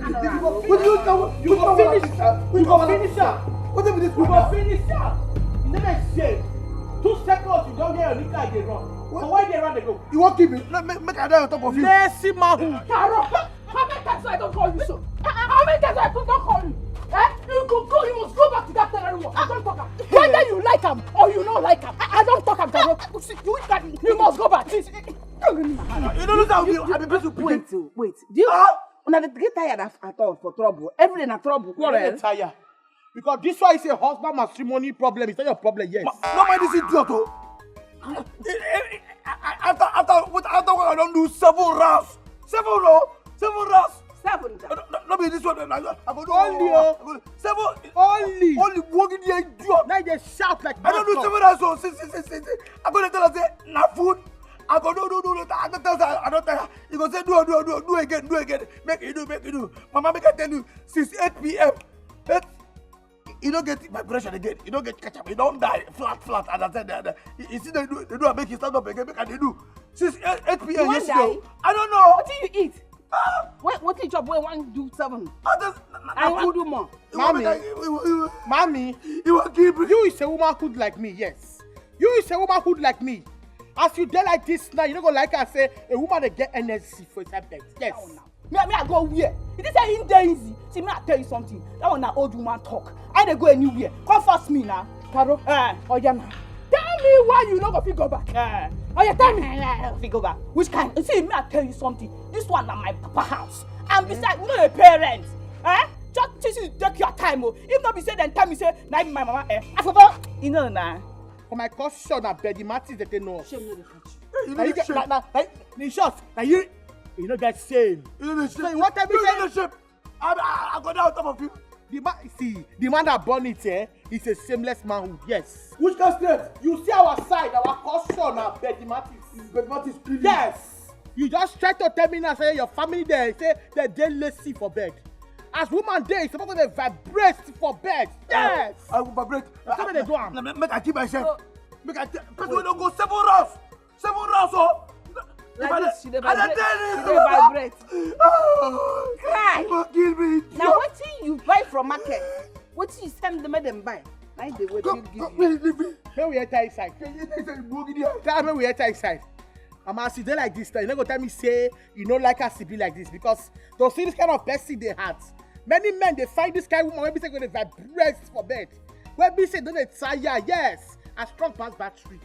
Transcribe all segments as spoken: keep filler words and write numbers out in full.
Wetin you come, you come finish am. You go finish am. Wetin be this? You go finish am. You never shame. Two seconds, you don hear your nigga dey run. For where dey run dey go? You wan kill me? No, make, make I die on top of you. Lazy manhood. Carol, how many times I don call you so? How many times I don call you? Eh? You go go, you must go back to that salary work. I don talk am. Whether you like am or you no like am, I, I don talk am, Carol. You see, you, you must go back. Please. You don't know how you, I be busy. Wait, oh, wait. Do you, una dey get tired at, at all for trouble? Every day na trouble, quarrel. Tire. Because this one is a husband matrimony problem. It's not your problem yet. Ma, no mind this idiot, oh. Eh, eh, eh, after, after what, after what I don do seven rounds. Seven, no? Seven rounds. Seven. No, no, no be this one. I, I go do only, oh. I go do seven. Only. Only working there, idiot. Now you dey shout like I don do seven rounds, so see, see, see, see, see. I go dey tell am say na food. I go do, do, do, do. I don tell am, I don tell am. He go say, "Do, do, do, do again, do again. Make you do, make you do." Mama, make I tell you, since eight p.m., eight, he no get vibration again. He no get catch up. He don die flat, flat. As I said, the, the, he, he still dey do, dey do, make he stand up again. Make I dey do. Since eight, eight p.m. You wan yesterday, die? I don't know. Wetin you eat? Ah! What, wetin you chop wey wan do seven? I just, na, na, I wan do more. Mommy, mommy, you wan kill me? You is a womanhood like me, yes. You is a womanhood like me. As you dey like this now, you no go like am say a woman dey get N S C for inside bed. Yes. Me, me, I go where? You think say e dey easy? See, me, I tell you something. That one na old woman talk. I dey go anywhere. Come force me now. Carol, eh, oya na. Tell me why you no go fit go back. Eh. Oya, tell me. I no fit go back. Which kind? You see, me, I tell you something. This one na my papa house. And besides, we no dey pay rent. Eh? Just, just take your time, oh. If no be say dem tell me say na my mama, eh, I for go. You know na. For my culture, na Betty Martins dey take know us. Shame no dey catch you. You no get shame. Na, na, na, in short, na you, you no get shame. You no dey shame. So you wan tell me say you no dey shame? I, I, I go down on top of you. The man, see, the man that born it, eh, is a shameless manhood, yes. Which kind strength? You see our side, our culture na Betty Martins. Betty Martins, please. Yes. You just try to tell me now say your family dey, say dem dey lazy for bed. As woman dey, you suppose to dey vibrate for bed. Yes. I will vibrate. Na so dem dey do am. Na make, make I kill myself. Make I tell person wey don go seven rounds. Seven rounds, oh. Like this, she dey vibrate. She dey vibrate. Oh, kai. You go kill me. Na wetin you buy from market? Wetin you send them, make dem buy? Na im dey wait, go, give you. Leave me. Make we enter inside. Tell me we enter inside. Mama, as you dey like this now, you no go tell me say you no like as e be like this, because to see this kind of person dey hard. Many men dey find this kind woman wey be say go dey vibrate for bed, wey be say don dey tire. Yes, as strong pass battery.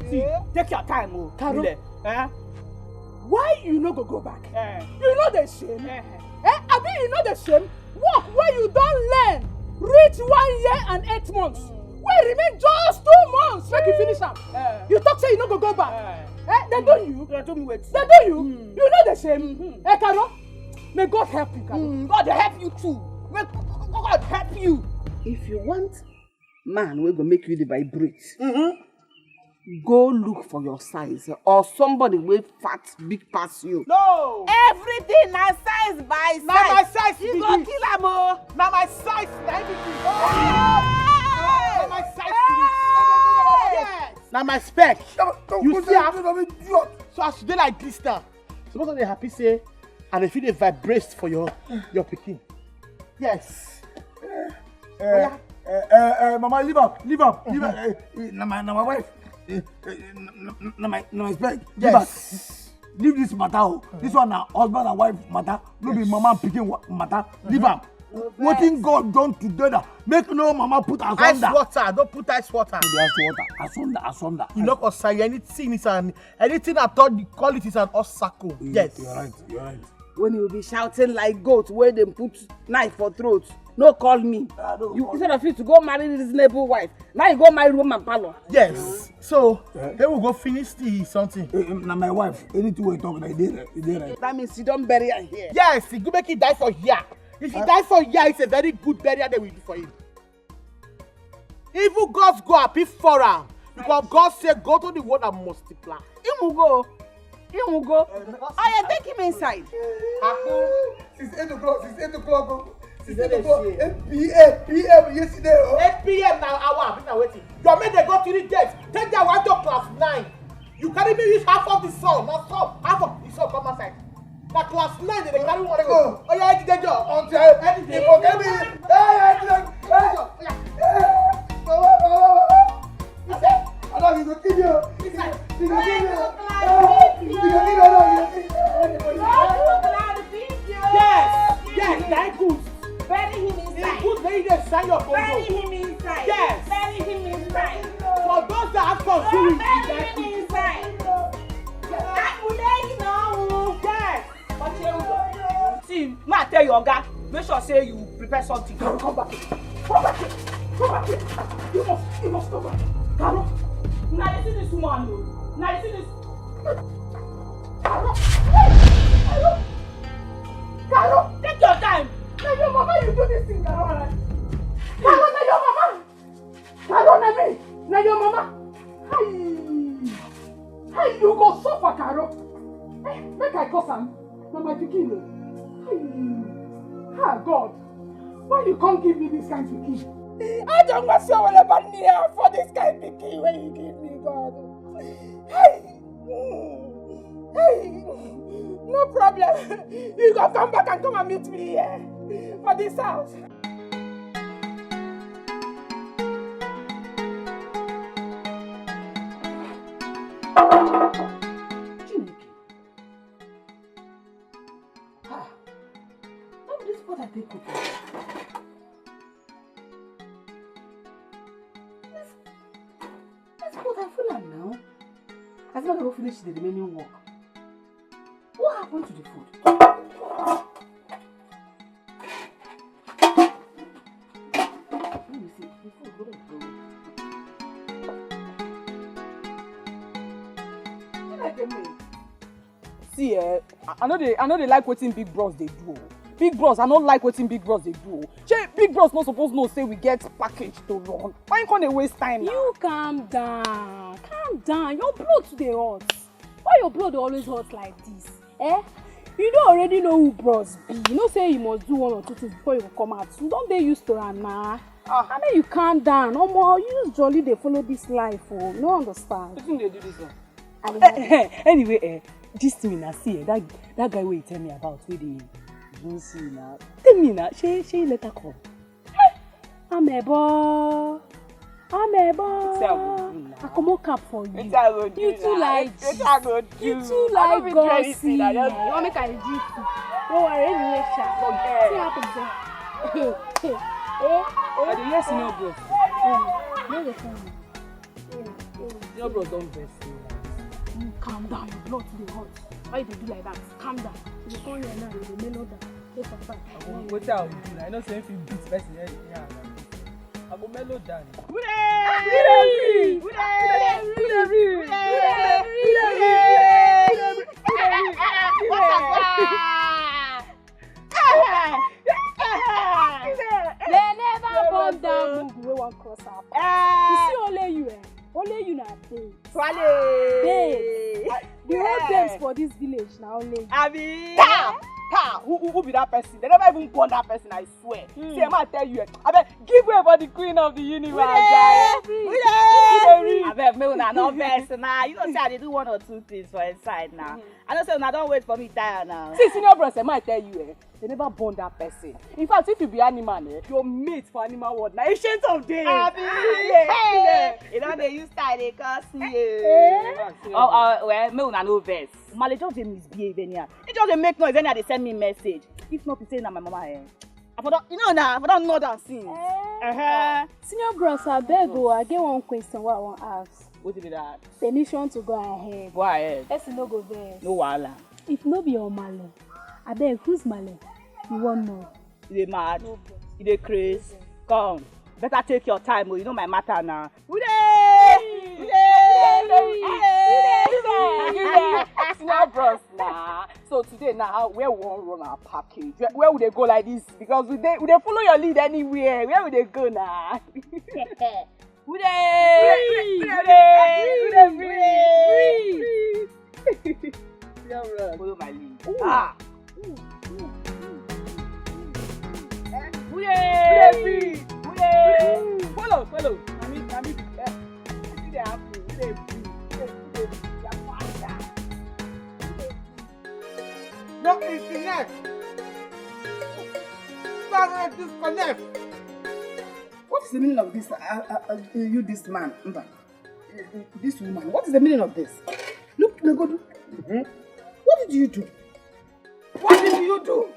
See, take your time, oh. Carol. Eh? Why you no go go back? Eh. You no dey shame? Eh. Eh? Abi you no dey shame? Work wey you don learn reach one year and eight months. Mm. Wey remain just two months make you finish am. Eh. You talk say you no go go back. Eh. Eh? Dem do you? Dem do me wetin? Dem do you? Mm. You no dey shame? Mm-hmm. Eh, Carol? May God help you, Carol. Mm, God help you too. May God help you. If you want man wey go make you dey vibrate, mm-hmm, go look for your size or somebody wey fat big pass you. No. Everything na size by size. Na my size be this. You go kill am o. Na my size na him be this. Hey! Na my size be this. Hey! Yes. Na my spec. You see am? So as you dey like this now, suppose I dey happy say I dey feel dey vibrate for your, your pikin. Yes. Eh, eh, eh, eh, mama, leave am, leave am, leave am. Eh, eh, na my, na my wife. Eh, eh, na, na, na my, na my spec. Leave am. Yes. Leave this matter, oh. This one na husband and wife matter. No be mama and pikin wa-, matter. Leave am. Wetin God join together, make no mama put asunder. Ice water, don't put ice water. No be ice water. Asunder, asunder. You no concern you. Anything is an, anything at all, the quality is an obstacle. Yes. You're right, you're right. When you be shouting like goat wey dem put knife for throat, no call me. Ah, no. You, instead of you to go marry reasonable wife, now you go marry woman parlor. Yes. So, eh, here we go finish the something. Eh, eh, na my wife. Anything we talk, na e dey right, e dey right. That means you don bury her here. Yes, e go make e die for here. If e die for here, it's a very good burial they will do for him. Even gods go happy for am, because God say, "Go to the world and multiply." Him go. Him go. Oya, take him inside. Akpu. Since eight o'clock, since eight o'clock, oh. Since eight o'clock, eight p.m., p.m. yesterday, oh. Eight p.m. na hour, abi na wetin? Your men dey go three days, take their wife to class nine. You carry me reach half of the sun, na sun, half of the sun come outside. Na class nine dey carry one go. Oh yeah, Eddie Dejo. Until Eddie dey forget me. Hey, Eddie Dejo. Hey, Dejo. Yeah. Hey, mama, mama, mama. He said, I know you go kill you. He said, you go kill you. Hey, you go kill you. No, you go kill you. Yes, yes, that good. Bury him inside. Good, very dey sign your photo. Bury him inside. Yes. Bury him inside. For those that have consumed, bury him inside. I will let you know. Yes. See, ma tell your oga, make sure say you prepare something. Come, come back here. Come back here. Come back here. You must, you must come back. Carol, now you see this woman o. Now you see this. Carol, Carol, Carol, take your time. Na your mama you do this thing, Carol. Carol, na your mama. Carol, na me. Na your mama. Hi. Hi, you go suffer, Carol. Eh, make I curse am. Na my pikin o. Hi. Ah, God. Why you come give me this kind pikin? I don't want to worry about me for this kind pikin wey you give me, God. Hi. Hey, no problem. You go come back and come and meet me here for this house. Chineke. Ah, no be this pot I take cook. This, this pot I full am now. As if I go finish the remaining work. What happened to the food? Let me see. The food go dey grow. Chineke me. See, eh, I, I no dey, I no dey like wetin big bros dey do o. Big bros, I no like wetin big bros dey do o. Shey big bros no suppose know say we get package to run? Why you come dey waste time now? You calm down, calm down. Your blood too dey hot. Why your blood dey always hot like this? Eh? You no already know who bros be. You know say you must do one or two things before you go come out. You don dey used to am na. Ah. I mean, you calm down. Omo, use jolly dey follow this life o. No understand. Wetin dey do this one? I dey help. Eh, eh, eh, anyway, eh, this thing na see, eh, that, that guy wey you tell me about, wey dey, you don see na. Tell me na, shey, shey he later come? Amebo. Amebo. Wetin I go do now? I comot cap for you. Wetin I go do now? You too like gist. Wetin I go do? You too like gossip. I no fit do anything, I just... You wan make I reduce you? No worry, anyway, sha. Forget. See how to do. Eh, eh. I dey hear senior bros. Mm, no dey tell me. Senior bros don vex me. You calm down, your blood too dey hot. Why you dey do like that? Calm down. You come here now, you dey mellow down. Take your time. I go, wetin I go do now? I know say if you beat person, eh, yeah, I go mellow down. Who dey? Who dey? Who dey? Who dey? Who dey? Who dey? What the fuck? Dem never burn down mugu wey wan cross our path. You see, only you, eh? Only you na babes. Swale. Babes. The whole babes for this village na only you. Abi? Ta! Ta! Who, who, who be that person? Dem never even born that person, I swear. Hmm. See, I tell you, eh, abeg, give way for the queen of the universe, guys. Abeg, make una no vex na. You know say I dey do one or two things for inside na. Hmm. I know say una don wait for me tire now. See, senior bros, I tell you, eh, dem never born that person. In fact, if you be animal, eh, your mate for animal world na Ancient of Days. Abi? Ah, yeah. E don dey use style dey curse me. Eh? Oh, uh, well, make una no vex. Maale just dey misbehave anyhow. He just dey make noise anyhow, dey send me message. If not be say na my mama, eh, I for don, you know na, I for don know that since. Eh? Uh-huh. Senior bros, abeg o, I get one question wey I wan ask. Wetin be that? Permission to go ahead. Go ahead. Person no go vex. No wahala. If no be your maale, abeg, whose maale? You wan know? You dey mad? No vex. You dey craze? No vex. Come. Better take your time o. You know my matter na. Who dey? Who dey? Who dey? Who dey? Senior bros na. So today now, where we wan run our package? Where, where we dey go like this? Because we dey, we dey follow your lead anywhere. Where we dey go na? Who dey? Who dey? Who dey? Who dey? Senior bros. Follow my lead. Ah. Eh? Who dey? Who dey breathe? Who dey? Follow, follow. Na me, na me. Eh, wetin dey happen? Who dey breathe? Who dey, who dey breathe? Their father. Who dey breathe? No, Start disconnect. What is the meaning of this? Uh, uh, uh, you, this man, Mba, uh, uh, this woman. What is the meaning of this? Look, Nagodu. What did you do? What did you do?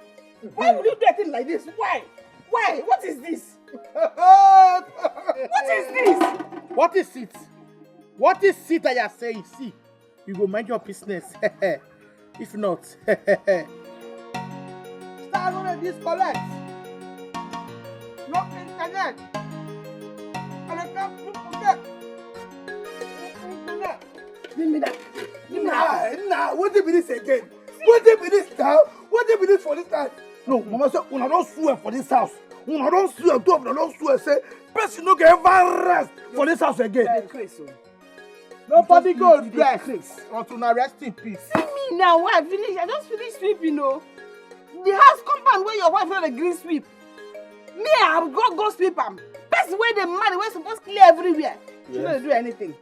Why would you do a thing like this? Why? Why? What is this? What is this? What is it? What is it that you are saying? See, you go mind your business. If not, start on a disconnect. No internet. And I can't forget. Internet. Give me that. Give me that. Nah, nah, wetin be this again? Wetin be this now? Wetin be this for this life? No, Mama say, una don swear for this house. Una don swear, two of una don swear say person no go ever rest for this house again. Very crazy. Nobody go rest until una rest in peace. See me now, wey I finish, I just finish sweeping o. The house compound wey your wife no dey gree sweep, me I go go sweep am. Person wey dey marry, wey suppose clear everywhere, she no dey do anything.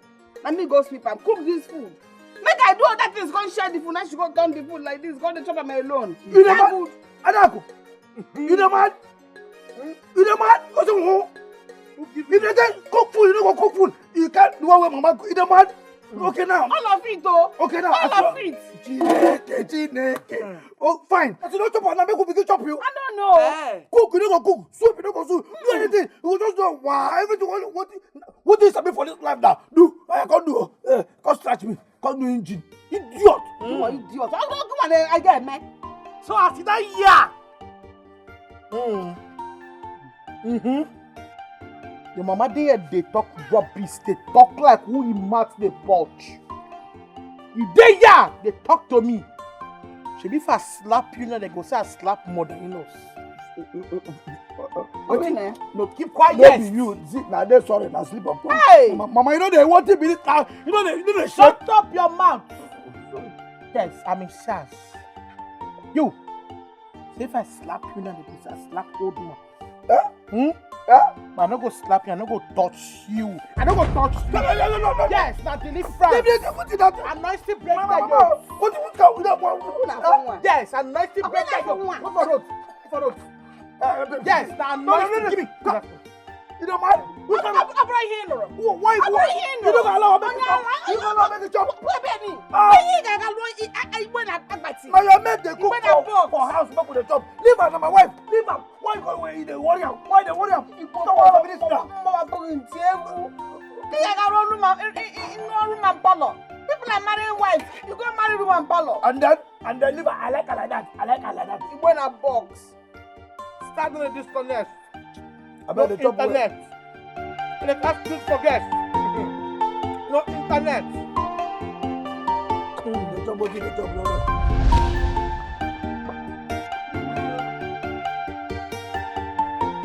Na me go sweep am, cook this food. Make I do other things, come share the food. Now she go turn the food like this, come dey chop am alone. You dey mad? Adaku, you dey mad? You dey mad? Wetin you want? If you dey cook food, you no go cook food. You can't do one way, Mama. You dey mad? Okay now. All of it o. Okay now. All of it. Chineke, Chineke. Oh, fine. As you don chop am now, make we begin chop you. I don't know. Eh. Cook, you no go cook. Sweep, you no go sweep. Do anything. You go just do am. Wow, everything wey you want. Wetin you sabi for this life now? Do. Oya, come do o. Eh, come stretch me. Come do engine. Idiot. You are idiot. I don't come and I get, man. So as you don hear. Mm. Mm-hmm. Your mama dey here dey talk rubbish, dey talk like who him mouth dey bulge. You dey here dey talk to me. Shebi if I slap you now, dem go say I slap mother in-laws. Okay, wetin? No, keep quiet. No be you. See, na dey sorry, na slip of tongue. Hey! Ma-, Mama, you no dey, wetin be this now? You no dey, you no dey shut up your mouth. Yes, I'm in charge. You. Say if I slap you now, dem go say I slap old one. Eh? Hmm? Eh? But I no go slap you, I no go touch you. I no go touch you. No, no, no, no, no, no. Yes, na deliverance. Baby, you put it that. Anointing break that yoke. What do you call that one? Una someone. Yes, anointing break that yoke. Una someone. Go for road. Go for road. Eh, baby. Yes, na anointing. No, no, no, no. Give me. You know what? Abra ihe nụrụ. Why you don't allow me to chop? You don't allow me to chop. Ebe ni. Ah. Ihe ga-aga lụọ i-, a-, a-, igbe na agbati. Na your mate dey cook for, for house, make we dey chop. Leave her, na my wife. Leave her. Why you go away? You dey worry am. Why you dey worry am? You don't worry about this now. Mma abụghị nti egwu. Ị ga-aga rụọ room and, ị, ị, ị, rụọ room and parlor. People are marrying wives. You go marry room and parlor. And then, and then leave her. I like her like that. I like her like that. Igbe na box. Start to disconnect. I bet no the internet. They ask this for guests. No internet. Hmm, the trouble, the trouble.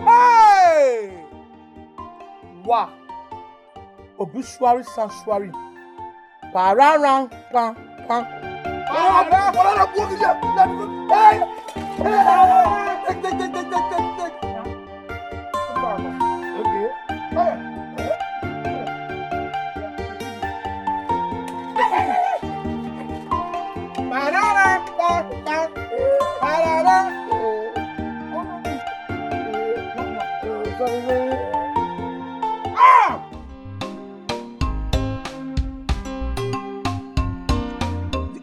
Hey! Wow. Obituary sanctuary. Pararam, pam, pam. Pararam, pararam, hey! Hey! Take, take, take. Okay. Hey! Pararam, pam, pam. Pararam. Ah!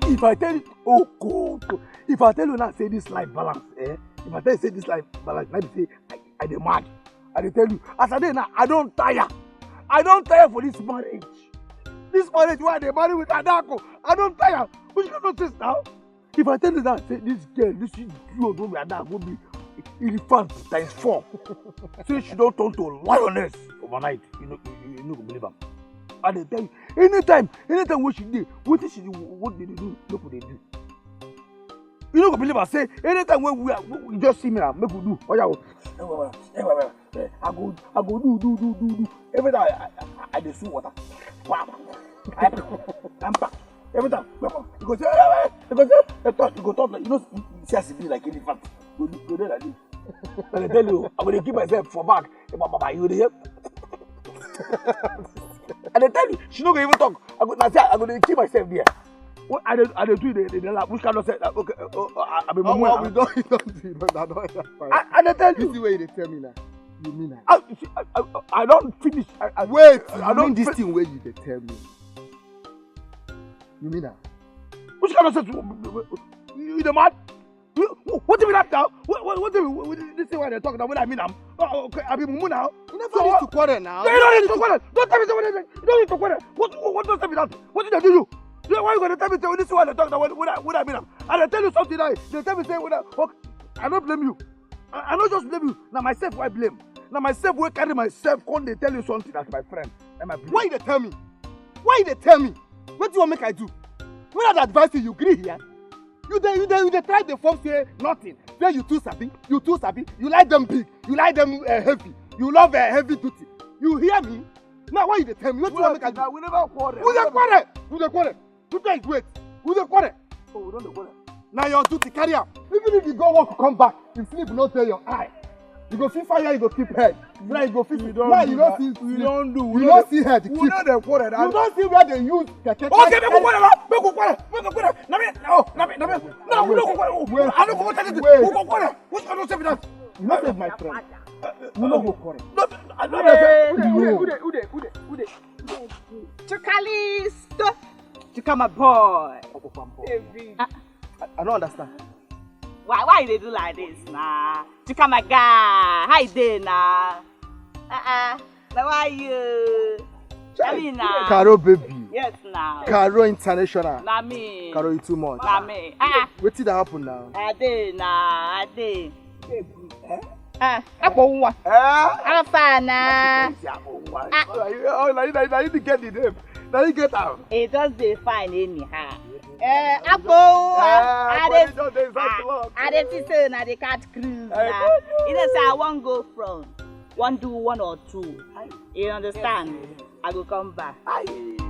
If I tell you, oh God, if I tell you now, say this life balance, eh? If I tell you, say this life balance, let me say, I, I dey mad. I dey tell you, as I dey now, I don tire. I don tire for this marriage. This marriage wey I dey marry with Adaku, I don tire. Which kind of things now? If I tell you that, say this girl, this idiot wey be Adaku go be elephant times four. Say she don turn to lioness overnight. You know, you, you, you no go believe am. I dey tell you, anytime, anytime wey she dey, wetin she dey, what dey do, make we dey do. You no go believe am. Say anytime wey we, we, we just see me, ah, make we do. Oya o. Eh, I go, I go do, do, do, do, do. Every time I, I, I, I dey swim water. Wham! I, I'm back. Every time, you go say, "Eh, eh," you go say, "Eh, touch," you go touch. You know, you see as e be like elephant. Go do, go do like this. I dey tell you, I go dey keep myself for back. Eh, ba, ba, ba, you dey hear? I dey tell you, she no go even talk. I go, na say I go dey keep myself there. What I dey, I dey do in the, in the lab? Which kind of say, uh, okay, uh, uh, uh, I be Oh, mumu well, now. We don't, we don't do it. No, no, no, fine. I, I dey tell This you. is where you dey tell me now. You mean now? I, you see, I, I, I don't finish. I, I, Wait, I you don't mean this fin- thing where you dey tell me? You mean now? Which kind of sense? You, you the mad? You, what do you mean that now? What, what, what do you, what, this thing why they talk now? What I mean, I'm, oh, okay, I be mumu now. You never So need what? to quarrel now. No, you don't need to quarrel. Don't tell me something. You don't need to quarrel. What, what, what does that mean? That? What did I do you? You, why you gonna tell me say, oh, this is why they talk now? What, what, I, what I mean? I'm, and I tell you something now. They tell me say, what I, okay, I don't blame you. I, I don't just blame you. Now myself, why blame? Now myself, will carry myself. Come they tell you something as my friend. And my Why you dey tell me? Why you dey tell me? What do you want make I do? When I dey advise you, you gree here. You dey, you dey, you dey try the form say nothing. Say you too sabi, you too sabi. You like them big, you like them uh, heavy. You love uh, heavy duty. You hear me? Now why you dey tell me? What do you want make I do? We never quarrel. We dey quarrel. We dey quarrel. You guys wait. We dey quarrel. Oh, we don't quarrel. Now your duty carry am. Even if you go work come back, if sleep no dey your eye, you go feel fire, you go keep head. Now you go feel We don't now do you no that. see We don't do. You no see head We keep. don't dey quarrel. You don see where they use keke. Okay, make we quarrel now. Make we quarrel. Make we quarrel. No, me, no, no, me, no, we don't quarrel. Oh, I don't quarrel. Wait. Which kind of say be that? You no save my friend. We no go quarrel. No, I don't Hey, know. no. Ude, ude, ude, ude. Chukalisto. Chuka, my boy. I, I don't understand. Why, why you dey do like this, nah? Chuka, my guy. How you dey, nah? Uh-uh. Now why you? I mean, nah. Caro baby. Yes, nah. Caro international. Na me. Caro, you too much. Na me. Ah, Wetin dey happen now? I dey, nah. I dey. Ah, akpọ nwa. Eh? Afa na. Oh, na you, oh, na you, na you, na you get the name. Na you get am. E just dey fine anyhow. Eh, akpọ nwa. Ah, I body dey, just dey inside ah, block. I dey think say na the cat cruise Eh, na. You know say I wan go front. Wan do one or two. You understand? I go come back. Aye.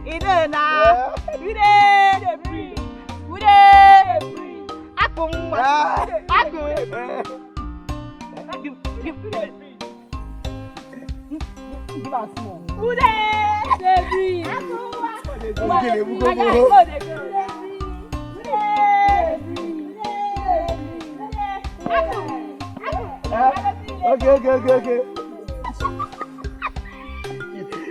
You dey na. We dey, dey breathe. We dey, dey breathe. Akpọ nwa. Ah. Akpọ. Eh. Give, give, give. Give am small. We dey, dey breathe. Akpọ nwa. Ogele, we go, My guy, go. go dey go. We dey, dey breathe. Akpọ. Eh? Okay, okay, okay, okay.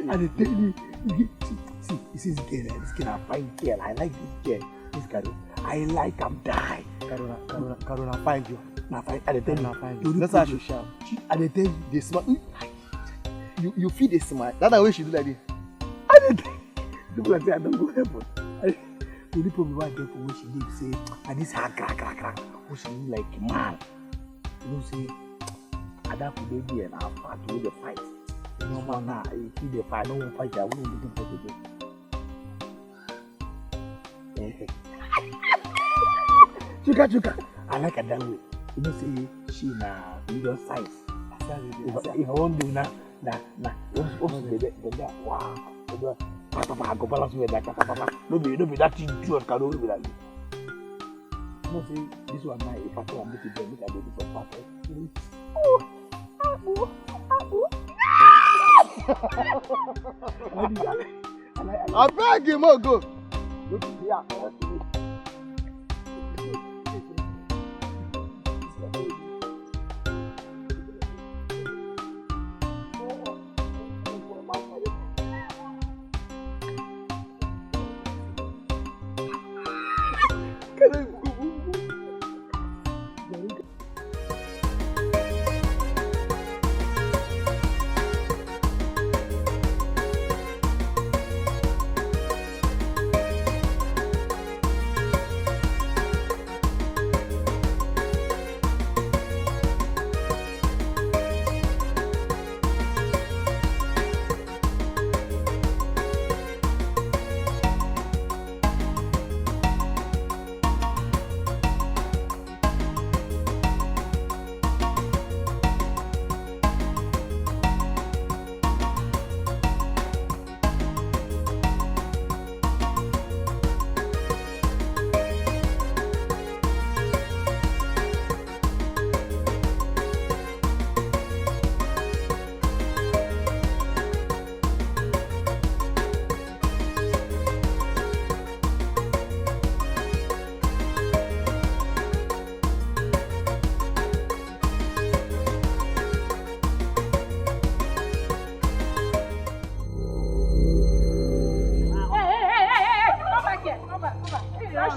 I dey tell you, you get, see, see, you see this girl, eh, this girl na fine girl. I like this girl. This girl, I like am die. Caro na, Caro na, Caro na fine girl. Na fine, I dey tell you. Na fine girl. That's how she shout. She, I dey tell you, dey smile. You, you feel dey smile. That time wey she do like this. I dey tell you. People like say I don go heaven. I, the only problem wey I get for where she dey be say, and this her crack, crack, crack. Wey she look like man. You know say Adaku dey there na fat wey dey fight. Normal na, he fit dey fight, no wan fight, I won't do fight again. Eh. Chuka, chuka, I like her that way. You know say she na medium size. If I, if I wan do na, na, na, once, once the, the, the, wow. Papa, I go balance me like papa, papa. No be, no be that thing too, I cannot be like. No say this one now, if I tell am make e do, make I do this one back, eh? Oh, abu, abu. Abeg, you mo go. Look here.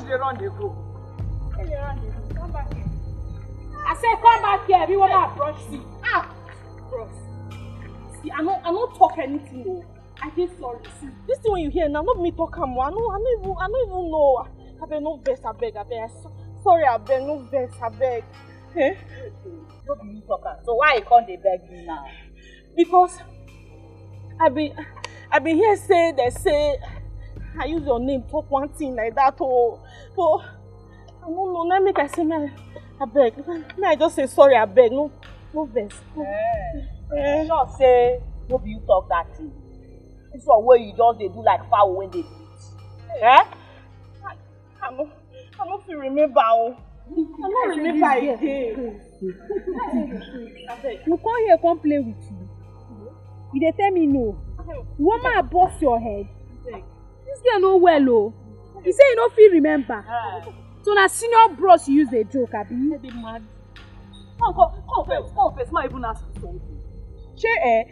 Dey run dey go. Where you run dey go? Come back here. I say come back here. Everyone I brush see. Ah, bros. See, I no, I no talk anything o. I dey sorry. See, this thing when you hear now, not me talk am o. I no, I no even, I no even know. Abeg no vex, abeg, abeg. I so, sorry, abeg, no vex, abeg. Eh? No be you talk am. So why you come dey beg me now? Because I be, I be here say they say I use your name talk one thing like that. Oh, so I don't know. Let me, I say, man, abeg. May I just say sorry, abeg. No, no vex. No. Eh. Eh. Sure say no be you talk that thing. This one wey you just dey do like fowl wey dey bleed. Eh? I, I no, I no fit remember o. I no remember again. Abeg. You come here, come play with you. You dey tell me no. You want me to bust your head? Abeg. This girl no well o. You say you no fit remember. Ah. So na senior bros you use dey joke, abi? You dey mad. Come, come, come first, come first. Ma even ask you something. Shey, eh,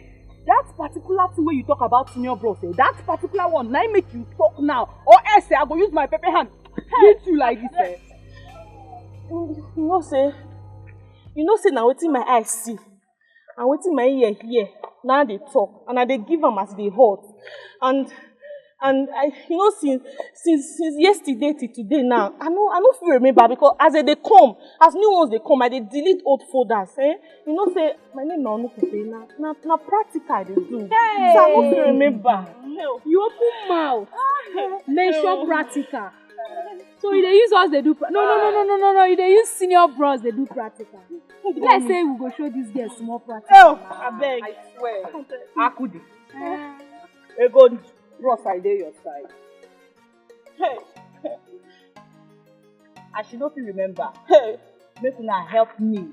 that particular thing wey you talk about senior bros, eh, that particular one, na im make you talk now. Or else, eh, I go use my pepper hand beat you like this, eh. You know say, you know say na wetin my eye see and wetin my ear hear, na I dey talk, and I dey give am as e dey hot. And, and I, you know, since, since, since yesterday till today now, I no, I no fit remember, because as I dey come, as new ones dey come, I dey delete old folders, eh? You know say my name na Onukupe, na, na, na practical I dey do. Hey! So I no fit remember. You open mouth, mention practical. So you dey use us dey do pra-, no, no, no, no, no, no, no. You dey use senior bros dey do practical. Like say we go show this girl small practical. Oh, abeg. I swear. Akude. Eh. Ego, bros, I dey your side. Hey. As she no fit remember, hey, make una help me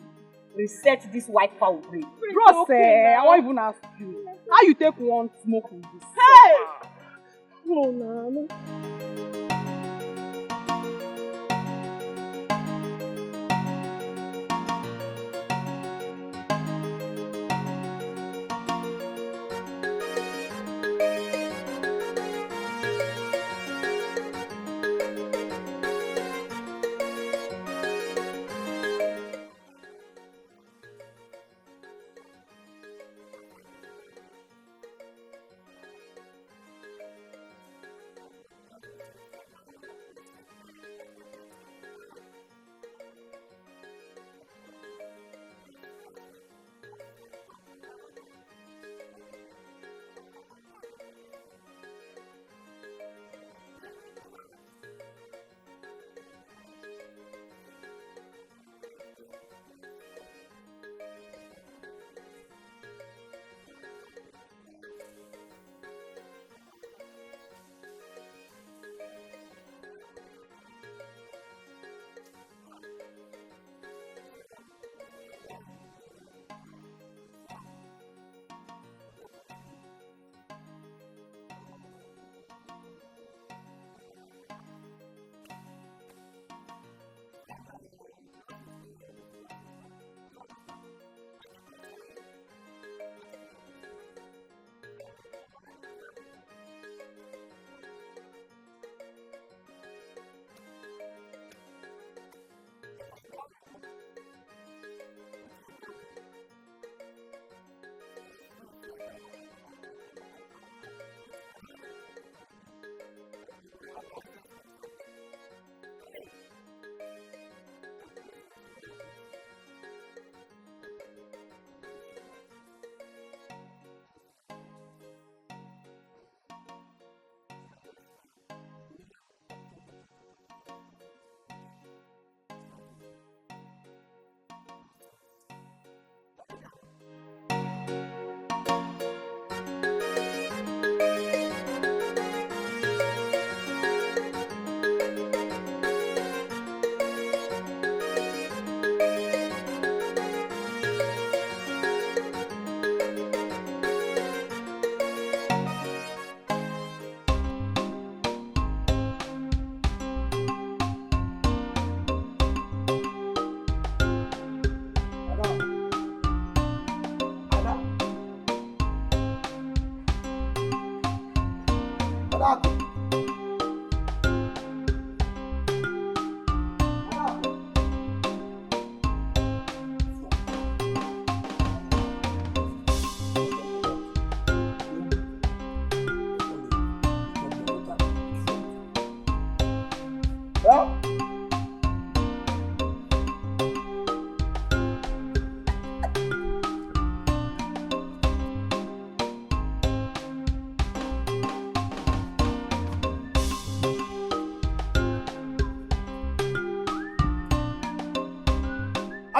reset this white fowl brain. Bros, okay, eh, I wan even ask you. How you take wan smoke with this? Hey! No, na, no.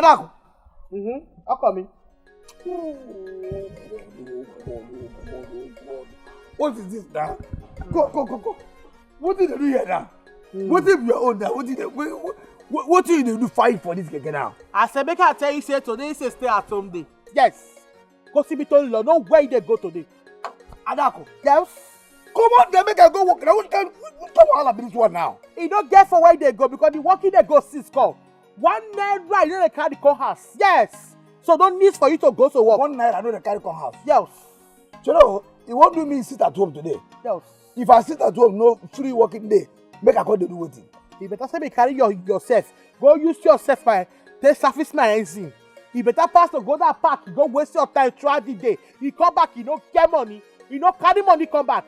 Uncle. Mm-hmm. How come? What is this now? Go, go, go, go. What did they do here now? What if your own now? What did they, what, what, what did they do fight for this keke now? I said, make I tell you, say today is a stay at home day. Yes. Go see me to law. No where they go today. Adako. Yes. Come on, they make I go work. Now, what kind, what kind of wahala be this one now? E no get for where they go because the working they go since come. One naira, you know they carry come house. Yes. So don't need for you to go to work. One naira, I know they carry come house. Yes. You know, you won't do me sit at home today. Yes. If I sit at home, no free working day, make I come dey do wetin? You better say me carry your, yourself. Go use yourself, my, take service my engine. You better pass to go that park, you go waste your time throughout the day. You come back, you no get money, you no carry money come back.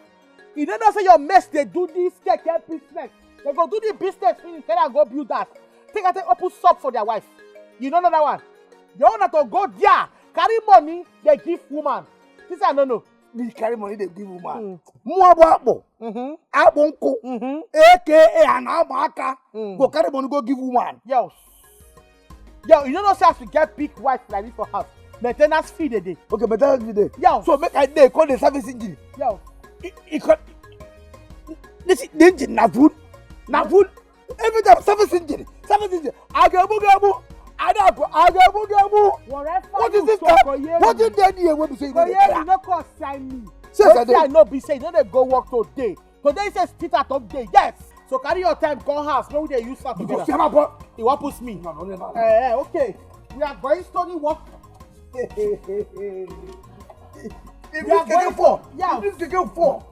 You no know say your mess dey do this keke business. They go do the business finish, then I go build that. Take I take open shop for their wife. You no know that one. Your own na to go there, carry money, they give woman. This I no know. Me carry money, they give woman. Mm. Muabu akpo. Mm-hmm. Akpo nko. Mm-hmm. A K A and Amaka. Mm. Go carry money, go give woman. Yes. Yo, you no know say as you get big wife like this for house, maintenance fee dey dey. Okay, maintenance fee dey. Yo. So make I dey call the service engine. Yo. He, he call, this the engine na food, na food. Every time service engine, service engine. Agabu gabu, adaku, agabu gabu. Whatever. What is this? What is there here wey be say you no dey tire? You no come sign me. Say, wetin I know be say you no dey go work today. Today is a stay at home day. Yes. So carry your time, go house. No, we dey use that together. You go see my boy. You wan push me? No, no, no, no. Eh, eh, okay. We are going study work. If you get four, yeah, if you get four,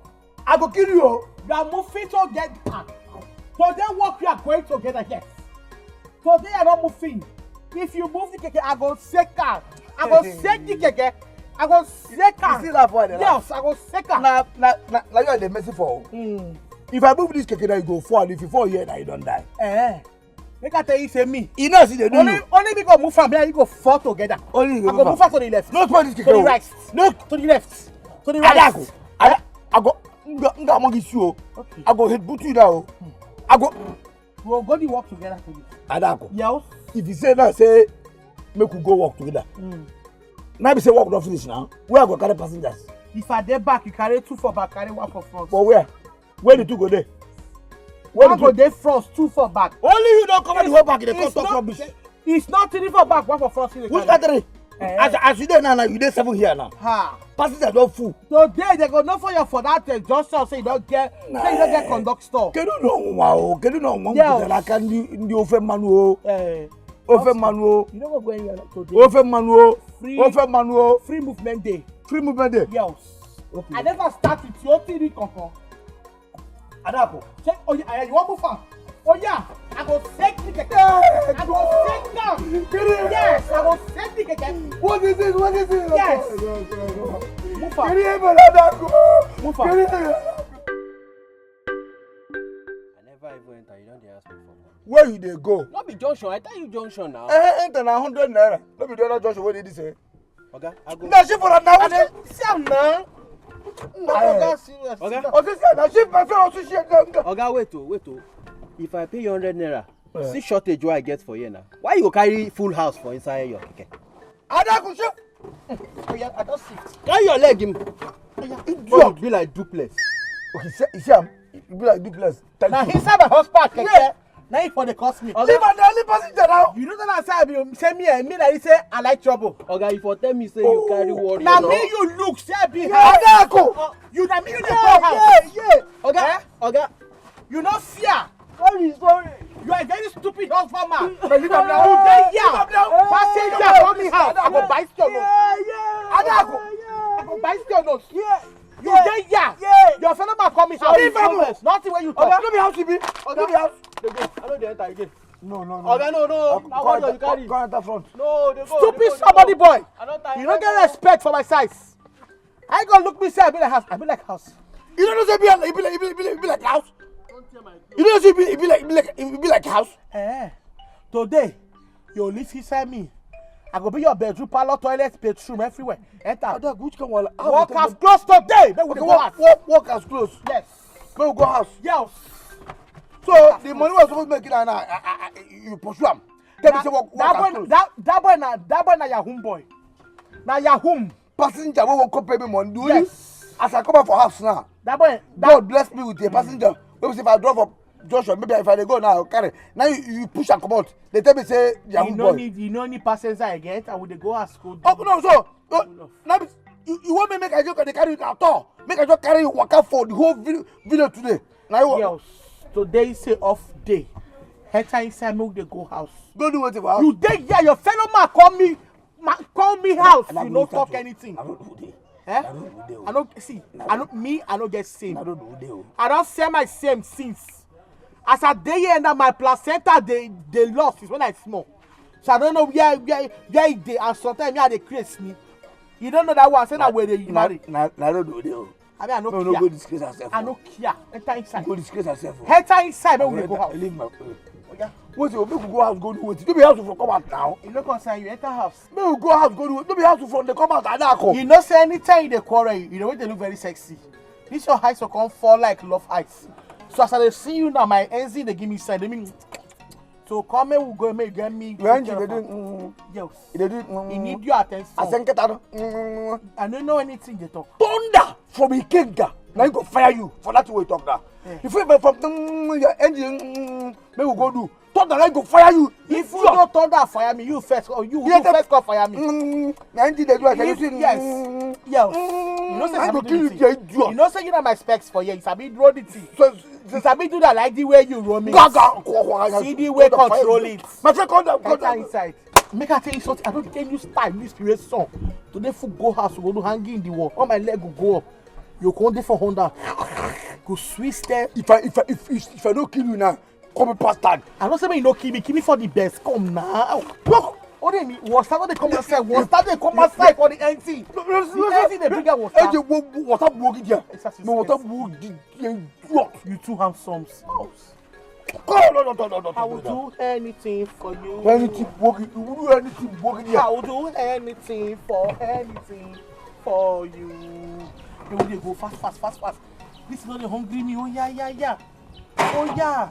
I go kill you. You are moving together. Today work, we are going together. Yes. Today I no moving. If you move the keke, I go shake am. I go shake the keke. I go shake am. You see that boy dey laugh? Yes, I go shake am. Na, na, na, na you I dey message for. Mm. If I move this keke now, you go fall. If you fall here now, you don die. Eh. Make I tell you, say me. You know, see, they do only, you. Only me go move from here, you go fall together. Only you go move am to the left. No spoil this keke. To the right. No. To the left. To the right. Adako. Ada-, I go, nga, nga among you. Okay. I go head boot you now. I go. We go the work together today. Adako. Yes. If you say now, say, make we go work together. Mm. Now be say work don finish now. Where I go carry passengers? If I dey back, you carry two for back, carry one for front. For where? Where the two go dey? Where the two go dey front, two for back. Only you don cover the whole back, they come talk rubbish. It's not three for back, one for front. Which country? Eh. As, as you dey now, now you dey seven here now. Ha. Passengers don full. Today they go know for your, for that, uh, junction, say you don get, say you don get conductor. Kedu no nwa o, kedu no nwa. Yes. Kutara ka ndị, ndị ofe mmanụ o. Eh. Ofe mmanụ o. You no go go anywhere today. Ofe mmanụ o. Free. Ofe mmanụ o. Free movement day. Free movement day. Yes. Okay. I never start with you, three kankan. Adako. Say, oh yeah, you want move am? Oh yeah, I go shake the keke. I go shake am. Yes, I go shake the keke. What is this? What is this? Yes. Move am. Move am. I never even enter, you don dey ask me for money. Where you dey go? No be junction, I tell you junction now. Eh, enter na hundred naira. No be the other junction wey dey this, eh? Oga, I go. Na she for am now. I dey see am now. Oga, serious. Oga. Oga, see am now. She my friend also share. Oga, wait o, wait o. If I pay you hundred naira, see shortage wey I get for here now. Why you go carry full house for inside your keke? Adaku, she. Oh yeah, I don see. Carry your leg, him. Oh yeah. Idiot. Be like duplex. Okay, see, you see am? E be like duplex. Thank you. Na inside my husband keke. Yeah. Na him for dey curse me. Leave am, na only passenger now. You know that I say I be, say me, I mean, I say I like trouble. Oga, you for tell me say you carry warrior. Na me you look, say I be house. Adako. You, na me you dey call house. Yeah, yeah. Oga, eh? Oga. You no fear. Sorry, sorry. You are a very stupid husband man. Leave am now. You dey here. Leave am now. Passenger come in house. I go buy your nose. Yeah, yeah. Adako. I go buy your nose. Yeah. You dey here. Yeah. Your fellow man come in house. Leave am. Nothing wey you talk. Oga, no be house you be. Oga, no be house. Dey go. I no dey enter again. No, no, no. Oga, no, no. Na what you carry? Come enter front. No, dey go. Stupid somebody boy. You no get respect for my size. I go look me say I be like house. I be like house. You don't know say be like, be like, be like, be like house. You don't say be, be like, be like, be like house. Eh. Today, you live inside me. I go be your bedroom, parlor, toilet, bedroom, everywhere. Enter. Oga, which kind of wahala? Walk as close today. Make we go house. Walk, walk as close. Yes. Make we go house. Yes. So the money was supposed to make it, and I, I, I, you pursue am. Tell me say work, work and close. That, that boy na, that boy na Yahoo boy. Na Yahoo. Passenger wey wan come pay me money. Do you? Yes. As I come out for house now, that boy, that God bless me with a passenger. Wey be say if I drop for junction, maybe if I dey go now, I carry. Now you, you push am comot. Dey tell me say Yahoo boy. You no need, you no need passenger again. I will dey go house go do. Oh, no, so, uh, now be, you, you want me make I just dey carry you at all? Make I just carry you waka for the whole vi-, village today? Now you want. Girls, today is a off day. Enter inside, make we dey go house. Go do wetin for house? You dey here, your fellow man call me, ma-, call me house. You no talk anything. I no do dey. Eh? I no do dey o. I no see. I no, me, I no get same. I no do dey o. I don sell my same since. As I dey here now, my placenta dey, dey lost since when I small. So I don't know where, where, where e dey, and sometimes me, I dey craze me. You don't know that one, say na where dey you marry. Na, na, na no do dey o. I mean, I no care. No, no, go disgrace herself. I no care. Enter inside. Go disgrace herself. Enter inside, make we go house. Leave my place. Oya. Wait, oh, make we go house, go do wetin? No be house we for come out now. E no concern you. Enter house. Make we go house, go do wetin? No be house we for dey come out, Adako. You know say anytime you dey quarrel, you, you dey wait, dey look very sexy. This your eyes go come fall like love eyes. So as I dey see you now, my N Z dey give me sign. Dey mean, so come, make we go, make you get me. Your N Z dey do, mm, yes. E dey do, mm. E need your attention. I say, get out. Mm. I no know anything dey talk. Thunder from Ikenga. Now he go fire you for that way you talk now. Eh. If you from, mm, your N Z, mm, make we go do. Thunder, now he go fire you. If you no thunder fire me, you first, or you, you first come fire me. Mm, na N Z dey do, I tell you. Yes. Mm, yes. Mm, you know say I go kill you, you idiot. You know say you na my specs for here. You sabi draw the thing. So, you sabi do that like the way you roll me. Go, go, go, go, go. See the way control it. My friend, come down, come down. Enter inside. Make I tell you something. I don't tell you style this period song. Today, food go house, we go do hanging in the wall. All my leg go go up. You come dey for Honda. Go switch step. If I, if I, if, if, if I don't kill you now, come and pass tag. I don't say make you no kill me. Kill me for the best. Come now. Look. What do you mean? Water no dey come outside. Water dey come outside for the N T. No, no, no, no. The N T dey bring out water. Hey, you, wa-, wa-, water blow there. No, water blow there. What? You too handsome. Come, no, no, no, no, no, no, no. I will do anything for you. Anything, walk it. You will do anything, walk it here. I will do anything for anything for you. Make we dey go fast, fast, fast, fast. This one dey hungry me. Oh yeah, yeah, yeah. Oh yeah.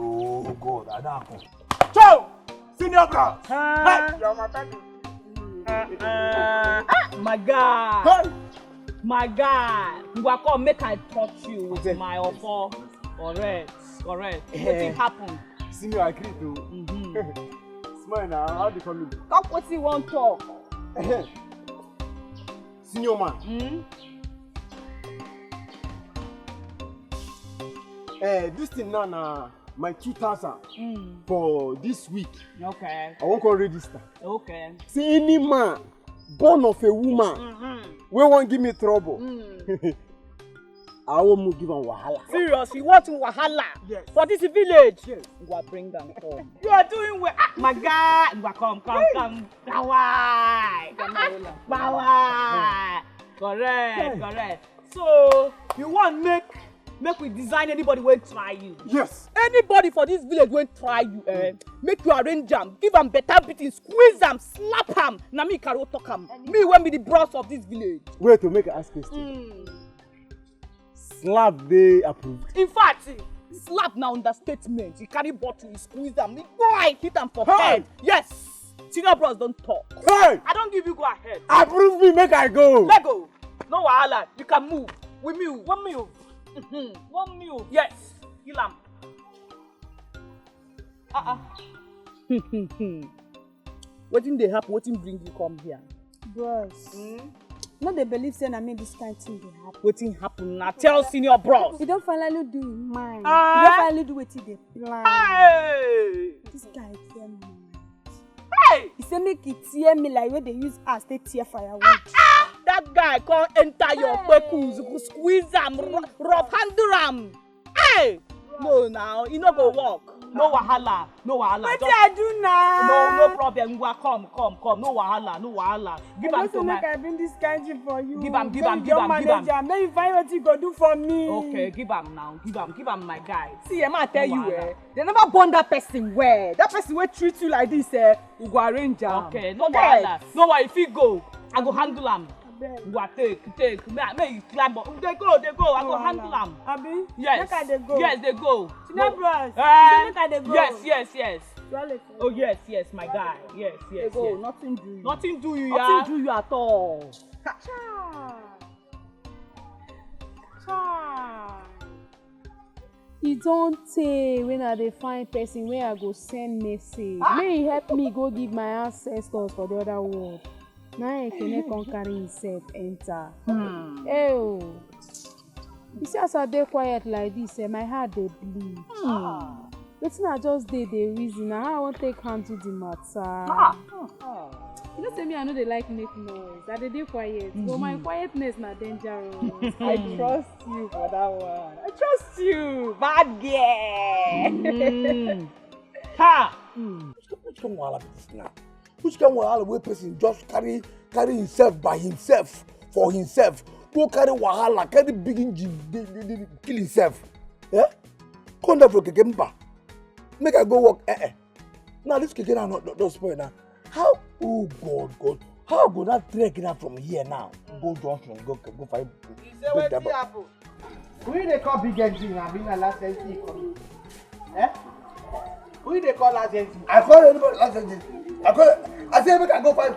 Oh God, I don't come. Joe! Senior girl! Huh? Hey! You're my baby. Uh, uh, ah, my guy! Hey! My guy! You are come, make I touch you with my offer. Correct, correct. Eh. Wetin happen? Senior, I agree to. Mm-hmm. Smile now, how they call me? Talk wetin you wan talk. Senior man. Mm? Eh, this thing now na my two thousand, mm, for this week. Okay. I wan come register. Okay. See, any man born of a woman, mm-hmm, wey wan give me trouble, mm, I wan move give am wahala. Serious? You want wahala? Yes. For this village? Yes. You go bring am come. You are doing well. Ah, my guy, you go come, come, come. Kawai. Kawai. Correct, correct. So, you want make, make we design anybody wey try you? Yes. Anybody for this village wey try you, eh? Mm. Make you arrange am, give am better beating, squeeze am, slap am. Na me Karo talk am. Me wey be the boss of this village. Wait, to make I ask question. Mm. Slap dey approved. In fact, slap na understatement. He carry bottle, he squeeze am, he go, I hit am for head. Yes. Senior bros don talk. Hey! I don give you go ahead. Approve me, make I go. Let go. No wahala. You can move. With me, one move. Mm-hmm. One move. Yes. Kill am. Uh-uh. Wetin dey happen? Wetin bring you come here? Bros, mm? No dey believe say na me this kind thing dey happen. Wetin happen? Na tell senior bros. He don finally do him mind. Ah. He don finally do wetin he dey plan. Hey! This guy tell me. Hey! He say make he tear me like wey dey use axe take tear firewood. Ah, ah! That guy come enter your kpeku, squeeze am, ru-, rough handle am. Hey! No, now, e no go work. No wahala, no wahala. Wetin I do now? No, no problem. Ngwa, come, come, come. No wahala, no wahala. Give am to my. Make I bring this kind thing for you. Give am, give am, give am, give am. Make you find wetin you go do for me. Okay, give am now. Give am, give am, my guy. See, Emma tell you, eh? They never born that person well. That person wey treat you like this, eh? We go arrange am. Okay, no wahala. No worry, if he go, I go handle am. Ngwa, take, take. Make, make you climb up. Dey go, dey go. I go handle am. Abi? Yes. Make I dey go. Yes, dey go. Senior bros. Eh, make I dey go. Yes, yes, yes. Oh yes, yes, my guy. Yes, yes, yes. Nothing do you. Nothing do you, yeah. Nothing do you at all. Chai. Chai. E don tey when I dey find person wey I go send message make e help me go give my ancestors for the other world. Na im Ekene come carry himself enter. Hey o! You see as I dey quiet like this eh, my heart dey bleed. Wetin I just dey dey reason na how I wan take handle the matter. You know say me I no dey like make noise, I dey dey quiet but my quietness na dangerous. I trust you for that one. I trust you, bad girl. Ha! Which kind wahala be this now? Which kind wahala wey person just carry carry himself by himself for himself go carry wahala carry big engine dey dey dey kill himself? Eh? Come down for keke mba make I go work eh eh. Now this keke now don don spoil now. How oh God God how I go now trek now from here now go junction go go find. You say wetin happen? Who you dey call big engine abi na last engine you call? Eh? Who you dey call last engine? I call anybody last engine. I call I say make I go find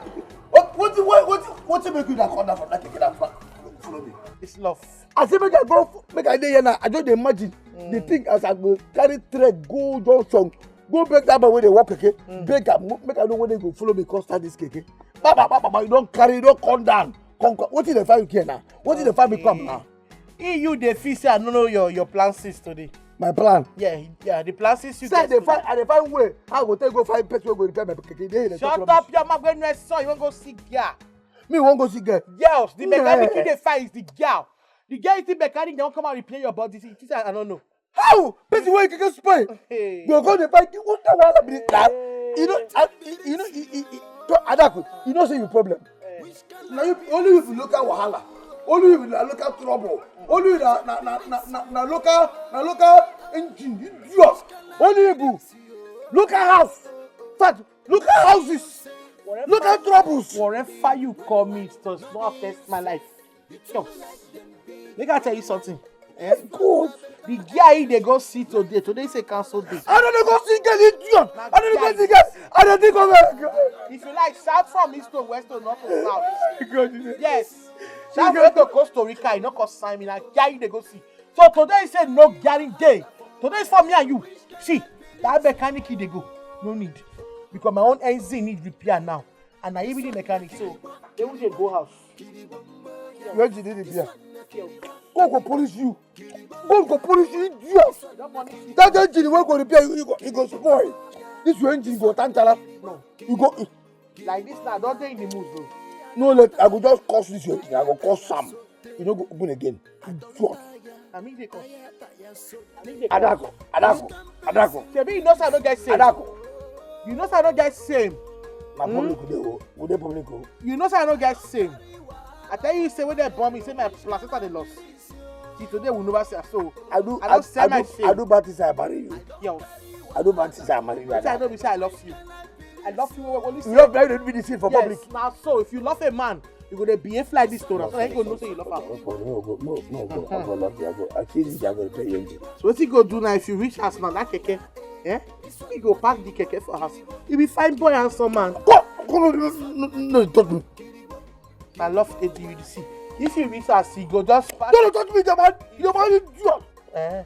what what what what what make you na call that for that keke that fa- follow me. It's love. I say make I go make I dey here now. I just dey imagine the thing as I go carry trek go junction go beg that boy wey dey work keke beg am make I know when he go follow me come start this keke. Baba baba baba you don carry you don come down come come wetin dey find you here now wetin dey find me come now. He you dey feel say I no know your your plan since today. My plan. Yeah, yeah, the plan since you say I dey find I dey find way how I go take go find person wey go repair my keke dey here. Shut up your mouth wey no son you wan go see girl. Me wan go see girl. Girls the mechanic you dey find is the girl. The girl you think mechanic dey wan come out repair your body see you think say I no know. How person wey keke spoil go go dey find what kind wahala be this na you know I- you know you- you- you- to- Adaku you know say you problem na you only you be local wahala only you be na local trouble only you na na na na na na local na local engine idiot only you be local house fat local houses local troubles. Whatever you call me it does not affect my life. Yo, make I tell you something. Eh? Good. The guy he dey go see today. Today is a cancel day. I don't go see girl idiot. I don't go see girl. I don't think of her. If you like, shout from east to west to north to south. God, you dey- Yes. Shout from to Costa Rica. You no go sign me like guy he dey go see. So today he say no gyaring day. Today is for me and you. See, that mechanic he dey go. No need. Because my own engine need repair now. And I even the mechanic. So they will go house. Your engine dey repair. God go punish you. God go punish you idiot. That engine wey go repair you, you go, you go spoil. This your engine go tantala. No. You go. Like this now, don't take the mood though. No, let I go just curse this your engine. I go curse Sam. You no go open again. Idiot. Na me dey curse. Adako, Adako, Adako. Shebi you know say I no get shame. Adako. You know say I no get shame. Na public we dey o, we dey public o. You know say I no get shame. I tell you say when dem born me, say my placenta dey lost. Till today we never see am. So I do, I I, don sell I my do, shame. I do bad things I marry you. Yo. I do bad things I marry you. Wetin I Adako. Know be say I love you. I love you well well. You love me, I don't be the same for public. Yes, na so if you love a man, you go dey behave like this to am so that he go know say you love am. No go no go no no go I go love you I go I feel you I go pay you. So wetin you go do now if you reach house now that keke eh he go park the keke for house he be fine boy handsome man. Go go no no no no touch me. Na love dey do you see if you reach house he go just park. No no touch me your man your man you do am. Eh.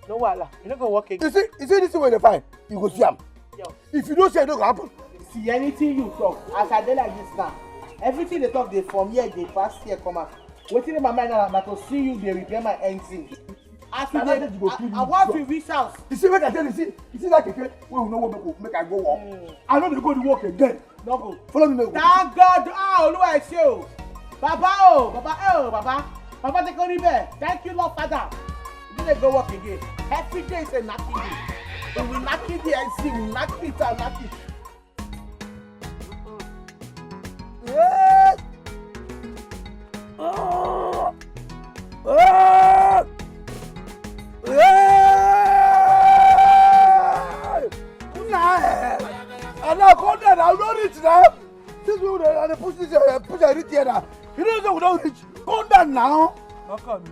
No wahala, you no go work again. You see, you see this thing wey dey fine, you go see am. If you no see, e no go happen. See anything you talk, as I dey like this now, everything dey talk dey from here dey pass here come out. Wetin dey my mind now na to see you dey repair my engine. As we dey, I, I want to reach house. You see, make I tell you, see, you see that keke wey we no wan make, make I go work. Mm. I no dey go the work again. No go. Follow me make we go. Thank God. Ah, Oluwa ẹ ṣé o. Baba o, Baba eh o, Baba. Baba take only bẹ́ẹ̀. Thank you Lord Father. We dey go work again. Every day is a knocking day. We will knock it there, see, we knock it and knock it. Yes. Oh. Oh. Hey! Una eh! Anaconda na no reach na. Since we dey dey push this uh, push I reach here na. You no go Come down now. How come?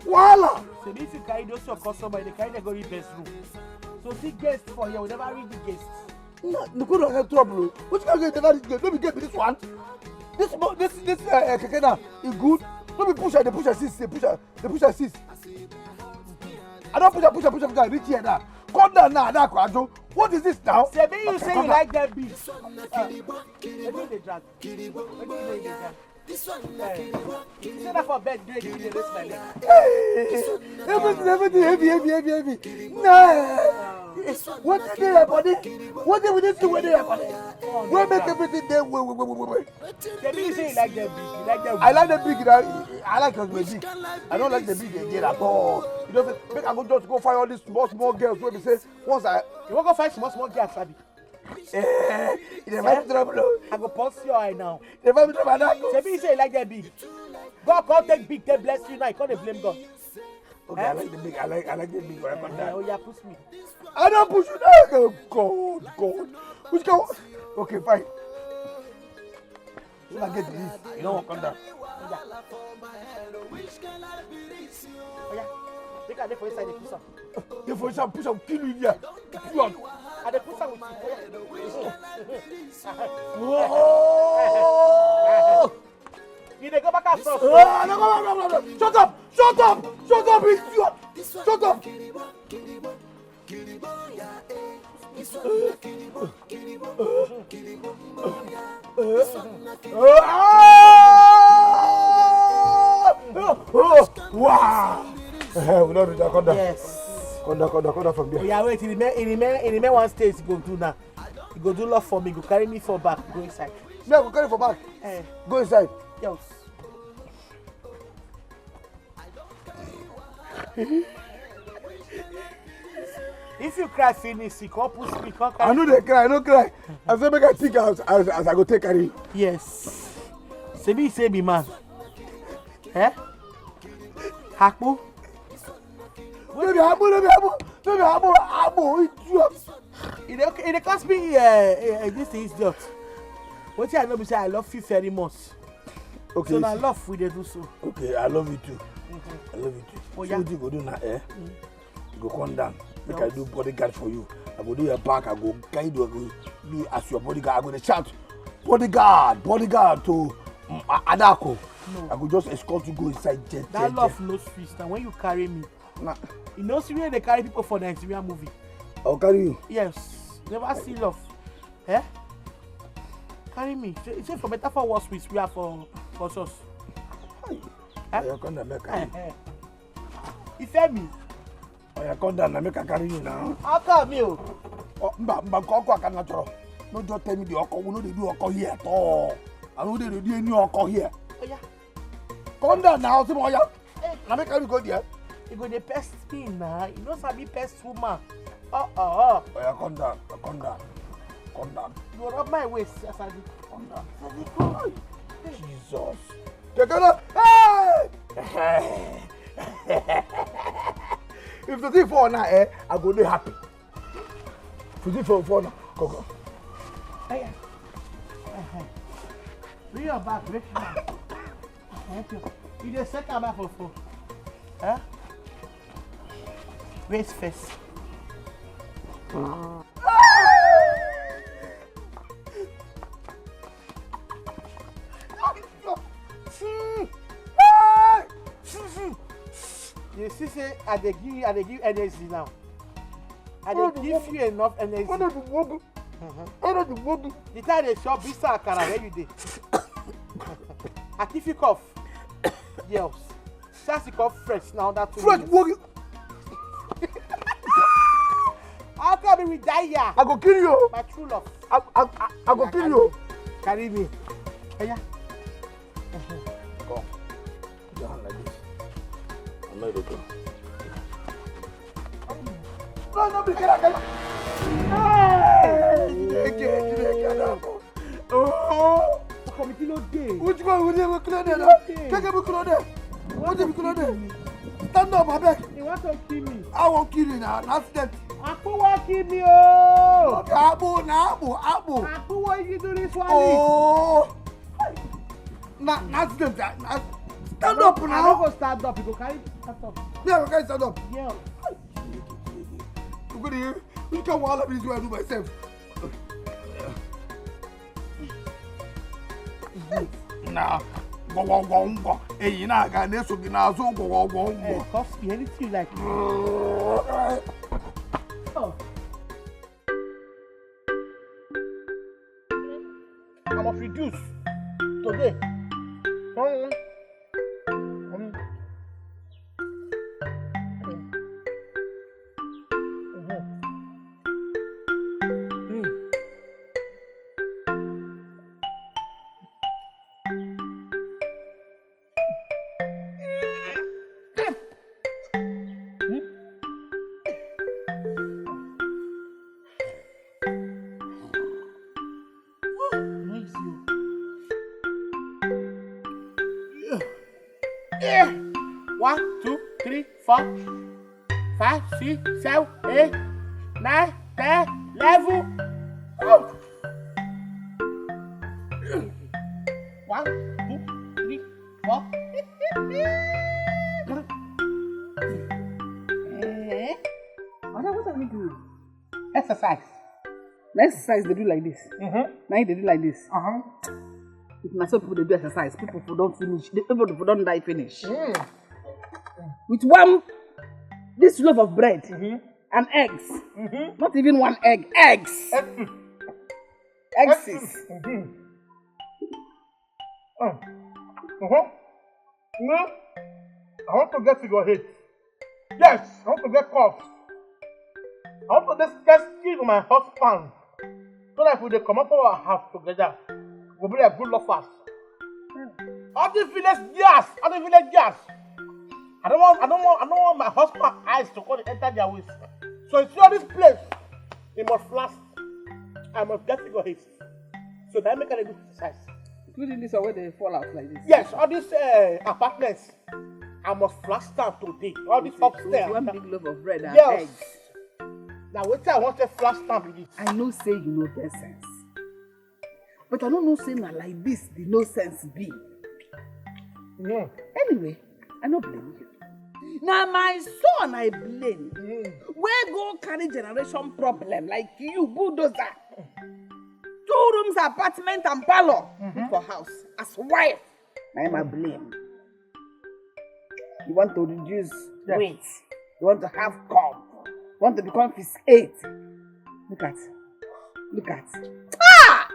Wahala. So if you carry those your customer, they carry them go read best room. So see guest for here, we never read the guest. No, no, go down get trouble. Which kind of get never read guest? No be get this one. This mo- this this uh, uh, keke now, e good. No be push her, dey push her sis, dey push her, dey push her sis. I don't push her, push her, push her, push her, reach here now. Come down now, now, Kwajo. What is this now? Say me you say you like that beat. Wetin dey drag? Wetin dey drag? This one na kiriwa. You say that for bed, do you dey raise my leg? Everything, everything, heavy, heavy, heavy, heavy. Nah. What is your body? What is with this thing wey dey your body? Wey make everything dey wait, wait, wait, wait, wait. Say me you say you like that beat. You like that I like the big, I, I like the big. I don't like the big again at all. You know, make I go just go find all these small, small girls wey be say once I You wan go find small small girl, Sabi? Eh, you never trouble. I go pause your eye now. You never trouble. That Say me you say you like that beat. God come take big, take bless you now. You come dey blame God. Okay, I like the big. I like I like the big one. Eh, oh yeah, push me. I don't push you down. Oh, God, God. Which kind? Okay, fine. So I get this. You don't want come down. Oh yeah, make I dey for inside dey push am. You for some push am kill you here. Kill you out. I dey push am with you. Oh yeah. Oh! You dey go back and forth. Ah, no, no, no, no, no. Shut up! Shut up! Shut up, idiot! Shut up! Ah! Oh, wow! Eh, we don't reach. Come down. Yes. Come down, come down, come down from there. Oya wait, e remain, e remain, e remain one stage go do now. You go do love for me, go carry me for back, go inside. Me, I go carry for back. Eh, Go inside. girls. If you cry finish, you come push me, come carry. I know they cry, I no cry. I say make I think as as, as I go take carry. Yes. Say me say be man. Eh? Hapu. No be hapu, no be hapu, no be hapu, hapu, idiot. E dey e dey cause me uh, uh, this thing is just. Wetin I know be say I love you very much. Okay, So na see. Love we dey do so. Okay, I love you too. I love you too. Oh, See yeah. wetin you go do now, eh? You go come down. Make Yes. I do bodyguard for you. I go do your back. I go guide you. I go do as your bodyguard. I go dey shout, bodyguard, bodyguard to um, A- Adako. No. I go just escort you go inside jet. That jet, Love jet. No sweet na when you carry me. Nah. You know see where they carry people for Nigeria movie. I go carry you. Yes. Never see Love. Eh? Carry me. Say say for better for worse we swear for for sauce. Hey. Eh? Oya, come down, make I carry you. Ife mi. Oya, come down, na make I carry you now. How come you? Oh, mba, mba, nke ọkụ aka na chọrọ. No just tell me the ọkụ. We no dey do ọkụ here at all. I no dey do any ọkụ here. Oya. Come down now, see oya. Eh. Na make I carry you go there. You go dey pest me na. You no sabi pest woman. Uh uh. Oya, come down, come down, come down, You go rub my waist as I dey. Come down. As I dey come. Jesus. Kekere. Hey! If the thing fall now, eh, I go dey happy. If the thing fall, fall now, come, come. Oya. Uh-huh. Bring your bag, bring your bag. Thank you. You dey set am up for for. Huh? Waist first. You see say I dey give you, I dey give you energy now. I dey give you enough energy. What do you want? What do you want? The time dey chop this akara where you dey. I give you cough. Yes. Chance to come fresh now that two Fresh minutes. Bogi. How come we die here? I go kill you. My true love. I, I, I, I go kill you. Carry me. Oya. Come. Your hand like this. I'm not able to. No, no, be careful. Hey! Chineke, Chineke, no. Oh! Ọkọ mi kí ló dé? Which one will you clear there now? Take a book clear there. What did you clear there? Stand up, abeg. You want to kill me? I won't kill you now. An accident. Akuwa kill me o. Okay, abo, na abo, abo. Akuwa you do this one. Oh. Na, na accident. Na, na, Stand up now. I no go stand up, you go carry stand up. Me, I go carry stand up. Yeah. You go dey, which kind wahala be this wey I do myself? Na gwọgwọgwọ ngwọ eyi na-aga na-eso gị n'azụ gwọgwọgwọ ngwọ. Hey, cost me anything you like. Oh. I must reduce today. Mm. Mm. Mm. Mm. Yeah. One, two, three, four, five, six, seven, eight, nine, ten, eleven. Oh. One, two, three, four. Eh? What are we doing? Exercise. Na exercise dey do like this. Mm-hmm. Na him dey do like this. Uh-huh. If na so people dey do exercise, people for don finish. The people for don die finish. Mm. With one, this loaf of bread mm-hmm. and eggs. Mm-hmm. Not even one egg, eggs. Eggs. Eggs. Eggs. Mm-hmm. Mm. Mm-hmm. Mm. I want to get figure eight. Yes, I want to get curves. I want to just get skill for my husband. So that if we dey comot for our house together, we go be like good lovers. All these village girls, all these village girls. I don't want, I don't want, I don't want my husband eyes to come enter their waist. So you see all this place, it must last. I must get figure eight. So that make I dey do exercise. Including this one wey dey fall out like this. Yes, all these uh, apartments, I must flash down today. All these upstairs. One big loaf of bread and yes. Eggs. Na wetin I wan take flash down be this. I know say you no get sense. But I no know say na like this the no sense be. Mm. Anyway, I no blame you. Na my son I blame. Mm. Wey go carry generation problem like you, bulldozer. Two rooms, apartment and parlor. Mm-hmm. Put for house as wife. Na him I blame. You want to reduce yes. weight. You want to have curve. You want to become phys eight. Look at, look at. Ah!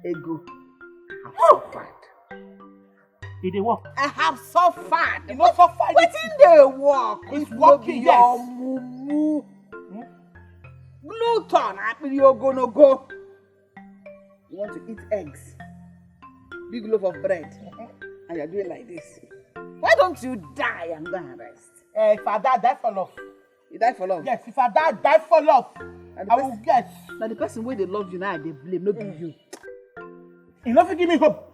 Ego. I have suffered. E dey work. I have suffered. You no suffer anything. Wetin dey work? It's working, yes. Mumu. Hmm? Gluten, akpiri ogologo. You want to eat eggs, big loaf of bread, mm-hmm. and you're doing like this. Why don't you die and go and rest? Eh, if I die, die for love. You die for love? Yes, if I die, die for love. I will, yes. Now the person where they love you now, they blame, not mm. you. You know, give me hope.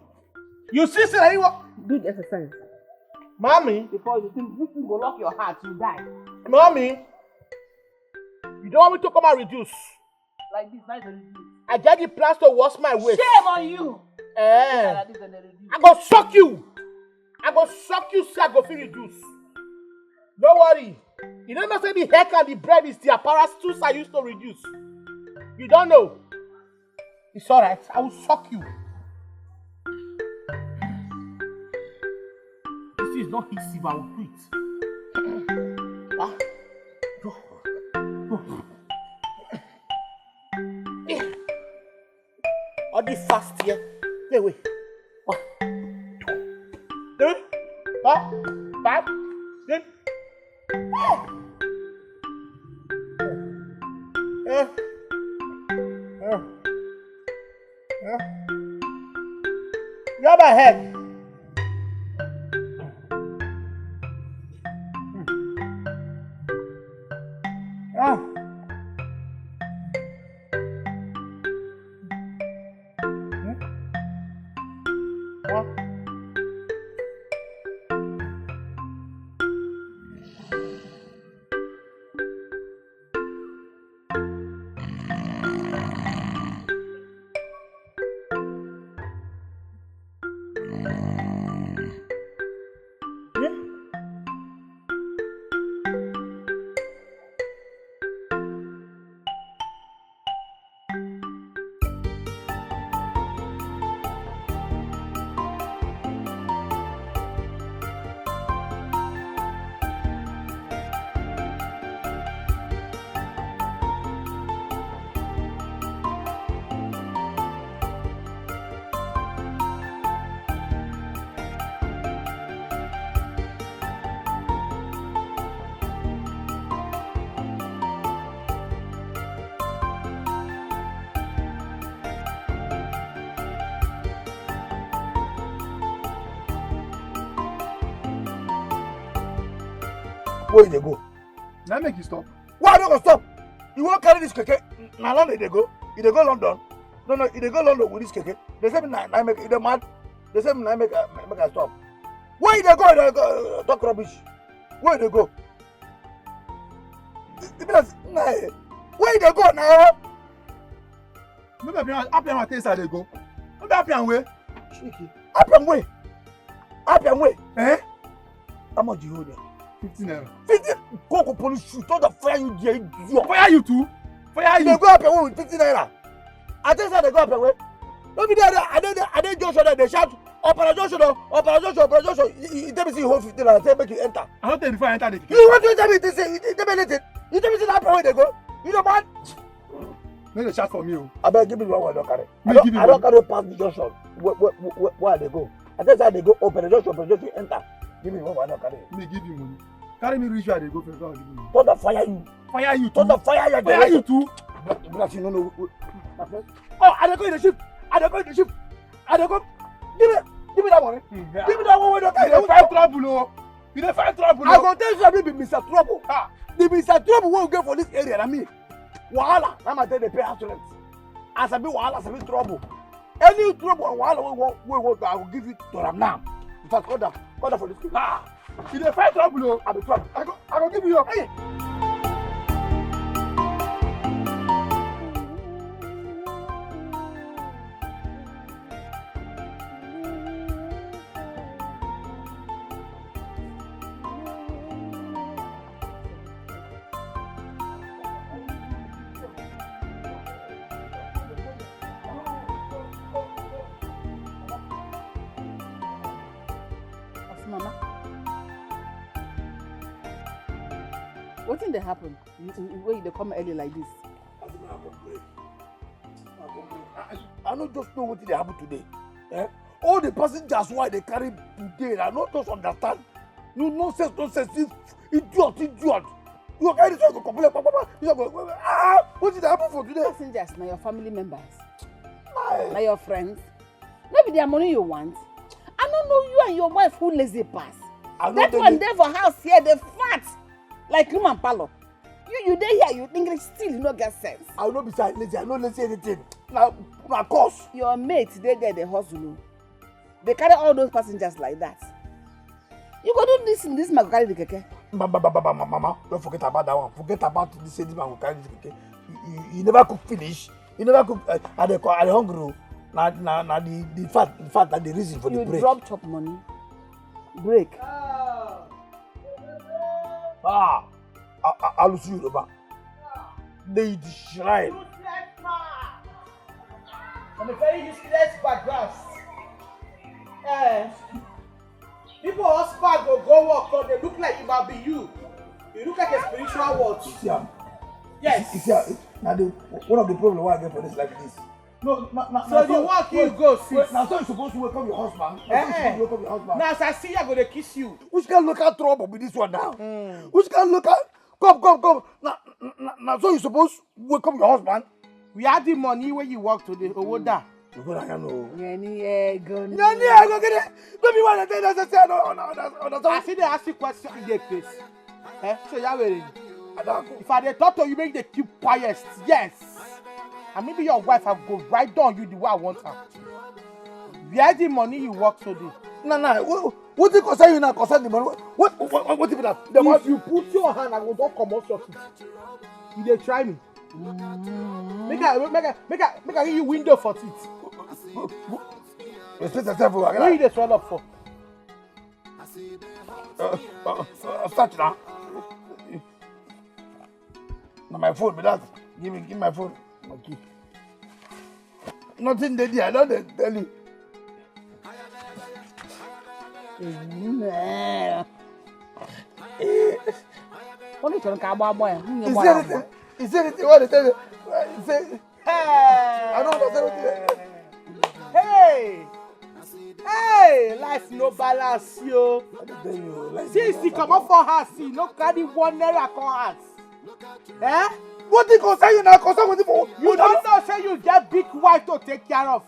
You see, say, you want do the exercise. Mommy. Before you think this thing will lock your heart, you die. Mommy, you don't want me to come and reduce. Like this, nice and reduce. I get the plans to wash my waist. Shame on you. Eh. I go shock you. I go shock you, say I go feel reduce. No worry. You don't know say the heck and the bread is the apparatus I used to reduce. You don't know. It's all right. I will shock you. This is not easy, but I will do it. Ah. All this fast here. Wait, wait. One, two, three, four, five, six. Hey! Eh? Eh? Eh? Grab my head. Ah. Where you dey go? Na make you stop. Why I no go stop? You wan carry this keke? Na London you dey go? You dey go London? No, no, you dey go London with this keke. They say me na, na make, you dey mad? They say me na make, I- make I stop. Where you dey go? You dey go, uh, talk rubbish. Where you dey go? It, it be like, na, where you dey go now? No be Appian, Appian West I dey go. No be Appian Way. Shiki. Appian Way. Appian Way. Eh? How much you hold there? Fifty naira. Fifty. Go go police shoot. Don't fire you there, idiot. Fire you too. Fire You dey you. Go Appian Way with fifty naira. I tell you say I dey go Appian Way. No be there, there, I dey there, I dey junction there, dey shout, "Opera junction o, Opera junction, Opera junction." You, you, you tell me say you hold fifty naira, say make you enter. I don't tell you before I enter the. You want to tell me this, say you tell me anything. You tell me say na Appian Way you dey go. You know man. No dey shout for me o. Abeg give me the one wey I don carry. Me I don, give you I don money. Carry pass the junction. Where, where, where, where I dey go? I tell you say I dey go Opera junction, Opera junction enter. Give me the one wey I don carry. Me give you money. Carry me reach where I dey go first, before I give you money. Thunder fire you. Fire you too. Thunder fire you. Fire you too. But, but you no know. Who, who, my friend. Oh, I dey go in the ship. I dey go in the ship. I dey go. Give me, give me that money. Give me that one wey you don You carry. dey find trouble o. You dey find trouble I o. Go tell you say I be Mister Trouble. Ah. The Mister Trouble wey we get for this area na me. Wahala. Na my take dey pay house rent. I sabi wahala, I sabi trouble. Any trouble and wahala wey wan, wey wan, I go give you to am now. In fact, call down, call down for this. Ah, You dey find trouble o. I be trouble. I go, I go give you your. Hey. Mama, wetin dey happen? You, you, wey you dey come early like this? As in, I complain. I complain. I, I, I no just know wetin dey happen today. Eh? All the passengers wey I dey carry today, I no just understand. You nonsense, nonsense, you idiot, idiot. You go carry this one go complain, pa, pa, pa. This one go, ah, wetin dey happen for today? Passengers na your family members, na Aye. Your friends. No be their money you want. I no know you and your wife who lazy pass. I no That dey one lazy. Dey for house here, dey fat like room and parlour. You, you dey here, you think still you no get sense. I no be say I lazy, I no lazy anything. Na, na cause. Your mate dey there dey hustle o. Dey carry all those passengers like that. You go do this, this man go carry the keke. Mama, mama, mama, mama, don't forget about that one. Forget about this, say this man go carry this keke. You, you, you never cook finish. You never cook. Uh, I dey call, I dey hungry o. Na, na, na the, the fact, the fact that the reason for the You break. Drop chop money. Break. Ah, I, I, I lose you, Yoruba. They the shrine. I'm a very useless background. Eh, people husband go go work, but they look like it might be you. You look like a spiritual what? See am. Yes. You see am. Now the, one of the problem why I get for this life is this. No, na, na, So the work you go wait, see. Now so you supposed to welcome your husband. Na so you Eh, eh. Supposed to welcome your husband. Now as I see you, I go dey kiss you. Which kind of local trouble be this one now? Which kind of local? Come, come, come. Now, now, now so you supposed to welcome your husband. We had the money where you work today. Owo da. You go down here, no. Yẹn ni ẹ gan ni. No, no, I go get it. Don't be one of them that say no, no, no, no, I see they ask you question in the place. Eh? So you are wearing. I don't. If I dey talk to you, make they keep quiet. Yes. And maybe your wife have go right down you the way I want her. Where the money you work today? No, no. What, what it concern you now? Concern the money. What, what, what, what, what if that? The If what? You put your hand, I go don comot your teeth. You dey try me. Make I, make I, make I, make I give you window for teeth. Respect yourself, oh, Where you dey swell up for? Uh, uh, uh, start now. Now my phone, be that. Give me, give my phone. My key. Nothing dey there. I don't dey tell you. Onye chọrọ ka agba agbọ ya, nwunye Is gbara there agbọ. Anything? Is there anything? What they tell you? Uh, say, I don't understand what you Hey! Hey! Life no balance yo. I dey tell you, like, Since you comot for house, you no carry one naira come house. Eh? What they concern you now? Concern with people. You don't know say you get big wife to take care of.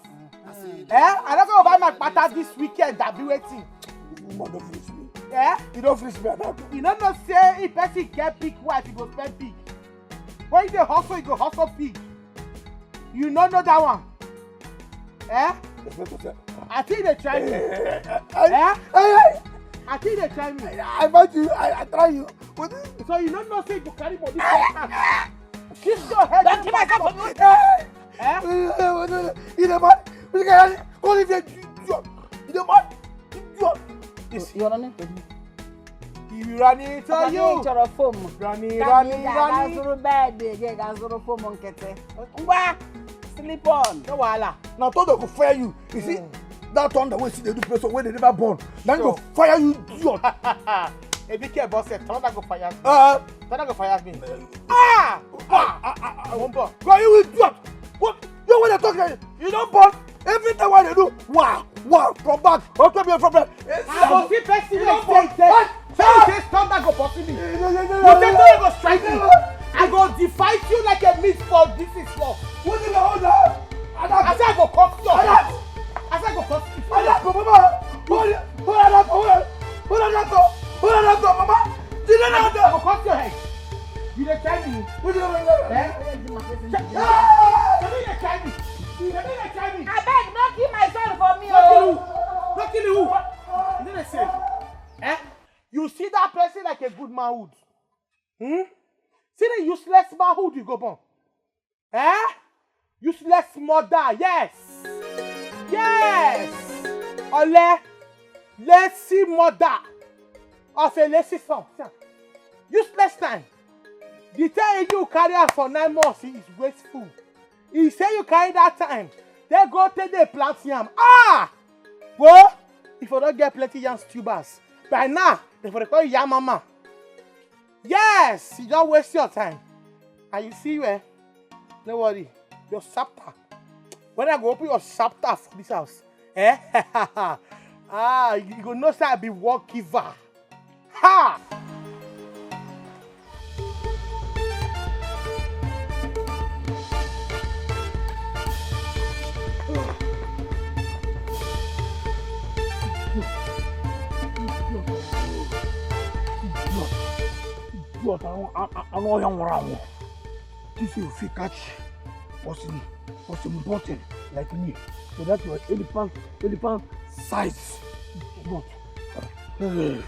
Eh? I don't go buy my pata this weekend. That be waiting. Woman don finish me. Eh? You don finish me, Adaku. You no know say if person get big wife, you go spend big. When you dey hustle, you go hustle big. You no know that one. Eh? Respect yourself. I think they try me. Eh, Eh? eh, I think they try me. eh, I fight you. I, I try you. But So you no know say you go carry money for hand. Kiss your head. Don't kill myself for you. eh, Eh? eh, eh, you dey mad? You dey call it a idiot. You dey mad? Idiot. You're running to me. You running to you. Chọrọ foam. Running, Ka running, anyị ga-aga running. Zụrụ bed, ga-aga zụrụ foam nkịtị. Ngwa, sleep on. No wahala. Na thunder go fire you. You see that thunder wey see dey do person wey dey never born. Na go Sure. Fire you, idiot. Ebike boss said thunder go fire me. Uh, Thunder go fire me. Ah! Ah! ah, ah, ah, Wombo. Go you idiot. What? You wey dey talk like you don born. Every time wey dey do, wow, wow, from back. Okay, be a problem. I go see person You like don say born. say say thunder go pursue me. You say thunder go strike me. I go divide you like a meat for this is for. What is the order? I say I go cut your head. I say I go cut you. Adaku, mama. Hold, hold Adaku, hold, hold Adaku, hold Adaku, mama. You don't know I that. go cut your head. You dey try me. What is the order? Eh? Ah! Shebi you dey try me. Shebi you dey try me. Abeg, no kill my son for me No kill o. who? No kill who? You know they say, eh? You see that person like a good manhood. Hmm? See the useless manhood you go born. Eh? Useless mother, yes. Yes. Ole, lazy mother of a lazy son. Useless time. The time you carry am for nine months is wasteful. He say you carry that time. They go take the plant yam. Ah! Well, if you don't get plenty yam tubers, by now, they for call you yam mama. Yes, you don't waste your time. And you see where? No worry. Your chapter. When I go open your chapter for this house, eh? Ah, you go know say I be work giver. Ha! Idiot, I wan, I, I, I no wan run. This you fit catch person, person button like me. So that your elephant, elephant size. Idiot.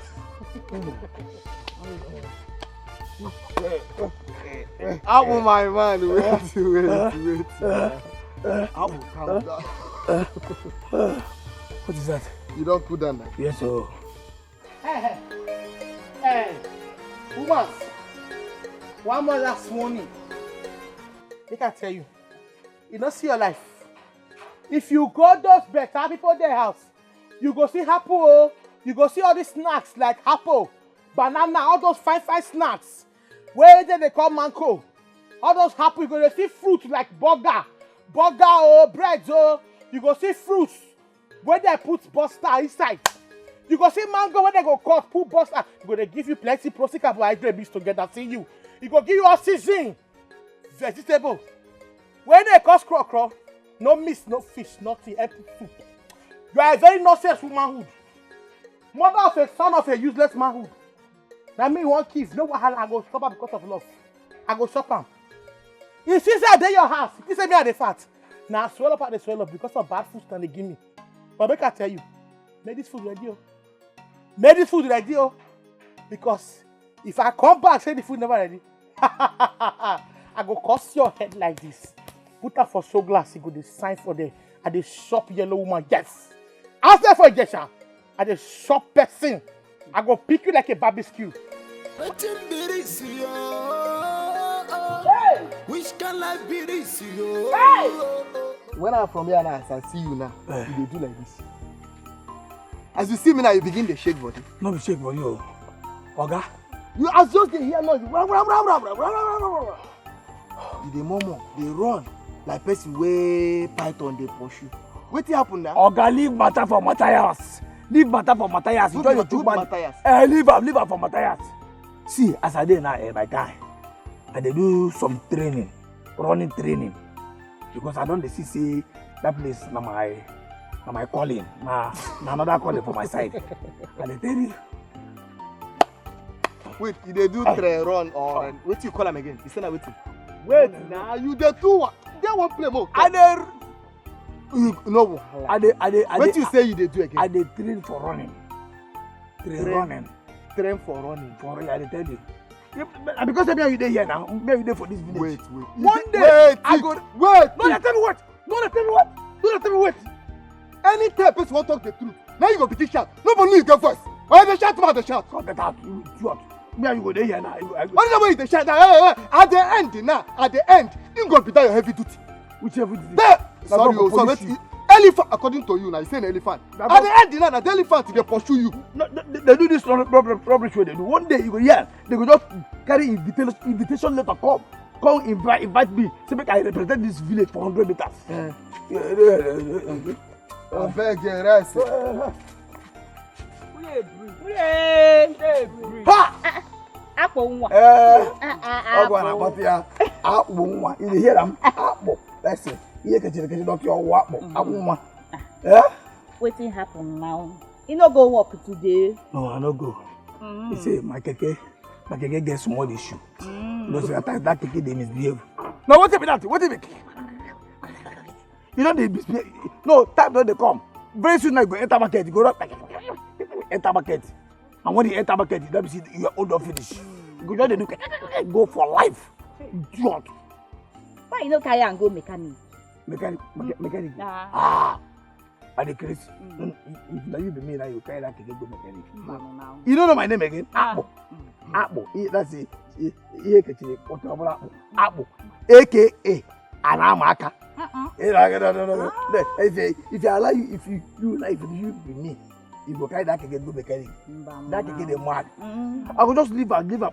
Abu, my man, wait, wait, wait. Abu, calm down. What is that? You don't cool down now. Yes, sir. Hey, hey, hey, woman, one more last warning. Make I tell you, you no see your life. If you go those better people their house, you go see apple, oh, you go see all these snacks like apple, banana, all those fine fine snacks. Where they, they call mango, all those apple, you go dey see fruit like burger, burger oh, bread oh, you go see fruits wey dem put buster inside. You go see mango wey dem go cut put buster. E go dey give you plenty protein, carbohydrate mix together. See you. E go give you all season vegetable. When they cause crocro, no meat, no fish, nothing, empty soup. You are a very nonsense womanhood. Mother of a son of a useless manhood. Na me wan kiss, no wahala, I go chop am because of love. I go chop am. You see say I dey your house, you say me I dey fat. Na swell up I dey swell up because of bad food dem dey give me. But make I tell you, make this food ready o. Make this food ready o. Because if I come back say the food never ready, I go curse your head like this. Put am for show glass, e go dey sign for there. I dey chop yellow woman, yes. Ask them for Ijesha. I dey chop person. I go pick you like a barbecue. Wetin be this, yo? Which kind life be this, yo? When I'm from here now, as I see you now, you dey do like this. As you see me now, you begin dey shake body. No be shake body o. Oga. You as just dey hear noise, you rah, rah, rah. You dey murmur, dey run like person wey python dey pursue. Wetin happen now? Oga, leave matter for Matthias. Leave matter for Matthias. You Who just be- dey chook who be mouth. Matthias? Eh, leave am, leave am for Matthias. See, as I dey now, eh, my guy, I dey do some training, running training, because I don dey see say that place na my Na my calling. Na, na another calling for my side. I dey tell you. Wait, you dey do train run or wetin you call am again? You say na wetin? Wait na, you dey do what? Dey one play more. I dey. You no wahala. I dey, I dey, I dey. Wetin you say you dey do again? I dey train for running. Train running. Train for running. For running, I dey tell you. Na because say me and you dey here now, me and you dey for this village. Wait, wait. One day, wait, I go. Wait. No dey tell me what. No dey tell me what. No dey tell me wait. Anytime person wan talk the truth, na you go begin shout. Nobody know you get voice. Why you dey shout, man dey shout? Come get out, you idiot. Me and you go dey here now. Only the way you dey shout now, eh, eh, eh, at the end now, at the end, you go be that your heavy duty. Which heavy duty? Sorry o, sorry. Elephant, according to you now, you say na elephant. At the end now, na the elephant dey pursue you. No, they, they do this rubbish wey they do. One day you go hear, they go just carry invitation, invitation letter come, come invite, invite me. Say make I represent this village for hundred meters. Eh. Abeg, eh, rest. Ha! Akpọ nwa. Eh, ọ bụ na akpọta ya akpọ nwa. You dey hear am? Akpọ. That's it. Ihe kechiri kechi dọkịta ọwụ akpọ. Akpọ nwa. Eh? Wetin happen now? You no go work today? No, I no go. Mm. You see, my keke, my keke get small issue. Mm. You know say that, that keke dey misbehave. Now wetin be that? Wetin be? You know they misbehave. No, time don dey come. Very soon I go enter market. You go run, enter market. And when you enter market, you don see you old don finish. You go just dey do go for life. Idiot. Why you no carry am go mechanic? Mechanic, mechanic. Ah. I dey craze. If na you be me now, you carry that keke go mechanic. You no know my name again? Akpo. Akpo. That's it. Ihe kechiri kpọtụ ọbụla akpụ. Akpụ. A K A Anamaka. If you allow you, if you, you like, if you be me, you go carry that keke go mechanic. That keke dey mad. I go just leave am, leave am,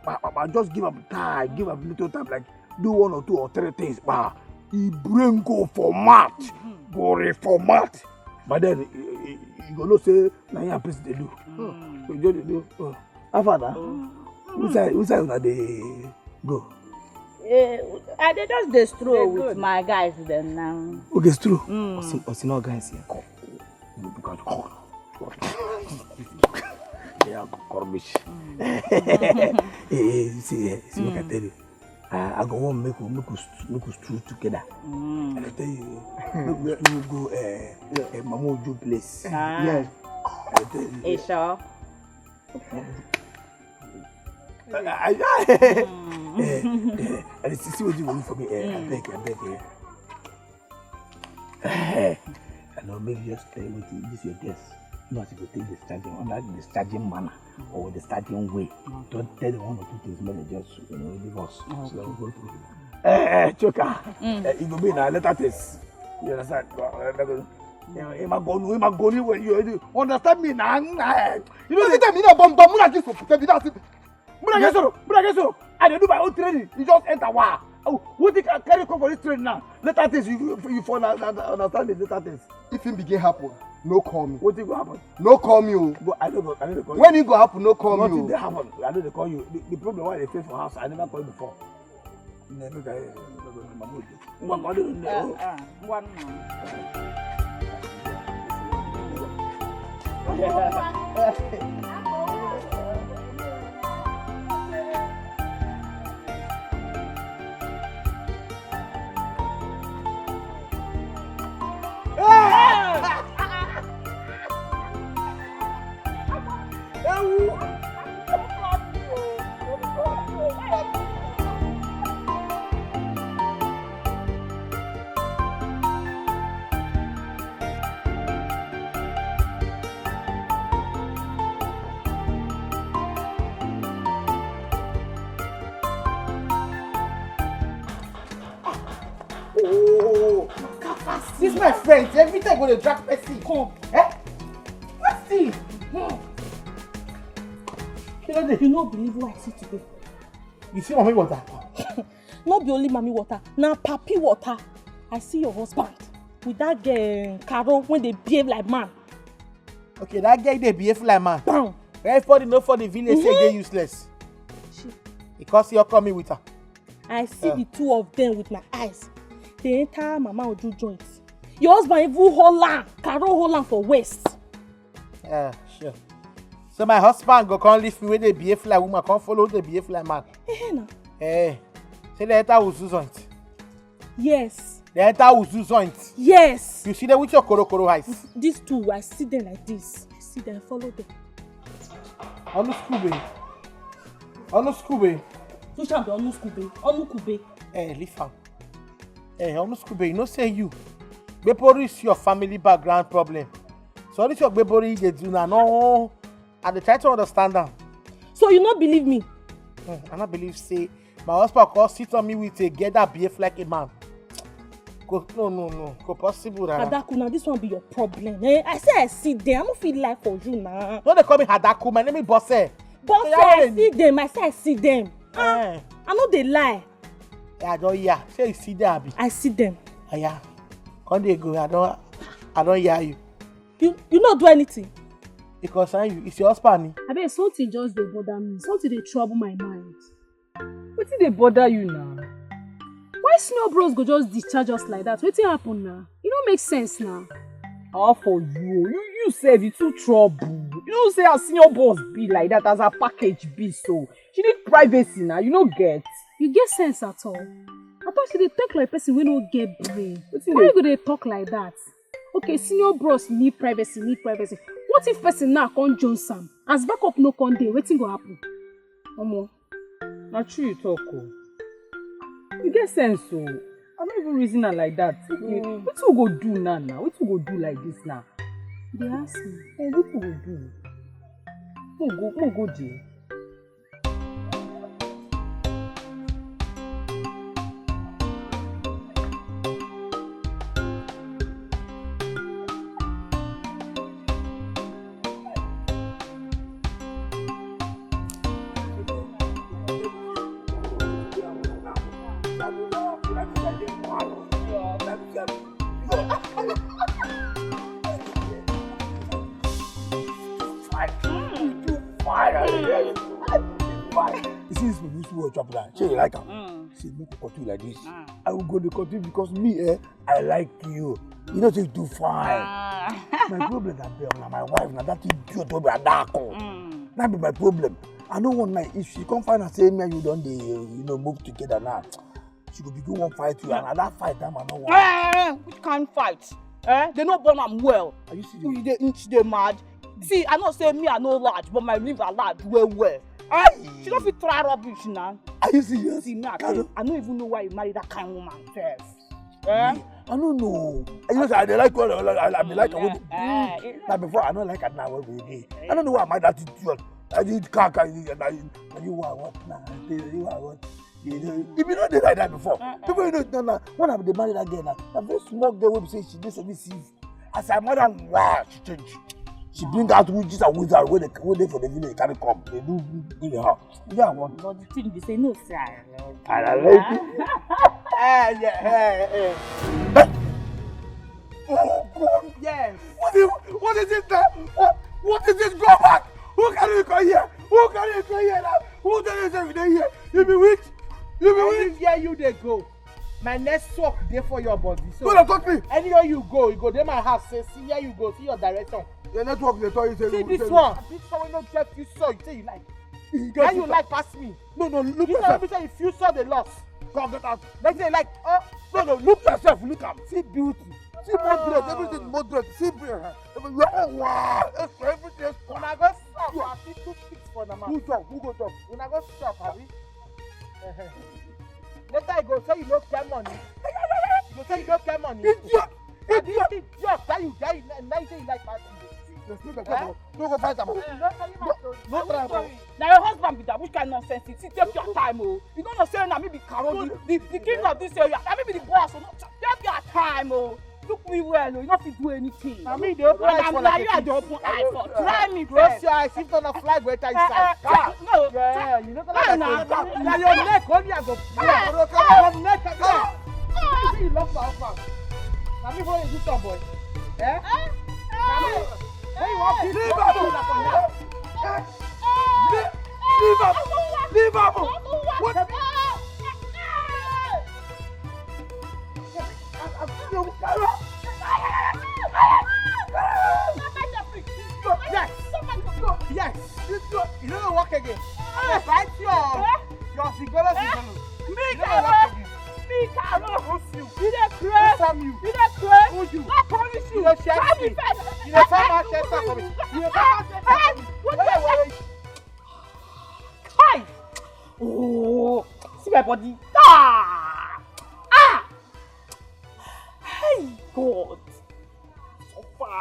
just give am time, give am little time, like do one or two or three things, bah, e brain go format, go reformat. But then you go know say na him person dey do. So you just dey do. How far na? Which side, which side una dey go? Eh, I dey just dey stroll with my guys dem now. Okay, stroll. Osi, Osi, no guys here. Come. Yeah, rubbish. Eh, eh, see, eh, see what I tell you. I, I go wan make we, make we st-, make we stroll together. I tell you, make we stroll go, eh, eh, Mama Ojo place. Yes. I tell you. Sure. I, I, I, eh, eh, I see, see what you want for me. Eh, I beg, I beg, eh. Eh, I know, maybe just tell me this your guess. No, as you go take discharging, on that discharging manner or discharging way. Don't tell them one or two things, make they just, you know, leave us. So that we go through. Eh, eh, Choka. Eh, it go be na later test. You understand? Go, eh, go. Eh, eh, Magonu, eh, Magonu, when you, you understand me now? Eh, you know, the time you know, bum, bum, like this, tell me that. Muna get soro, muna get soro. I dey do my own training. You just enter, wow. Oh, what they can carry come for this training now? Later things, you, you, you for na, na, na, understand the later things. If it begin happen, no call me. What thing go happen? No call me o. Go, I no go, I no dey call you. When it go happen, no call me o. Nothing dey happen. I no dey call you. The, the problem why I dey face for house, I never call you before. Never call you. Ngwa, ngwa, ngwa, ngwa. Oh, this my friend. Every time go dey drag person. Come. Eh? Wetin? Hmm. You know, you no believe what I see today. You see mommy water? No be only mommy water, na papi water. I see your husband with that girl, Caro, when they behave like man. Okay, that girl dey behave like man. Bam. Everybody know for the village say dey useless. Because you come in with her. I see the two of them with my eyes. They enter Mama Ojo joint. Your husband even hold am, Carol hold am for waist. Yeah, sure. So my husband go come leave me wey dey behave like woman, come follow dey behave like man. Eh, na. Eh, say they enter Uzu joint. Yes. They enter Uzu joint. Yes. You see them with your korokoro eyes. These two, I see them like this. I see them, follow them. Onu skube. Onu skube. Which one be Onu skube? Onu kube. Eh, leave am. Eh, Onu skube, you know say you. Gbebori is your family background problem. So this your gbebori you dey do now. No, I dey try to understand am. So you no believe me? Hmm, I no believe say my husband come sit on me with a girl that behave like a man. Go, no, no, no, go possible that. Adaku, now this one be your problem. Eh? I say I see them. I no fit lie for you now. No, they call me Hadaku. My name is Bosse. Bosse, I see them. I say I see them. Eh. I no dey lie. Yeah, I don't hear. Say you see them, abi? I see them. Aya, come dey go. I don't, I don't hear you. You, you no do anything. It concern you. It's your husband. Abeg, something just dey bother me. Something dey trouble my mind. Wetin dey bother you now? Why senior bros go just discharge us like that? Wetin happen now? E no make sense now. How for you? You you sef you too trouble. You know say as senior boss be like that, as her package be so. She need privacy now. You no get. You get sense at all? I thought you dey talk like person wey no get brain. Wetin Why dey you go dey talk like that? Okay, senior bros need privacy, need privacy. What if person now come join Sam? As backup no come dey, wetin go happen? Omo, na true you talk o. You get sense o. I no even reason am like that. Okay, mm. Wetin we go do now now? Wetin we go do like this now? Dey ask me. Eh, wetin we go do? Mo go, mo go there. You see this people wey chop that? Shey you like am? Mm. See, make we continue like this. Mm. I will go dey continue because me, eh, I like you. You know say you too fine. Ah. My problem na be na my wife, na that idiot wey be Adako. Mm. That be my problem. I no want my if she come find out say me and you don dey, you know, move together now. She go begin wan fight you, and na that fight that man no want. Eh, which kind fight? Eh, they no born am well. Are you serious? You dey, she dey mad. See, I know say me, I no large, but my liver large well well. Eh? She no fit try rubbish now. Are you serious? See, me, I tell you, I no even know why you marry that kind woman sef. Eh? Me, I no know. You know say I dey like all, I, I be like, eh, eh, na before I no like her now wey we dey. I no know why I marry that idiot. I did kaka, you, you, you, you are what now? You are what? You know, if you no dey like that before, uh-uh. People you know now, now when I dey marry that girl now, na very small girl wey be say she dey submissive. As I marry am, wow, she change. She bring out witches and wizards wey dey wey dey for the village carry come. Dey do do the house. You know what I want? But the thing be say no, sir. I like it. Eh, yeah, eh, eh. Oh God. Yes. What is, what is it now? What, what is this? Go back. Who carry you come here? Who carry you come here now? Who tell you say we dey here? You be witch? You be witch? Anywhere you dey go, my network dey for your body. So no dey talk me. Anywhere you go, you go dey my house. Say see where you go, see your direction. Your network dey tell you say see you this one. This one wey no get you so you say you like. How you like pass me? No, no, look yourself. You know say if you saw the loss. Come get out. Let's say like, oh. No, no, look yourself, look am. See beauty. See moderate, everything moderate. See beauty. Everything. Wow, everything. Una go stop. I see two sticks for the mouth. Who talk? Who go talk? Una go stop, abi? Later you go say you no get money. You go say you no get money. Idiot! Abi idiot! That you get, now you say you like pass me. No go fight am. No try am. Na your husband be that. Which kind nonsense? See, take your time o. You no know say na me be Carol, the, the, the king of this area. Na me be the boss o. No, take your time o. Look me well o. You no fit do anything. Na me dey open eye for like a fish. Na you I dey open eye for. Try me first. Close your eyes. If not, na fly go enter inside. No. Yeah, you no go like that. Na your neck only I go break. Your neck. You see you lock my husband. Na me wey you do some boy. Eh? Na me. When you wan beat me, you na for now. Leave am! Leave am! What? I, I, I, I, You no go work again. Hey, bite your, your sigolo, sigolo. Me, you no go work again. Me, Carol. Who you? You dey craze. Who you? You dey craze. Who you? I promise you. You dey share me. You dey come out share for me. You dey come out share for me. Wait, wait, wait. Kai! Oh, see my body. Ah! Ah! Hey, God! Suffer.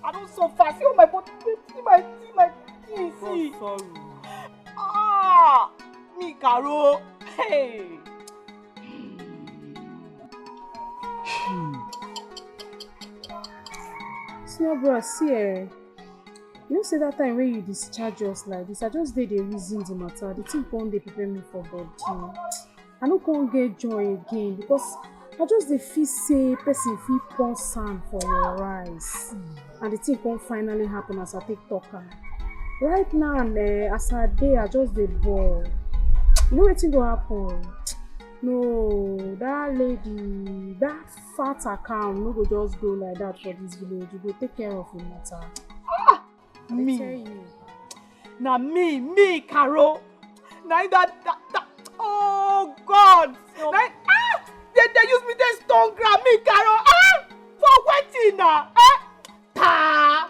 I don suffer. See all my body. See my, see my skin. See. Sorry. Ah! Me, Carol. Hey! Hmm. Small bros, see eh, you know say that time when you discharge us like this, I just dey dey reason the matter. The thing come dey prepare me for body. I no come get joy again because I just dey feel say person fit pour sand for your rice. And the thing come finally happen as I take talk am. Right now, eh, as I dey, I just dey ball. You know wetin go happen? No, that lady, that fat account no go just go like that for this village. You go take care of the matter. Ah! Me. I tell you. Na me, me, Carol. Na that, that, that. Oh God. No. Na, ah! They, they use me, they stone ground me, Carol. Ah! For wetin na? Eh? Ta!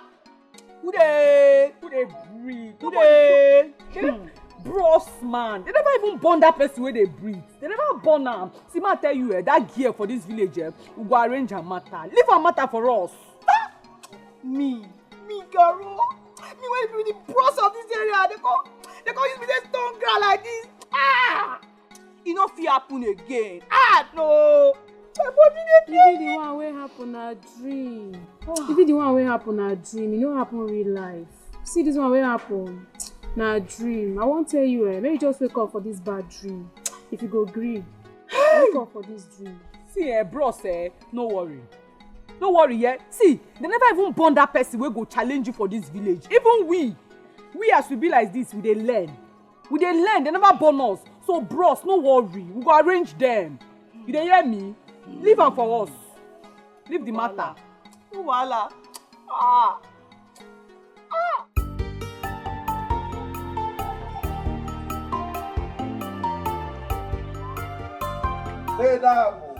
Who dey, who dey breathe? Who dey? Hmm. Bros man, they never even born that person wey dey breathe. They never born am. See, ma tell you, eh, that girl for this village, eh, we go arrange her matter. Leave her matter for us. Ah! Me, me, Carol. Me wey be the bros of this area, they come, they come use me, they stone ground like this. Ah! E no fit happen again. Ah, no. My body dey pain me. Even the one wey happen na dream. Ah. Even the one wey happen na dream. E no happen real life. See this one wey happen na dream. I wan tell you, eh, make you just wake up for this bad dream. If you go gree, wake up for this dream. See, eh, bros, eh, no worry. No worry, eh. See, they never even born that person wey go challenge you for this village. Even we, we as we be like this, we dey learn. We dey learn, they never born us. So bros, no worry, we go arrange them. You dey hear me? Leave am for us. Leave the matter. No wahala. Ah. Ah. Hey, Damo.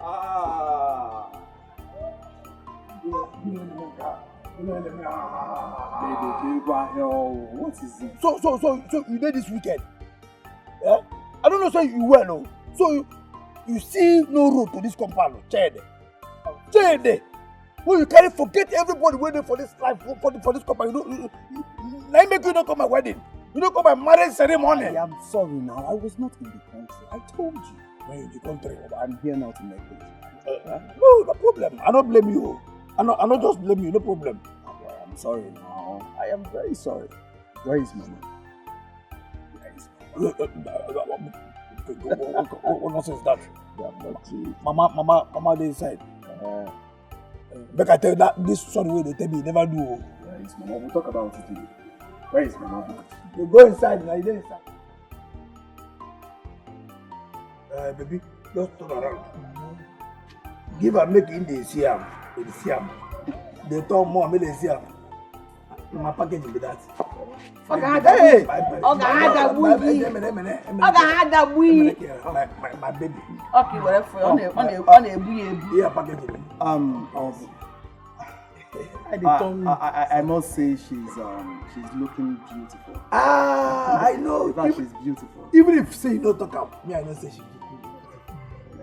Ah. Baby, baby, what is it? So, so, so, so you dey this weekend? Yeah? I don't know say you well, oh. So you, you see no road to this compound, oh. Chede. Chede. When you carry forget everybody wey dey for this life, for, for, for this compound, you know, you, you, you, na im make you no come my wedding. You no come my marriage ceremony. I am sorry now. I was not in the country. I told you. When you the country. I'm here now to make peace. Uh, no, no problem. I don't blame you. I no, I no just blame you. No problem. I'm sorry now. I am very sorry. Where is mama? Where is mama? What, what, what, what, what nonsense is that? Mama, mama, mama dey inside. Uh, Make I tell you that this sorry wey they tell me, you never do. Oh. Where is mama? We'll talk about it later. Where is mama? You go inside now. You dey inside. Uh, baby, just turn around. Give am make him dey see am. Dey see am. Dey turn more make dey see am. Na my package be that. Oga Adamu. Hey! Oga Adamu. Oga Adamu. My, my, my baby. Okay, whatever. On a, on a, on a, on a, yeah, package. Um, um, I dey I, turn I, I, I must say she's, um, she's looking beautiful. Ah, I know. In fact, she's beautiful. Even if say you no talk am, me I know say she beautiful.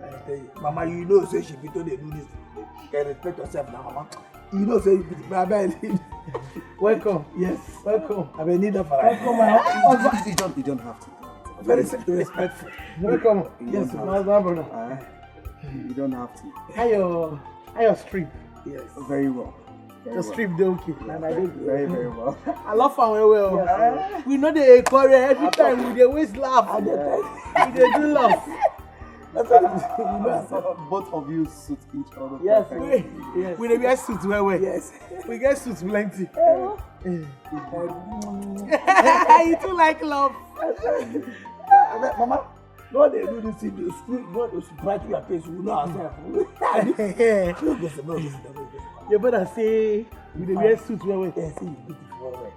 I tell you, Mama, you know say she be to dey do this. You can respect yourself now, Mama. You know say you beautiful. Abeg. Welcome. Yes. Welcome. I been need that for her. Welcome, my husband. You don't, you don't have to. Very respectful. Welcome. Yes, my husband, brother. Uh, you don't have to. How your, how your strip? Yes. Very well. Very well. Your strip dey okay. Yeah, very, very well. I love am well well. Yes. We no dey quarrel every time, we dey always laugh. We dey do laugh. Both of you suit each other. Yes, perfectly. We, yes, we dey wear suits well well. Yes. We get suits plenty. Eh. You too like love. Mama, no dey do this thing. The school, no dey bright your face. We know ourselves. Your brother say You dey wear suit well well. Yes, you beautiful well well.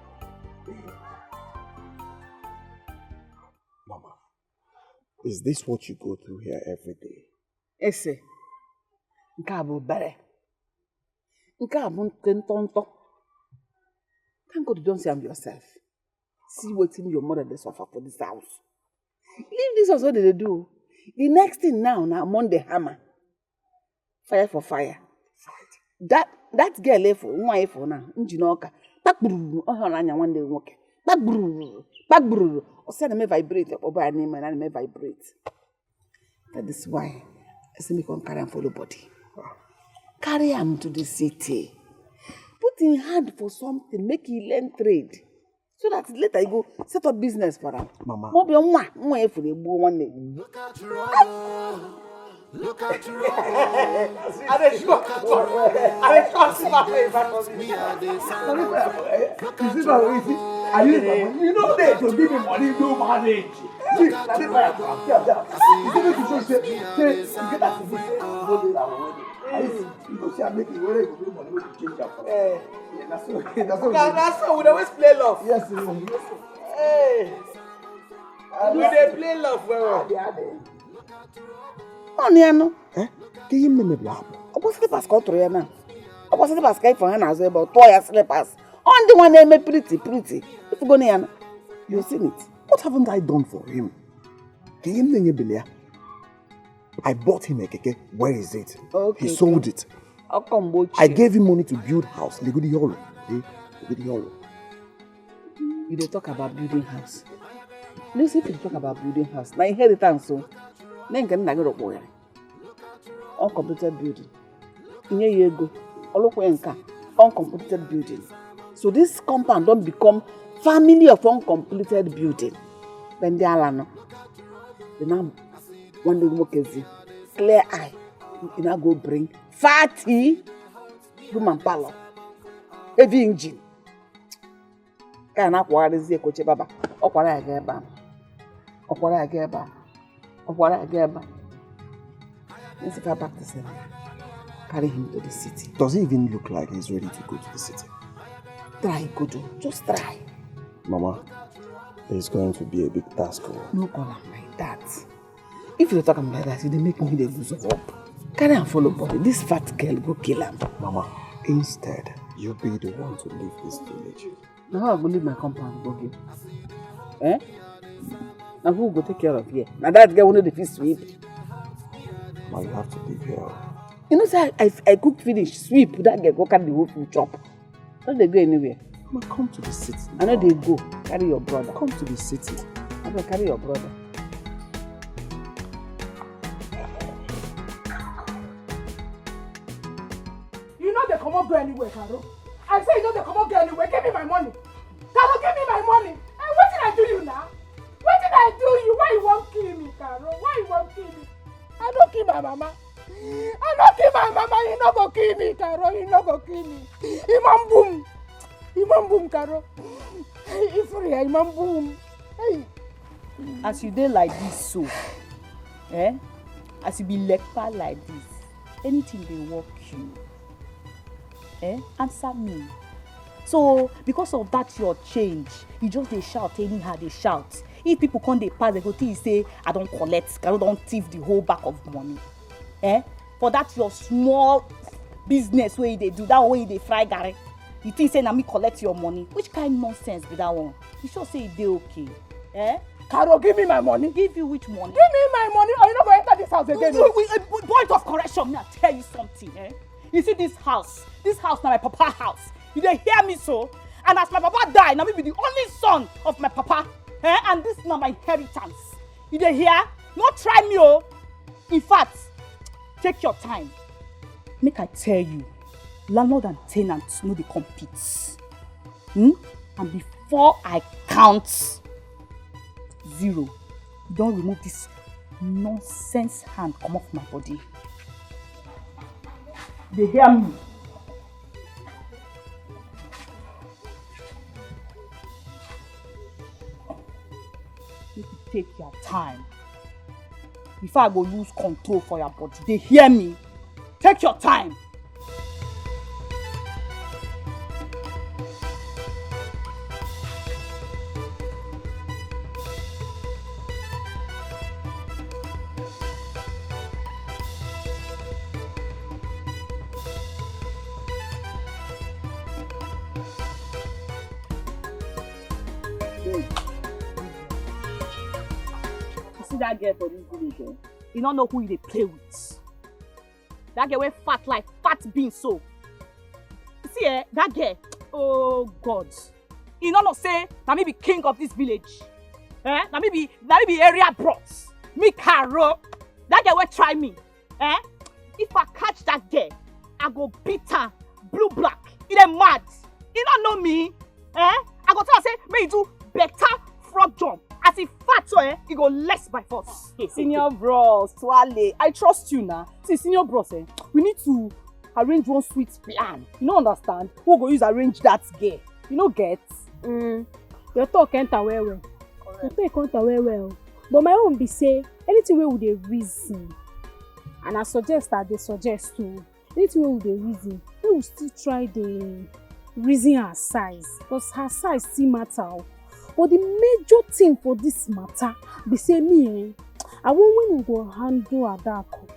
Mama, is this what you go through here every day? Ese, nke a bụ obere. Nke a bụ nke ntọntọ. Thank God you don't see am yourself. See wetin your mother dey suffer for this house. Leave this house wey dey dey do. The next thing now na Monday hammer. Fire for fire. That that girl efu, nwa efu na nji n'ọka. Kpakpuru, ọ hụrụ anya nwanne ya nwoke. Kpakpuru, kpakpuru. Ọ sị na me vibrate, ọ bụ anyị ma na me vibrate. That is why I say make one carry am follow body. Carry am to the city. Put in hand for something, make he learn trade. So that later he go set up business for am. Mama. Mo be nwa, nwa efu dey gbuo nwanne. Look at you. Look at you. I dey show. I dey show see my face back for me. You see now, you see, I use my money. You know they to give me money, no manage. See, I dey buy am. Yeah, yeah. You see me to show say, say, you get that to me. Go dey that one. I see. You go see, I make it. Where you go bring money, we go change am. Eh. Yeah, that's so. That's so. Na, na so we dey always play love. Yes, you know. Hey. We dey play love well well. Ọ nụ ya nụ. Eh? Ka ihe mmemme bụ hapụ. Ọ bụ slippers ka ọ tụrụ ya na. Ọ bụ slippers ka ifo ha na-azụ ebe ọ tụọ ya slippers. Ọ ndị nwa na-eme pretty pretty. Ifugo na ya nụ. You seen it. What haven't I done for him? Ka ihe m na-enye bele ya. I bought him a keke. Where is it? Okay, he sold it. Ọkọ mgbe ochie. I gave him money to build house. Legodi ihe ọ lụ. Eh? Legodi ihe ọ lụ. You dey talk about building house. Listen, if you talk about building house, na inheritance o. Na nke nna gị rụkpụgharị. Uncompleted building. Inye ya ego. Ọ lụkwa nke a. Uncompleted building. So this compound don become family of uncompleted building. Be ndị ala nọ. Dị na nwanne gị nwoke zi. Clear eye. You now go bring fatty room and parlor. Heavy engine. Ka a na-akwagharịzi ekoche baba. Ọ kwara ya gaa ebe a. Ọ kwara ya gaa ebe a. Ọ kwara ya gaa ebe a. Let's go back to Senegal. Carry him to the city. Does he even look like he's ready to go to the city? Try, Kodo. Just try. Mama, it's going to be a big task. Oh. No call am like that. If you talk am like that, you dey make me dey lose hope. Carry am follow body. This fat girl go kill am. Mama, instead, you be the one to leave this village. Na how I go leave my compound go give? Eh? Na who go take care of here? Na that girl wey no dey fit sweep. Ma, you have to leave here. You know say I, I, I cook finish, sweep, that girl go carry the whole food chop. No dey go anywhere. Ma, come to the city. I no dey go. Carry your brother. Come to the city. I go carry your brother. You no dey comot go anywhere, Caro. I say you no dey comot go anywhere. Give me my money. Caro, give me my money. Eh, wetin I do you now? Wetin I do you? Why you wan kill me, Caro? Why you wan kill me? I no kill my mama. I no kill my mama. You no go kill me, Caro. You no go kill me. Imam boom. Imam boom, Caro. Ifuri, Imam boom. Hey. As you dey like this so, eh? As you be lekpa like this, anything dey work you. Eh? Answer me. So, because of that your change, you just dey shout anyhow, dey shout. If people come dey pass, they go think say, "I don collect, I don thief the whole bag of money." Eh? For that your small business wey you dey do, that one wey you dey fry garri, you think say na me collect your money? Which kind nonsense be that one? You sure say e dey okay? Eh? Caro, give me my money. Give you which money? Give me my money, or you no go enter this house again. You, we, a point of correction, me I tell you something, eh? You see this house, this house na my papa house. You dey hear me so? And as my papa die, na me be the only son of my papa, eh? And this na my inheritance. You dey hear? No try me, oh. In fact, take your time. Make I tell you, landlord and tenant no dey compete. Hmm? And before I count zero, you don remove this nonsense hand comot for my body. Dey hear me? Make you take your time before I go lose control for your body. Dey hear me? Take your time. You see that girl for this village, eh? You don't know who you dey play with. That girl wey fat like fat bean so. See, eh, that girl. Oh God. You no know say na me be king of this village. Eh? Na me be na me be area bros. Me Caro. That girl wey try me. Eh? If I catch that girl, I go beat her blue black. You dey mad. You no know me. Eh? I go tell her say make you do better frog jump. As e fat so, eh, e go less by force. Senior bros, Twale, I trust you na. See, senior bros, eh, we need to arrange one sweet plan. You no understand? Who go use arrange that girl? You no get? Mm. Your talk enter well well. Your talk enter well well. But my own be say anything wey we dey reason, and I suggest, I dey suggest too. Anything wey we dey reason, make we still try dey reason her size, because her size still matter o. But the major thing for this matter be say me, eh, I want when we go handle Adaku,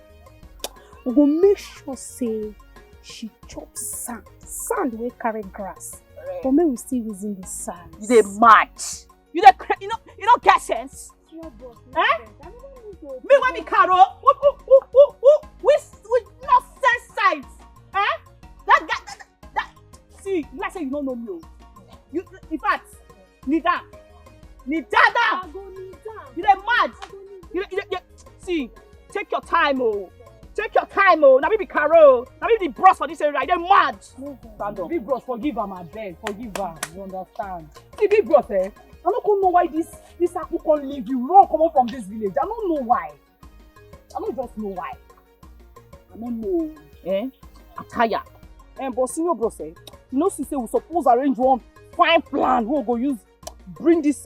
we go make sure say she chop sand, sand wey carry grass. But make we still reason the size. You dey mad. You dey cra- you know you no get sense. Eh? Me wey be Caro, who who who who who who who no sense size? Eh? That guy, that, that, that, see, like say you no know me o. You, in fact, kneel down, kneel down, down. I go kneel down. You dey mad? I go kneel down. You dey, you dey, you dey, see, take your time o. Take your time o. Na me be Caro. Na me be the bros for this area. You dey mad? Stand up. Big bros, forgive am abeg, forgive am. You understand? See, big bros, eh? I no come know why this this Aku come leave you, run comot from this village. I no know why. I no just know why. I no know. Eh? I tire. Eh, but senior bros, eh? You know see say we suppose arrange one fine plan wey we go use bring this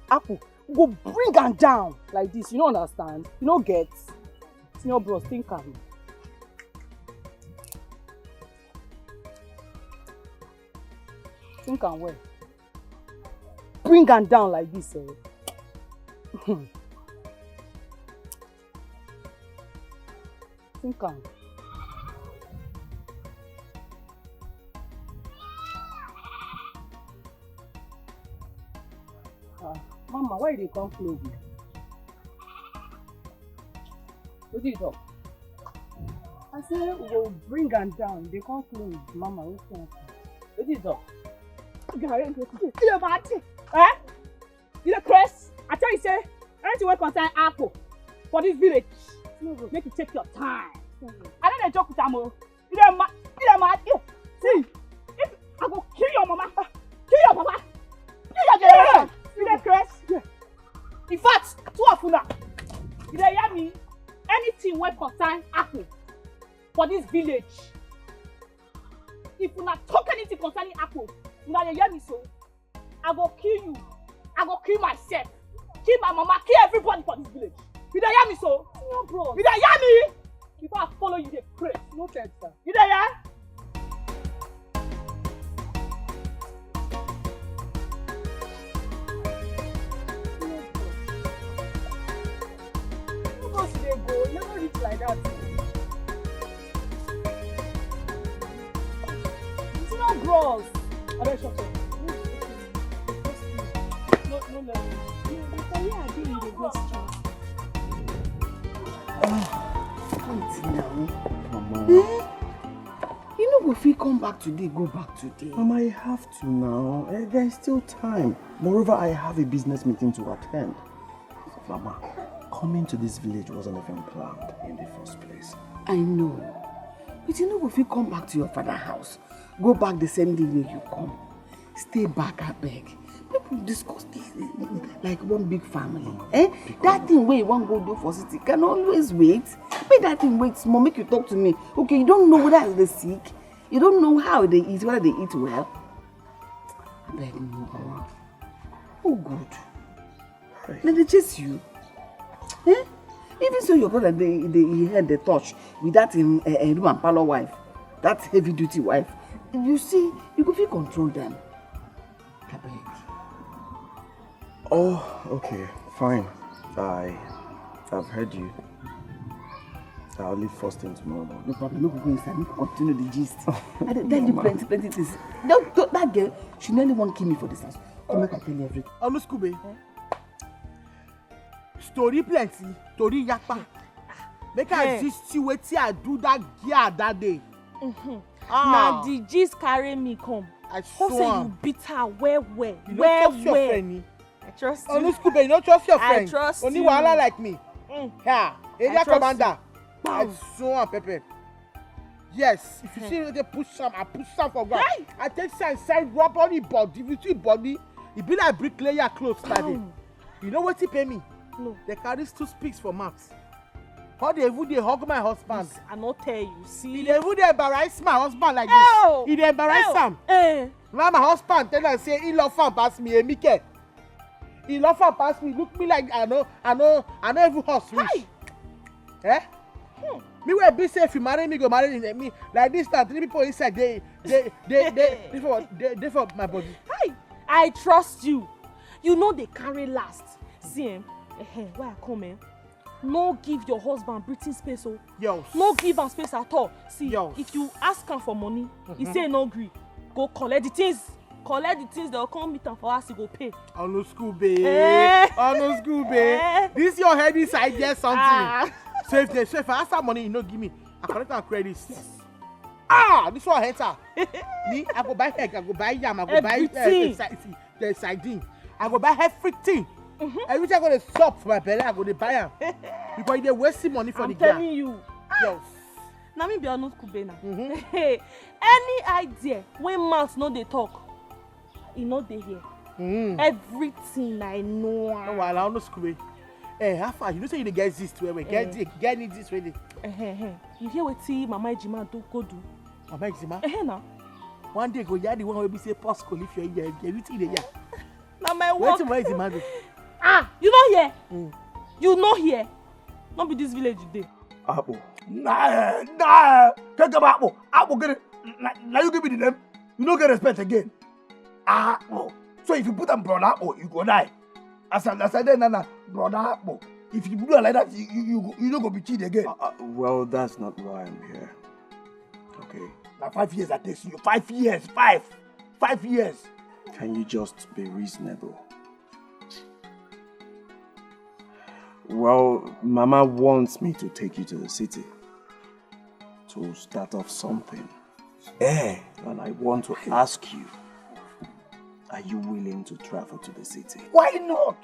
Aku. We go bring am down like this. You no understand? You no get? Senior bros, think am. Think am well. Bring am down like this, eh? Think am. Ah, Mama, why you dey come close me? Wetin you talk? I say we go bring am down. Dey come close, Mama. Wetin happen? Wetin you talk? You dey mad? Eh? You dey craze? I tell you say anything wey concern apple for this village, make you take your time. I no dey joke with am o. You dey mad? You dey mad? You see, if I go kill your mama, kill your papa, kill your generation. You dey craze? In fact, two of una, you dey hear me? Anything wey concern apple for this village, if una talk anything concerning apple, una dey hear me so? I go kill you. I go kill myself. Kill my mama. Kill everybody for this village. You dey hear me so? Senior bros. You dey hear me? Before I follow you, dey pray. No thanks, sir. You dey hear? Senior bros. Senior bros, you dey go. You never reach like that. Senior bros. Abeg, shut up. No, no, no. Ah, wait now. Mama. Eh? You no go fit come back today, go back today. Mama, I have to now. Eh, there is still time. Moreover, I have a business meeting to attend. Mama, coming to this village wasn't even planned in the first place. I know. But you no go fit come back to your father house. Go back the same day wey you come. Stay back, abeg. People discuss this like one big family. Eh? That thing wey you wan go do for city can always wait. Make that thing wait small, make you talk to me. Okay, you don't know whether they sick. You don't know how they eat, whether they eat well. Abeg, no, Mama. Oh, good. Dem dey chase you. Eh? Even so, your brother, dey, dey, he head dey touch with that him, eh, eh, room and parlour wife, that heavy duty wife. You see, you go fit control them. Abeg. Oh, okay, fine. I, I've heard you. I'll leave first thing tomorrow morning. No problem. Make we go inside. Make we continue the gist. I dey tell you plenty, plenty things. That, that girl, she nearly wan kill me for this house. Come make I tell you everything. Onuskube. Story plenty, story yapa. Make I gist you wetin I do that girl that day. Na the gist carry me come. I hope say you beat her well well. You no trust your friend ni? I trust you. Onuskube, you no trust your friend. I trust you. Only wahala like me. Mm. Yeah, area commander. I swear am pepper. Yes, if you see they push some, I push some for ground. Hey! I take side, side, rub on the body. If you see body, it be like bricklayer clothes that day. You know what he pay me? No. They carry two speaks for mouth. How they even they hug my husband? I not tell you. See, they even they embarrass my husband like this. He they embarrass him. Eh. Now my husband tell her say he love am pass me, Emike. He love am pass me. Look me like I know, I know, I know every horse reach. Hi. Eh? Hmm. Me wey be say if you marry me, go marry me like this. Now three people inside, they, they, they, they, they for, they, they for my body. Hi. I trust you. You know they carry last. See, eh? Eh, eh, why I come, eh? No give your husband breathing space, oh. Yes. No give am space at all. See, yes. If You ask am for money, he say no gree. Go collect the things. Collect the things, they'll come meet am for house, he go pay. Onuskube. Eh. Onuskube. Eh. This your head inside get something. Ah. So if they, so if I ask her money, you no give me. I collect her credit. Yes. Ah, this one enter. Me, I go buy egg, I go buy yam, I go buy, eh, everything. Eh, si-, si-, the sardine. I go buy everything. Mm-hmm. Everything I go dey sup for my belly, I go dey buy am. Because you dey waste money for the girl. I'm telling you. Yes. Na me be Onuskube na. Mm-hmm. Any idea when mouth no dey talk, e no dey here. Mm. Everything I know am. No wahala, Onuskube. Eh, how far? You know say you dey get gist well well. Get, eh, get any gist wey dey. Eh, eh, eh. You hear wetin Mama Ejima do, go do? Mama Ejima? Eh, eh, na. One day go hear the one wey be say post go leave your ear. Everything dey hear. Na my work. Wetin Mama Ejima do? Ah, you no hear? Mm. You no hear? No be this village you dey. Akpu. Na, na, keke ba akpu. Akpu gini? Na, na you give me the name. You no get respect again. Akpu. So if you put am brother Akpu, you go die. As I, as I dey now, na brother Akpu. If you do am like that, you, you, you, go- you no go be kid again. Uh, uh, well, that's not why I'm here. Okay. Na five years I take see you. Five years. Five. Five years. Can you just be reasonable? Well, Mama wants me to take you to the city to start off something. Eh. And I want to ask you, are you willing to travel to the city? Why not?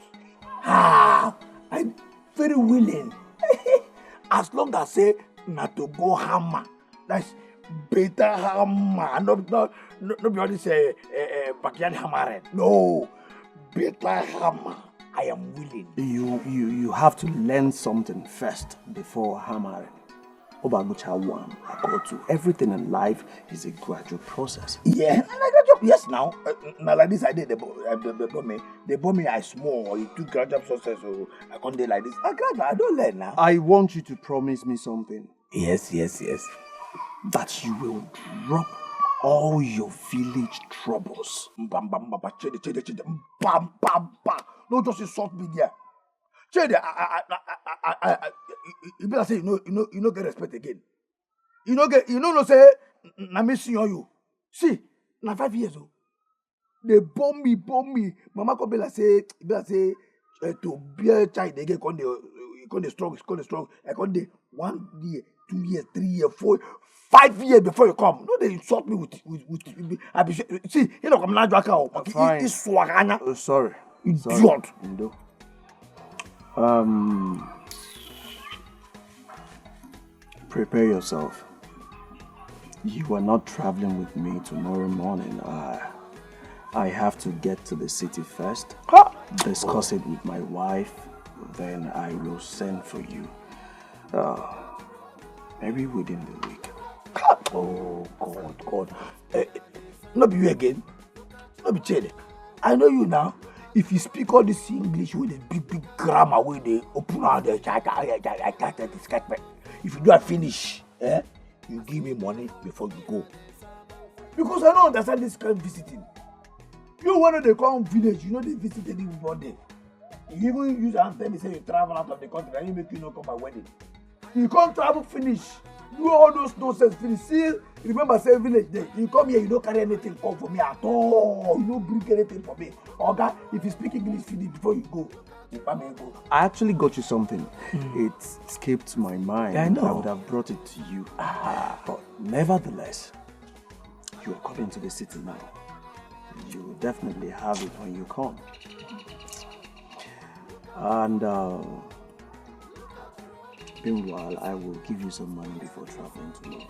Ah, I'm very willing. As long as say na to go hammer. That's better hammer. No, no, no, no be all this, eh, eh, eh, backyard hammering. No, better hammer. I am willing. You, you, you have to learn something first before hammering. Obagucha one, I go to. Everything in life is a gradual process. Yeah, and I gradual. Yes, now, uh, now like this, I did the bo- uh, the, the, the, me, the bomb me I small. It took gradual process. So I can't do like this. I gradual. I don't learn now. I want you to promise me something. Yes, yes, yes. That you will drop all your village troubles. Bam, bam, bam, bam, chede, chede, chede, bam, bam, bam. No, just insult me there. Chede, I, I, I, I, I, I, I, you, you, you better say you know, you know, you no get respect again. You no get, you no know say na me senior you. See, na five years o. They bomb me, bomb me. Mama come be like say, be like say, uh, to bear child again, come dey, uh, come dey struggle, come dey struggle. I come dey one year, two years, three years, four, five years before you come. No, they insult me with, with, with, with I be see, you know, come now, Jaka, oh, fine. This swagana. Oh, sorry. Idiot. Sorry. Ndo. Um, prepare yourself. You are not traveling with me tomorrow morning. I, I have to get to the city first, discuss it with my wife, then I will send for you. Uh, maybe within the week. Oh, God, God. Eh, no be you again. No be Chede. I know you now. If you speak all this English with a big, big grammar, with the open out the cha cha cha cha cha cha cha cha, if you do a finish, eh, you give me money before you go. Because I don't understand this kind of visiting. You want to come village, you know they visit anybody. You even use and tell me say you travel out of the country, and you make you no come my wedding. You can't travel finish. Do all those nonsense finish. See, remember say village dey. You come here, you no carry anything come for me at all. You no bring anything for me. Oga, if you speak English finish before you go, you buy me go. I actually got you something. It skipped my mind. I know. I would have brought it to you. Ah. But nevertheless, you are coming to the city now. You will definitely have it when you come. And uh, meanwhile, I will give you some money before traveling tomorrow.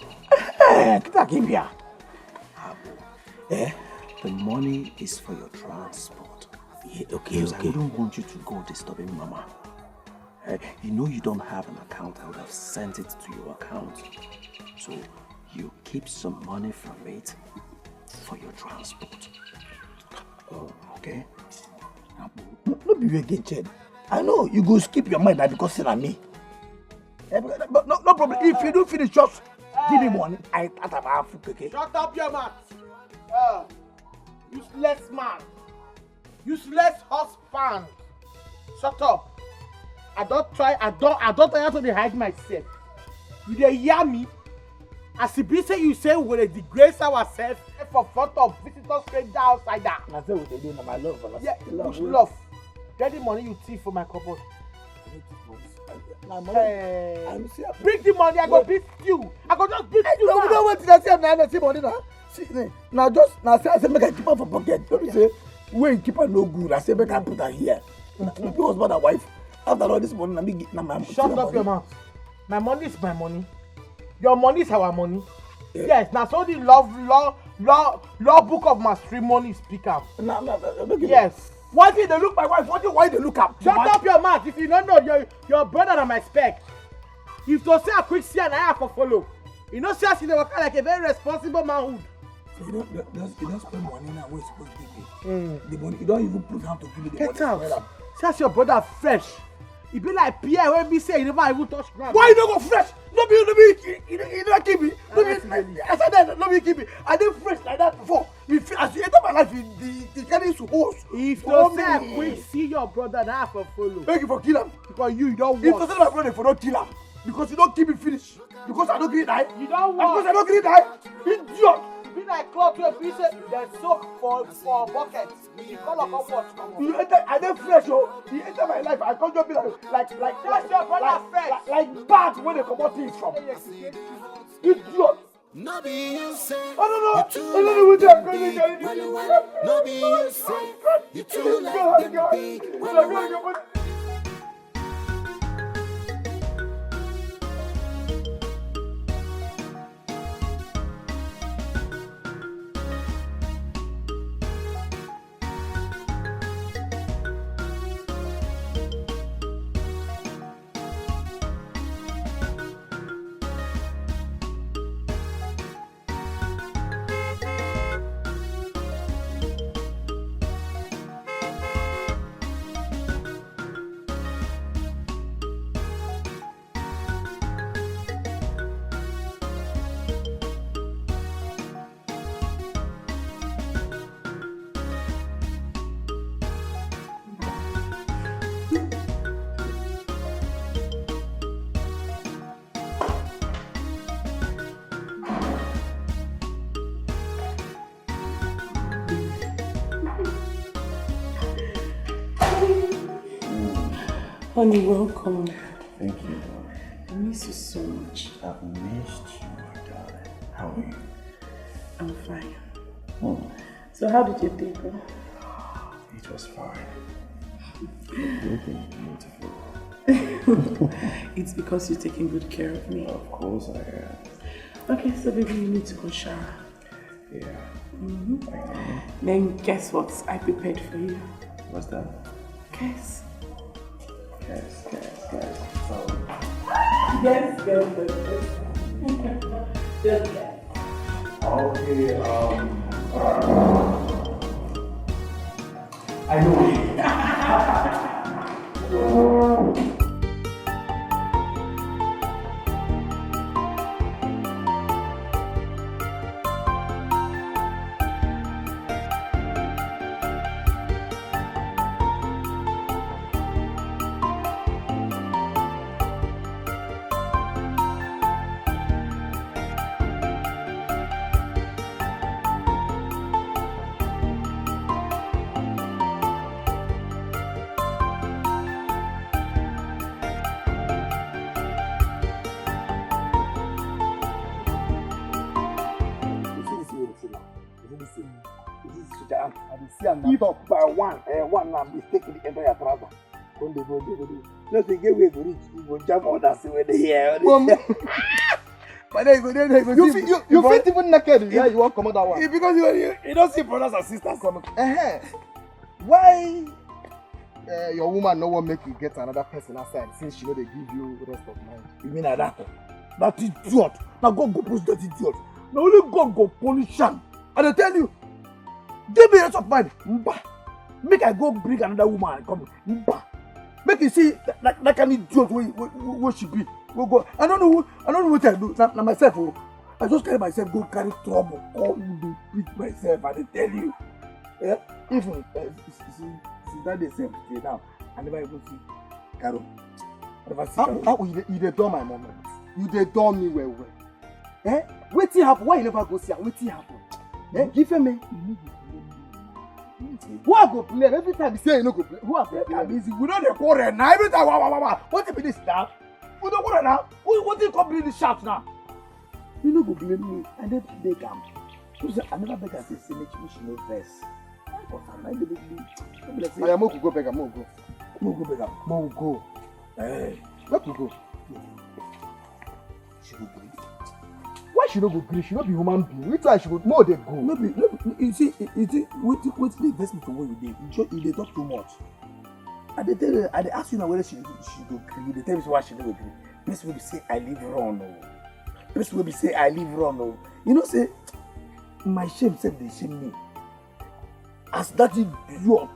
Eh, kita give here. Eh? The money is for your transport. Yeah, okay, because okay. I wouldn't want you to go disturbing Mama. Eh, you know you don't have an account. I would have sent it to your account. So you keep some money from it for your transport. Oh, okay? No, no be you again, Chad. I know you go skip your mind na because say na me. Eh, but no, no problem. If you do finish, just give me money. I start am half keke. Shut up your mouth. Uh, useless man. Useless husband. Shut up. I don try, I don, I don tire to dey hide myself. You dey hear me? As e be say you say we go dey disgrace ourselves for front of visitor, stranger, outsider. Na so we dey do, na my love. Yeah, which love? Get the money you thief for my cupboard. Na money. Hey. Bring the money, I go beat you. I go just beat you now. No, no, wait, I say na, na see money na. See, eh, na just, na say, I say make I keep am for pocket. No be say wey you keep am no good. I say make I put am here. Na, na be husband and wife. After all, this money na me gi-, na my money. Shut up your mouth. My money is my money. Your money is our money. Yeah. Yes, na so the love, law, law, law book of matrimony speak am. Na, na, na, no give me. Yes. Why you dey look my wife? Why you, why you dey look am? Shut up your mouth. If you no know, your, your brother na my spec. If to say I quick see am, na I for follow. You know, see as you dey waka like a very responsible manhood. So you don, you don, you don spend money now wey you suppose give me. Mm. The money, you don even put hand to give me the money. Get out. See as your brother fresh. E be like pear wey be say e never even touch ground. Why you no go fresh? No be, no be, you, you, you no kill me. No be, I said that, no be kill me. I dey fresh like that before. If, as you enter my life, you, the, the carry you host. If to say I quick see your brother, na I for follow. Make you for kill am. Because you, you don work. If to say my brother, for no kill am. Because you don kill me finish. Because I no gree die. You don work. Because I no gree die. Idiot. Be like cloth wey be say dem soak for, for bucket. You call up what? You enter, I dey fresh o. You enter my life, I come just be like, like, like, that's like, your brother like, fresh. Like, like bag wey dey comot things from. Idiot. No be you say. Oh, no, no. You too, I don't know what I'm going to do. No be you say. You too like them big. Honey, welcome. Thank you, darling. I miss you so much. I've missed you, my darling. How are you? I'm fine. Hmm. So how did your day go? It was fine. You're looking beautiful. It's because you're taking good care of me. Of course I am. Okay, so baby, you need to go shower. Yeah. Mm-hmm. I know. Then guess what I prepared for you? What's that? Guess. Guess, guess, guess. So, yes, guess, guess, guess. Just guess. Okay, um, I know. If by one, eh, one now mistakenly enter your trouser, come dey go, dey go, dey go. Just dey get where go reach, you go jam all that thing wey dey here. Boom. But then you go there, there you go You see fit, you, you because fit even naked. Yeah, you wan comot that one. Because you, you, you don see brothers and sisters. Come. Uh-huh. Why uh, your woman no wan make you get another person outside since she no dey give you rest of mind? You mean Adako? That idiot. Now God go punish that idiot. Now only God go punish am. I dey tell you, give me rest of mind. Mba. Make I go bring another woman and come. Mba. Make you see that, that, that kind of idiot wey, wey, wey, wey she be. Wey go. I don't know who, I don't know what I do. Na, na myself. Oh. I just carry myself go carry trouble. Come dey beat myself. I dey tell you. Yeah? Even uh, since that day sef till now, I never even see Carol. I never see How, Carol. How you, dey, you dey dull my moment? You dey dull me well well. Eh? Wetin happen? Why you never go see her? Wetin happen? Eh? Give me. Who I go blame? Every time you say you no go blame. Who I go blame? Easy. We no dey quarrel now. Every time, wa, wa, wa, wa. Wetin be this now? We no quarrel now. Who, wetin come bring this shout now? You no go blame me. I never beg am. You say I never beg am say say make she no vex. But I like the baby. Oya, make we go beg am, make we go. Make we go beg am. Make we go. Eh. Make we go. She go gree. Why she no go gree? She no be human being. Which one she go? No, dey go. No be, no be, you see, you see, wetin, wetin dey vex me for where you dey. You just, you dey talk too much. I dey tell you, I dey ask you now whether she, she go gree. You dey tell me say why she no go gree. Person wey be say I live run o. Person wey be say I live run o. You know say my shame sef dey shame me. As that idiot,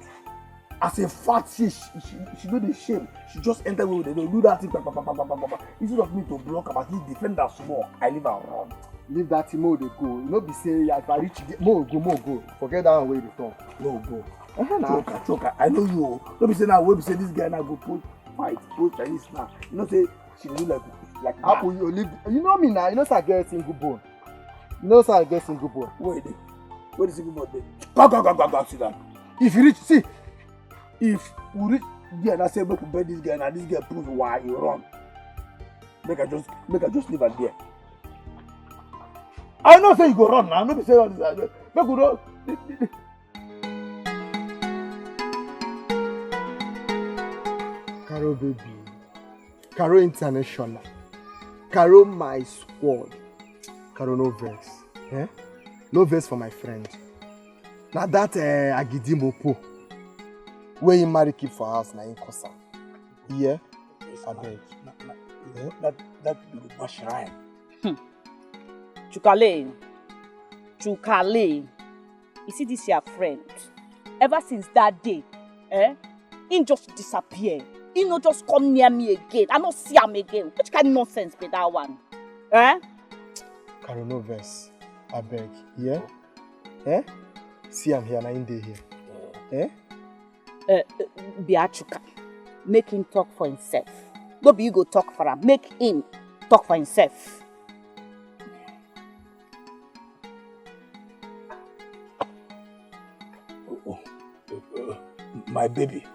as a fat fish, she, she, she no dey shame. She just enter where we dey do that thing. Pa, pa, pa, pa, pa, pa, pa. Instead of me to block am, at least defend am small. I leave am run. Leave that thing, make we dey go. E no be say if I reach there, make we go, make we go. Forget that one wey you dey talk. Make we go. Uh-huh, na. Choker, choker. I know you o. No be say now, wey be say this guy now go put fight, put Chinese now. You know say she dey do like, like How mad. Will you leave? You know me now. You know say I get single bone. You know say I get single bone. Where e dey? Where the single bone dey? Go, go, go, go, go, sit down. If you reach, see, if we reach there, na say make we beg this guy, na this guy prove why you run. Make I just, make I just leave am there. I know say you go run now. No be say all this, uh, make we run. Carol baby, Carol international, Carol my squad, Carol no vex, eh? No vex for my friend. Na that uh, Agidi Mopo wey he marry keep for house na him cause am. Yeah, abeg. Na, na, Yeah. That, that Yoruba shrine. Hmm. Chukale, Chukale, you see this your friend? Ever since that day, eh? He just disappear. He no just come near me again. I no see am again. Which kind of nonsense be that one? Eh? Carol no vex. Abeg, yeah? Eh? See am here, na him dey here. Eh? Uh, Biachuka, make him talk for himself. No be you go talk for am. Make him talk for himself. Oh, oh, uh, my baby,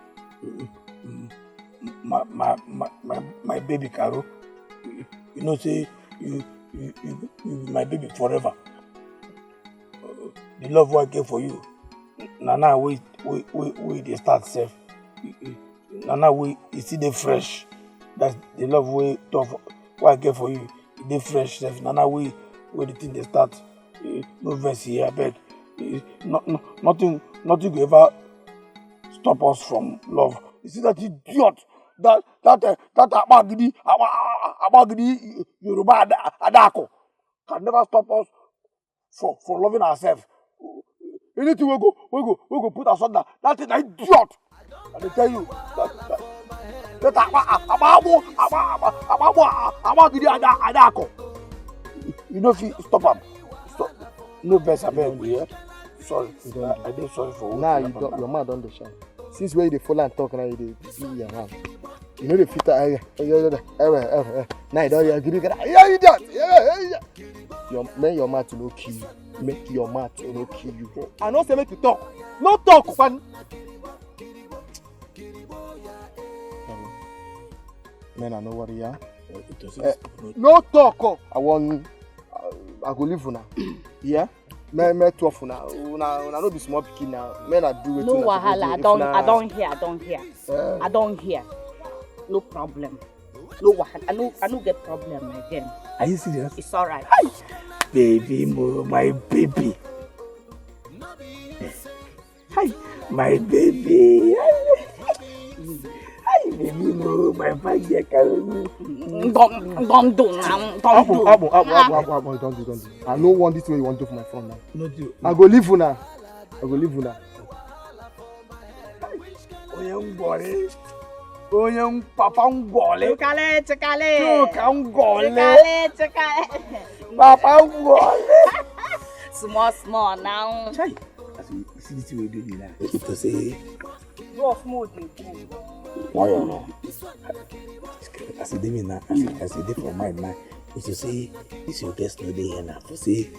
my, my, my, my, my baby Caro, you know say you, you, you, you be my baby forever. Uh, the love wey I get for you, na now we, we, we, we dey start sef. Na now we, e still dey fresh. That's the love wey, wey I get for you. E dey fresh sef. Na now we, we the thing dey start. Eh, no vex here, abeg. Eh, no, no, nothing, nothing go ever stop us from love. You see that idiot, that, that, uh, that Abagidi, Aba-, Abagidi Yoruba Ada-, Adako can never stop us from, from loving ourselves. Anything we go, we go, we go put asunder. That thing, that idiot. I dey tell you. That, that, that Aba-, Aba-, Aba-, Aba-, Aba-, Abagidi Ada-, Adako. You no fit stop am. Stop. No vex, abeg, you hear? Sorry. You don I, I dey sorry for Now wetin you happen don, now. Your mouth don dey shine. Since wey you dey follow am talk now, you dey do your hand. You no dey fit am. Eh, eh, eh, eh, eh, eh. Now you don hear gidi gidi. You idiot. Yeah, yeah, yeah. Your, make your mouth no kill you. Make your mouth no kill you. I no say make you talk. No talk, man. Men, I no worry, yeah? Eh, no talk, oh. I wan, uh, I go leave una. Yeah? Me, me twelve una. Una, una no be small pikin now. Me na do wetin No una suppose wahala. do. I If don't, una I don't hear. I don't hear. Eh. I don't hear. No problem. No wahala. I no, I no get problem again. Are you serious? It's alright. Baby mo, my baby. Hi, my baby. Hi, baby mo, my fine girl. Don't, don't do now. Don't Abu, do. Abu, Abu, Abu, Abu, Abu, don't do, don't do. I no want this way you want to do for my phone now. No do. I go leave una. I go leave una. Onye ngwọrị. Onye ng- papa ngwọrị. Chukale, chukale. Chuka ngwọrị. Chukale, chukale. Papa ngwọrị. Small, small now. Chai. As you see this way do me now. If to say Bros, mo dey go. Why you know? As you dey me now, as you, as you dey for mind now, if to say this your guest no dey here now, to say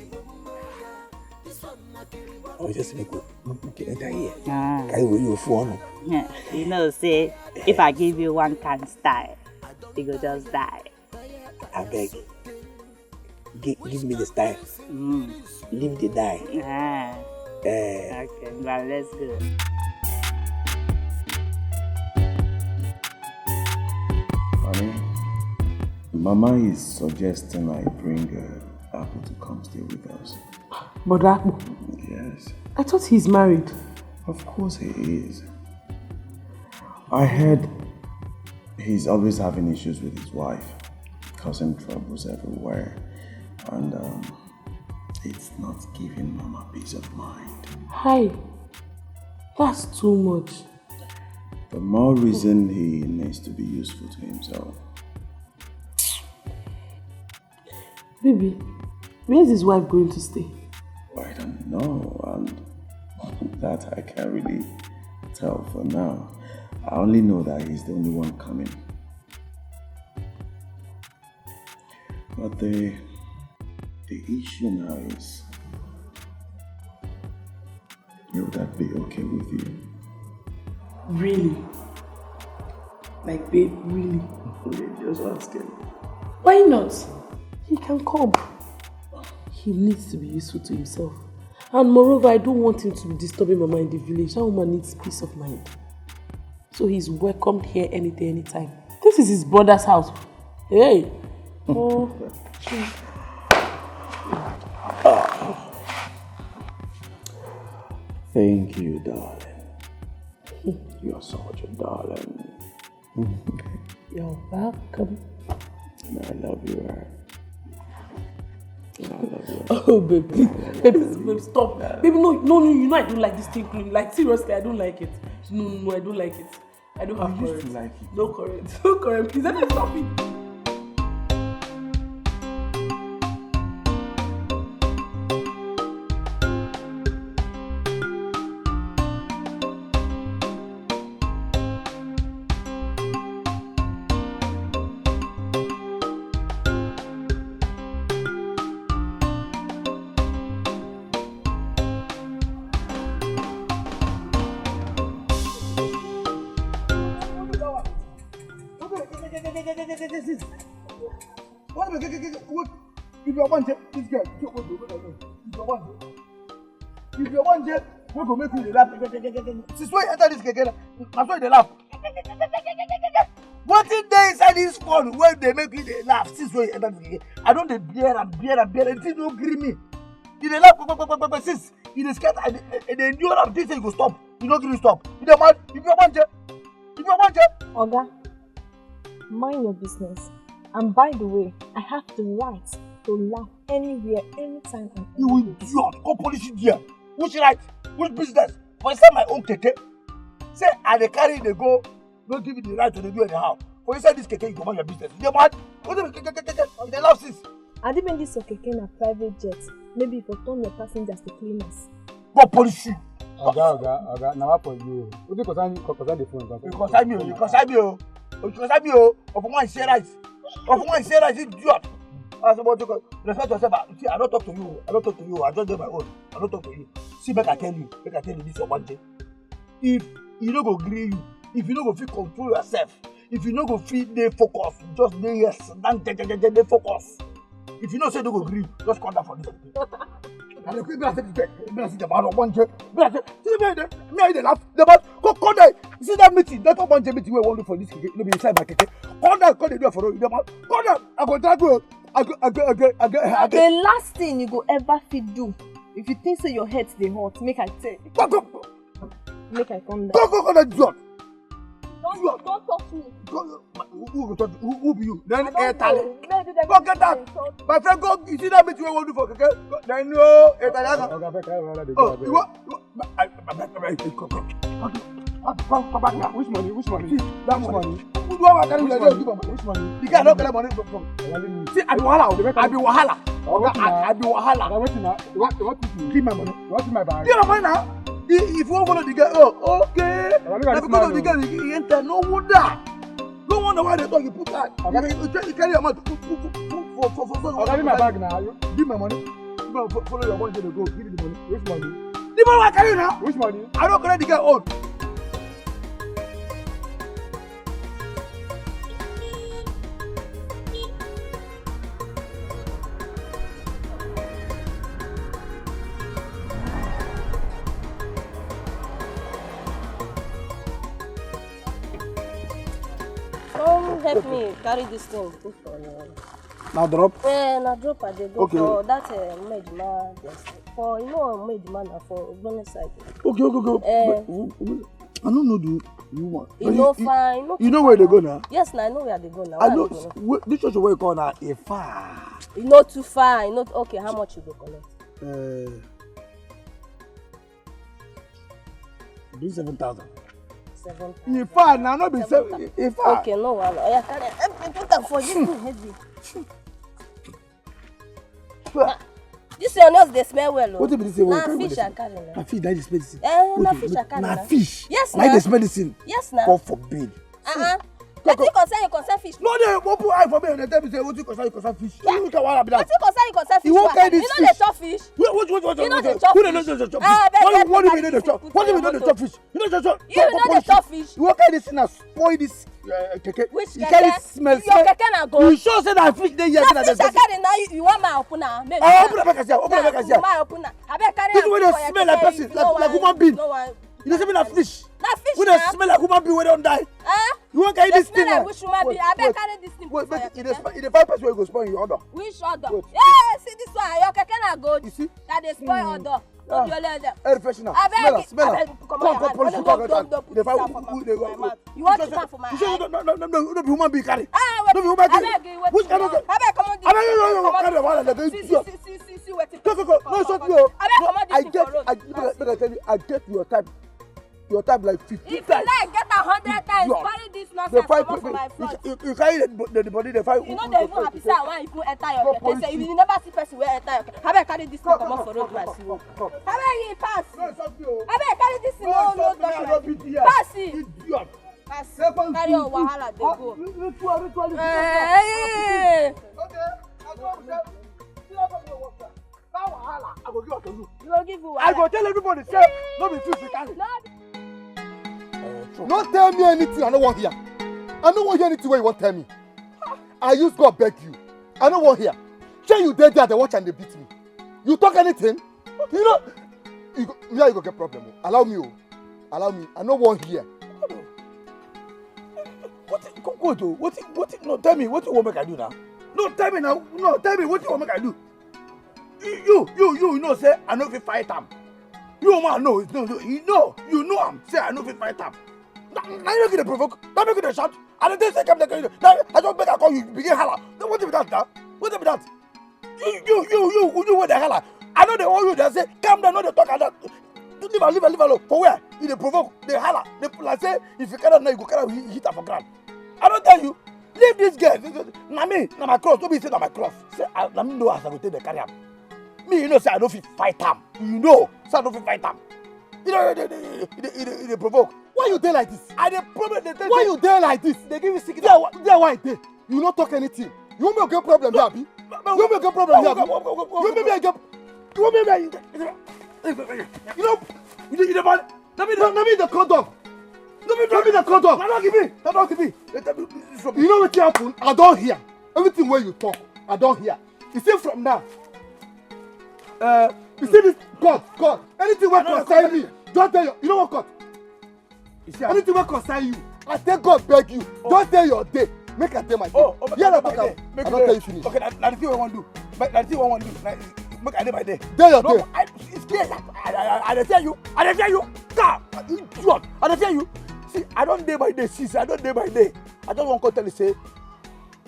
I will just make you, you can enter here. Ah. Carry away your phone. Yeah. You know, say, if I give you one kind style, you go just die. I beg. Give, give me the style. Mm. Leave the die. Ah. Eh. Okay, well, let's go. Honey, Mama is suggesting I bring uh, Apple to come stay with us. But Akpo, Yes. I thought he's married. Of course he is. I heard he's always having issues with his wife, causing troubles everywhere, and um, it's not giving Mama peace of mind. Hi, that's too much. The more reason he needs to be useful to himself. Baby, where is his wife going to stay? I don't know, and that I can't really tell for now. I only know that he's the only one coming. But the the issue now is, will that be okay with you? Really? Like, babe, really? Just ask him. Why not? He can come. He needs to be useful to himself. And moreover, I don't want him to be disturbing Mama in the village. That woman needs peace of mind. So he's welcomed here any day, anytime. This is his brother's house. Hey. Oh. Thank you, darling. You're such a darling. You're welcome. I love you, right? I love you. Oh, baby, baby, baby, stop. Baby, no, no, no, you know I don't like this thing. Like, seriously, I don't like it. No, no, no, I don't like it. I don't have You used to current. Like it. No current. No current. Please, let me stop it. What am I? What? If you want this girl, if you want to, if you want, if you want, we go make you laugh. Since when you enter this keke, na so you dey laugh. Wetin dey inside this phone wey dey make you dey laugh since when you enter this keke? I don dey bear am, bear am, bear am. It no gree me. You dey laugh, kpekpekpekpe, since you dey scatter, I dey, I dey endure am. Think say you go stop. You no gree stop. You dey mad? You be mad, you be mad. Oga, mind your business. And by the way, I have the right to laugh anywhere, anytime, and You anywhere. Idiot. Come polish it there. Which right? Which business? For inside my own keke. Say I dey carry dey go. No give me the right to dey do anyhow. For inside this keke, you go mind your business. You dey mad? What the keke, keke, keke? You dey laugh since. And even this your keke na private jet, maybe you for turn your passengers to cleaners. Go polish you. Oga, oga, oga, na what for you? Wetin concern you? Concern the phone. You concern me o, you concern me o. You concern me o. Of one share rice. Of one share rice, idiot. I suppose to respect yourself. Ah, see, I don't talk to you. I don't talk to you. I just do my own. I don't talk to you. See, make I tell you. Make I tell you this your one day. If you no go gree you, if you no go fit control yourself, if you no go fit dey focus, just dey here, sit down, je, je, je, je, dey focus. If you know say you no go gree, just come down for this. I dey quick, I say, I say, the man one day. I say, see me, me, I dey laugh. The man, come, come there. See that meeting, that one day meeting wey we wan do for this keke, no be inside my keke. Come there, come dey do it for road. The man, come there. I go drag you. I go, I go, I go, I go, I go. The last thing you go ever fit do, if you think say your head dey hot, make I tell. Go, go, go. Make I come down. Go, go, go, that idiot. Don't, don't touch me. Go, who, who go talk? Who, who be you? Then I don't air tally. know. Maybe they Go go get that. insult. My friend, go. You see that meeting wey we wan do for keke? Go, then no, air tally. Oga, abeg, carry wahala dey Oh, go, abeg. you want? You want I, I, I, I, I, come, come, come, come, come, come back now. Which money? Which money? See that Which money. Money? Who do I carry Which like money? Give am money. Which money? The guy no collect money from from. Oga, leave me. See, I be wahala. The O. better I be wahala. Oga, I be wahala. Oga, wetin na? What, what you do? Give my money. What in my bag? Give my money now. If if you wan follow the guy, oh, okay. Oga, look Na at this because of man the o. Guy, he enter. No wonder. No wonder why they talk. You put that. Oga, You, you, you carry your mouth. Put, put, put, put for for for. Oga, leave my bag na. You Give my money. Give my fo- follow your boy. Go give me the money. Which money? The money I carry now. Which money? I don't collect the guy own. Come help me carry this thing. Put for now. Now drop. Eh, na drop I dey go Okay. For that uh, Mejima place. For you know Mejima na for Ogboni side. Okay, okay, okay. Eh. Wait, wait, wait. I don't know the woman. You know fine. You know where they go now? Yes, na I know where they go now. I Where know. they go now? Wait, this church where you call now, e far. You know too far. You know. Okay, how much you go collect? Uh, do seven thousand. Seven. E far now, no be Seven seven. E far. Okay, no wahala. Oya, carry. Help me put am for this thing heavy. This your nose dey smell well o. Wetin be this thing wey Na you carry fish for I carry na. Na fish that is medicine. Eh, na Okay, fish I carry na na. Fish. Yes Why na. dey smell this thing? Yes na. God forbid. Uh-uh. Wetin concern you concern fish? No dey open eye for me and dey tell me say wetin concern you concern fish. You look at wahala be that. Wetin concern you concern fish? You wan Waka? carry this You no dey fish. chop fish? Wait, wait, wait, wait, You no wait, dey wait. chop Who dey fish? no dey chop Ah, fish? abeg, Why you help why me you no dey carry chop? this Why you thing no dey comot chop fish? You no dey chop. You no dey chop fish? You wan carry this thing and spoil this uh, keke? Which You carry keke? Smell, Your smell. keke na gold. You sure say na fish dey here? Na Na fish I dey carry na you, you wan my open am. Make Ah, me open am make I see am. Open am make I see am. My open am. Abeg carry This am one put dey for your smell like keke person, if you like no like wan- human being. No wan. You dey say me na fish. Na fish Wey na. Dey smell like human being wey don die. Eh? You wan carry Dey this smell thing like now? which human being? Abeg carry this thing put for your Wait, e dey keke. sp- e dey find person wey go spoil your order. Which order? Wait. Yeah, see this one. Your keke na gold. You see? That dey spoil Mm. order. Ah. No be only order. Air freshener. Abeg, Smell am, smell am. abeg, comot Come, your come, hand. polish No, you, come, no, come, no, put Dey this find one for who- my who- mouth. who- You want who- put am for my You sure eye? no, no, no, no, no, no be human being carry. Ah, No be human being. Abeg, wait. Which kind of Abeg, comot this Abeg, thing. no, no, no, Comot carry this wahala, thing. dey See, idiot. see, see, see, see wetin Go, go, go. come, No, come, shot come, you. come. Abeg, No, comot this I thing get, for road. I, make I, make I tell you, I get your type. Your type like fifty If you times. like, get a hundred times. Idiot. Carry this Dey nonsense find comot for my people. front. You, you carry the, the, the body, dey find You who- know they who- even happy say I wan even enter your Go keke. police Say you. You never see person wey enter your keke. Abeg carry this thing Come, comot come, for road, come, my come, see. come, come. Abeg, you pass. No, stop you. Abeg carry this thing. No, No, no, stop me, I touch no my beat thing. you. Pass it. Idiot. Pass. Second Carry two, your wahala dey ah, go. you, you two, you two, you two. Hey. Okay, I go with them. You don't go work. That wahala, I go give it to you. You go give you I wahala. Go tell everybody say no be fish you carry. No. No tell me anything I no wan hear. I no wan hear anything wey you wan tell me. I use God beg you. I no wan hear. Shey you dey there dey watch and dey beat me. You talk anything? You know, you go, me and you go get problem o. Allow me o. Allow me. I no wan hear. What? Go, go do. What? What? No, tell me. What you want make I do now? No, tell me now. No, tell me. What you want make I do? You, you, you, you know say I no fit fight am. You man know, no, no, you know, you know am say I no fit fight am. Na, na you make you dey provoke. Na make you dey shout. I dey tell you say come dey carry you. Na I just make I call you begin holla. Na wetin be that now? Wetin be that? You, you, you, you, you wey dey holla. I no dey owe you. Dey say calm down, no dey talk like that. Leave am, leave am, leave am alone. For where? You dey provoke, dey holla, dey like say if you carry am now, you go carry am hit, hit am for ground. I don tell you, leave this girl. Na me, na my cross. No be say na my cross. Say I, na me know as I go take dey carry am. Me, you know say I no fit fight am. You know say I no fit fight am. You know, you dey, you dey, you dey, you dey, you dey provoke. Why you dey like this? I dey provoke. Dey tell Why you dey like this? Dey give you signal. There, why- there, why I dey? You no talk anything. You want me to get problem here, abi? You want me to get problem here, abi? You want me to get? You want me to get? You know, you dey, you dey mad. Na me, na me dey condom. Na me, na me dey condom. Na don give me. Na don give me. Dey tell me this rubbish. You know wetin happen? I don hear everything wey you talk. I don hear. You see from now, uh, You see this? God, God, anything wey concern me, just dey your, you know what, God? You see, anything wey concern you, I take God beg you, just dey your day. Make I dey my day. Oh, oh, yeah, make I dey my day. Make I don tell you finish. Okay, na, na the thing I wan do. Make, na the thing I wan do. Na, make I dey my day. Dey your day. No, I, it's clear. I, I, I, I dey fear you. I dey fear you. God, you idiot. I dey fear you. See, I don dey my day since. I don dey my day. I just wan come tell you say,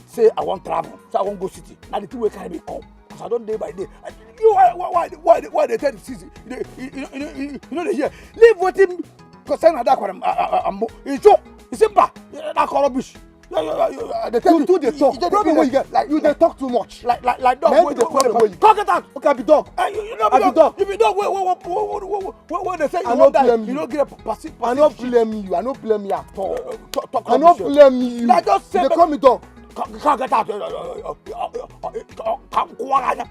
say I wan travel. Say I wan go city. Na the thing wey carry me come. As I don dey my day. I, you, why, why, why, why, why dey tell the city? You dey, you, you, you, you, you no dey hear. Leave wetin concern Adaku and, and, and, and Mo. It's true. It's simple. That kind of rubbish. You, you, you, you, I dey tell you. You too dey talk. You just dey, problem wey you get, like, you dey talk too much. Like, like, like dog. Na him wey be the problem wey you get. Talk it out. Okay, I be dog. Eh, you, you no be dog. I be dog. You be dog wey, wey, wey, wey, wey, wey, wey, wey dey say you wan die. I no blame you. You no get persi-, persi-, I no blame you. I no blame you at all. Uh, talk, talk rubbish. I no blame you. Na just say you dey call me dog. Come, come get out. Uh, uh, uh, uh, uh, uh, uh, come, come, come, come.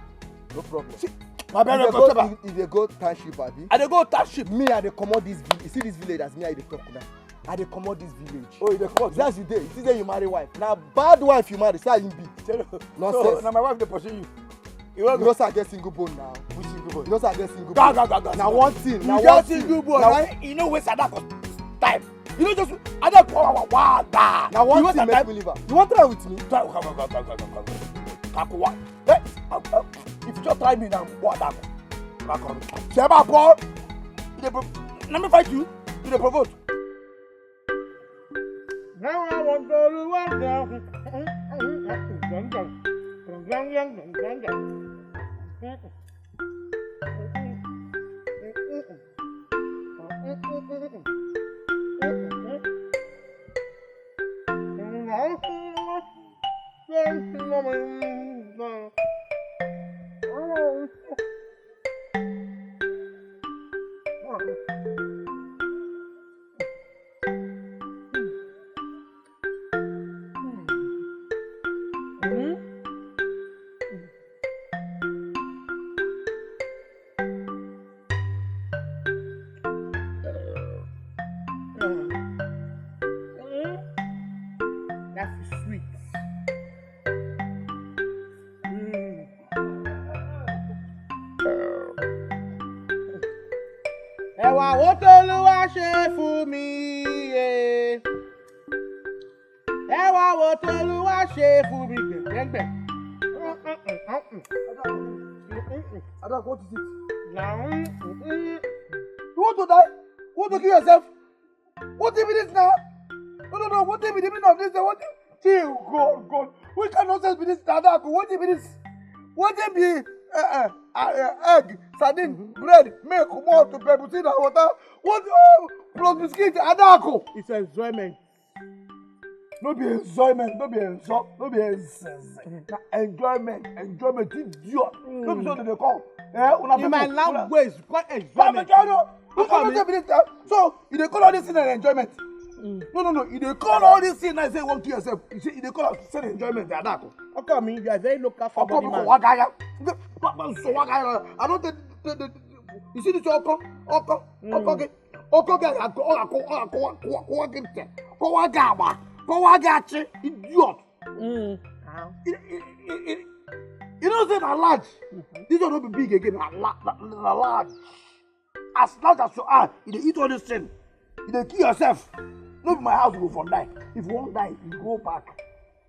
No problem. See, my brother, you dey go, you, you dey go township, abi? I dey go township. Me, I dey comot this village. You see this village as me, I dey talk now. I dey comot this village. Oh, you dey comot? That's the day. You see say you marry wife. Na bad wife you marry. See how you be. Nonsense. So, na my wife dey pursue you. You wan go? You know say I get single bone now. Which single bone? You know say I get single bone. Ga, ga, ga, ga. Na one thing. You get single bone. Na one thing. You know waste Adaku time. You know just Adaku wa, wa, wa, ga. Na one thing make me leave her. You wan try with me? Try, ga, ga, ga. Kakuwa. Eh, uh, uh, if you just try me now, what happen? Back on. Sheba Paul, you dey pro-, let me fight you. You dey provoke. Now I want to do one thing. That is sweet. Mm. Ẹ wá wo tOlúwa ṣe fún mi, yeah. Ẹ wá wo tOlúwa ṣe fún mi, gbẹ̀gbẹ̀gbẹ̀. Adaku, what is it? Now, mm, mm. You want to die? You want to kill yourself? Wetin be this now? No, no, no. Wetin be the meaning of this? Wetin? Chill, God, God. Which kind of nonsense be this, Adaku? Wetin be this? Wetin be, uh, uh, uh, uh, egg, sardine, bread, milk, malt, pepper, tea, and water? What? Oh, plus biscuit, Adaku. It's enjoyment. No be enjoyment, no be enjoy, no be enjoyment. Na enjoyment, enjoyment, idiot. No be so dem dey call. Eh, una people, una. In my language, you call enjoyment. Look at me. So, you dey call all this thing an enjoyment? Mm. No, no, no. You dey call all this thing and say you wan kill yourself. You see, you dey call am say enjoyment, Adaku. How come you are very local for body man? How come you wagaya? I don't take the, the, the, you see this oko, oko, mm, oko ge-, oko ge-, ako, ako, ako, ako, ako, ako, oko ge-, ako, ako, ako, ako, idiot. Mm. You, you, you, you, you know say na large. Mm-hmm. This one no be big again. Na la-, na, na large. As large as you are, you dey eat all this thing. You dey kill yourself. No be my house you go for die. If you wan die, you go back.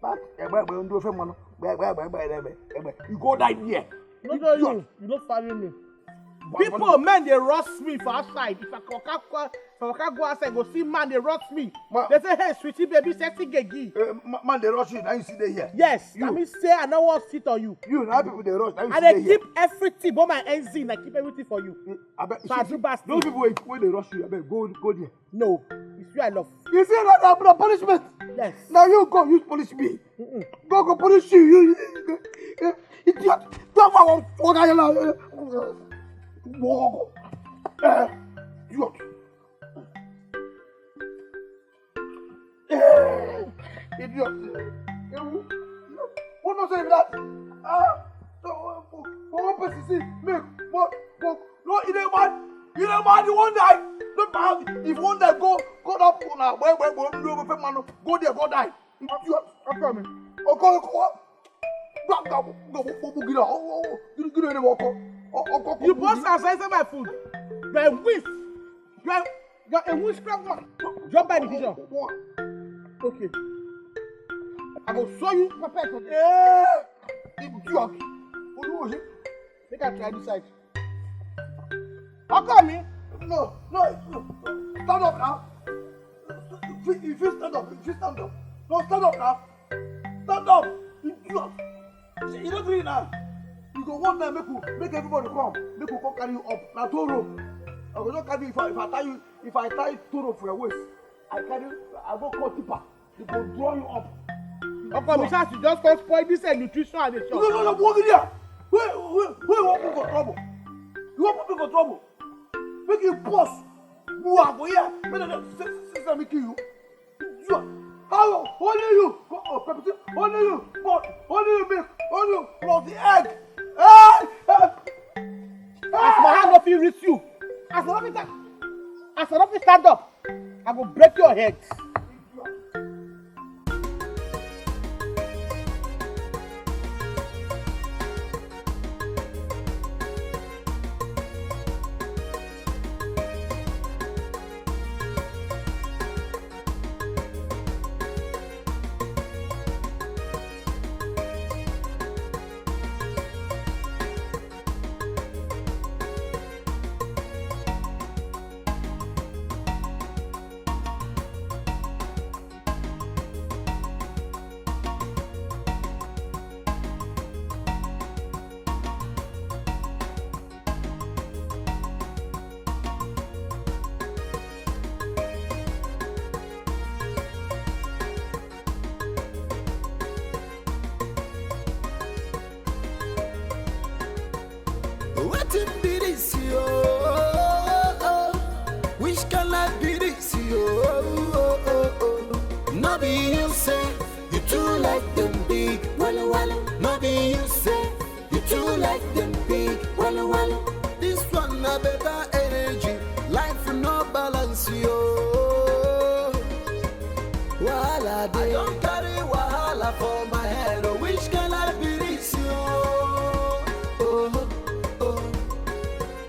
Back, egbe, egbe, ndo fe mano. Egbe, egbe, egbe, egbe, egbe, egbe. You go die there. No, no, you, you no follow me. People, men dey rush me for outside. If I waka, if I waka go outside, go see man dey rush me. They say, "Hey, sweetie baby, sexy gegi." Eh, ma-, man dey rush you, now you sit there here. Yes, I mean say I no wan sit on you. You, now people dey rush, now you sit there here. I dey keep everything, but my engine, I keep everything for you. Eh, abeg, you see, those people wey, wey dey rush you, abeg, go, go there. No, it's you I love. You see, na, na, na punishment. Yes. Now you go, you punish me. Mm-mm. Go, go punish you. You, you, you, you idiot. Don't want, want, want, want, idiot. Eh, idiot. Ewu. Who no say that? Ah, so, for, for one person see, make, but, but, no, you dey mad. You dey mad, you wan die. No, but if you wan die, go, go that people now. Where, where, where, no, where, man, go there, go die. Idiot. How come? Oko, oko. Go, go, go, go, go, go, go, go, go, go, go, go, go, go, go. You burst and say my food. You are a witch. You are, you are a witchcraft man. Drop by the vision. Okay. I go show you. Papa, it's okay. Eh, idiot. Olúwo ṣe. Make I try this side. How come me? No, no, no. Stand up now. You fit, you fit stand up. You fit stand up. No, stand up now. Stand up. Idiot. You don't green now. You go one time make we make everybody come. Make we come carry you up. Now two rope. I go just carry you if I, if I tie you if I tie two rope for your waist. I carry I go call tipper. They go draw you up. How come you just come spoil this uh, nutrition and the shop? No, no, no, over there. Wait, wait, wait, you want people for trouble? You want people for trouble? Make you pause. You are for here. Make them say, say, say, say, me kill you. You are, how? Only you. Go up, pepper, only you. But only you make. Only you plus the egg. Hey, hey. As my hand no fit reach you, as I no fit stand, as I no fit stand up, I go break your head. Wetin be this yo? Which kind life be this yo? No be you say you too like them big walla walla. No be you say you too like them big walla walla. This one na better energy. Life no balance yo. Wahala dey. I don carry wahala for my head. Oh, which kind life be this yo? Oh, oh.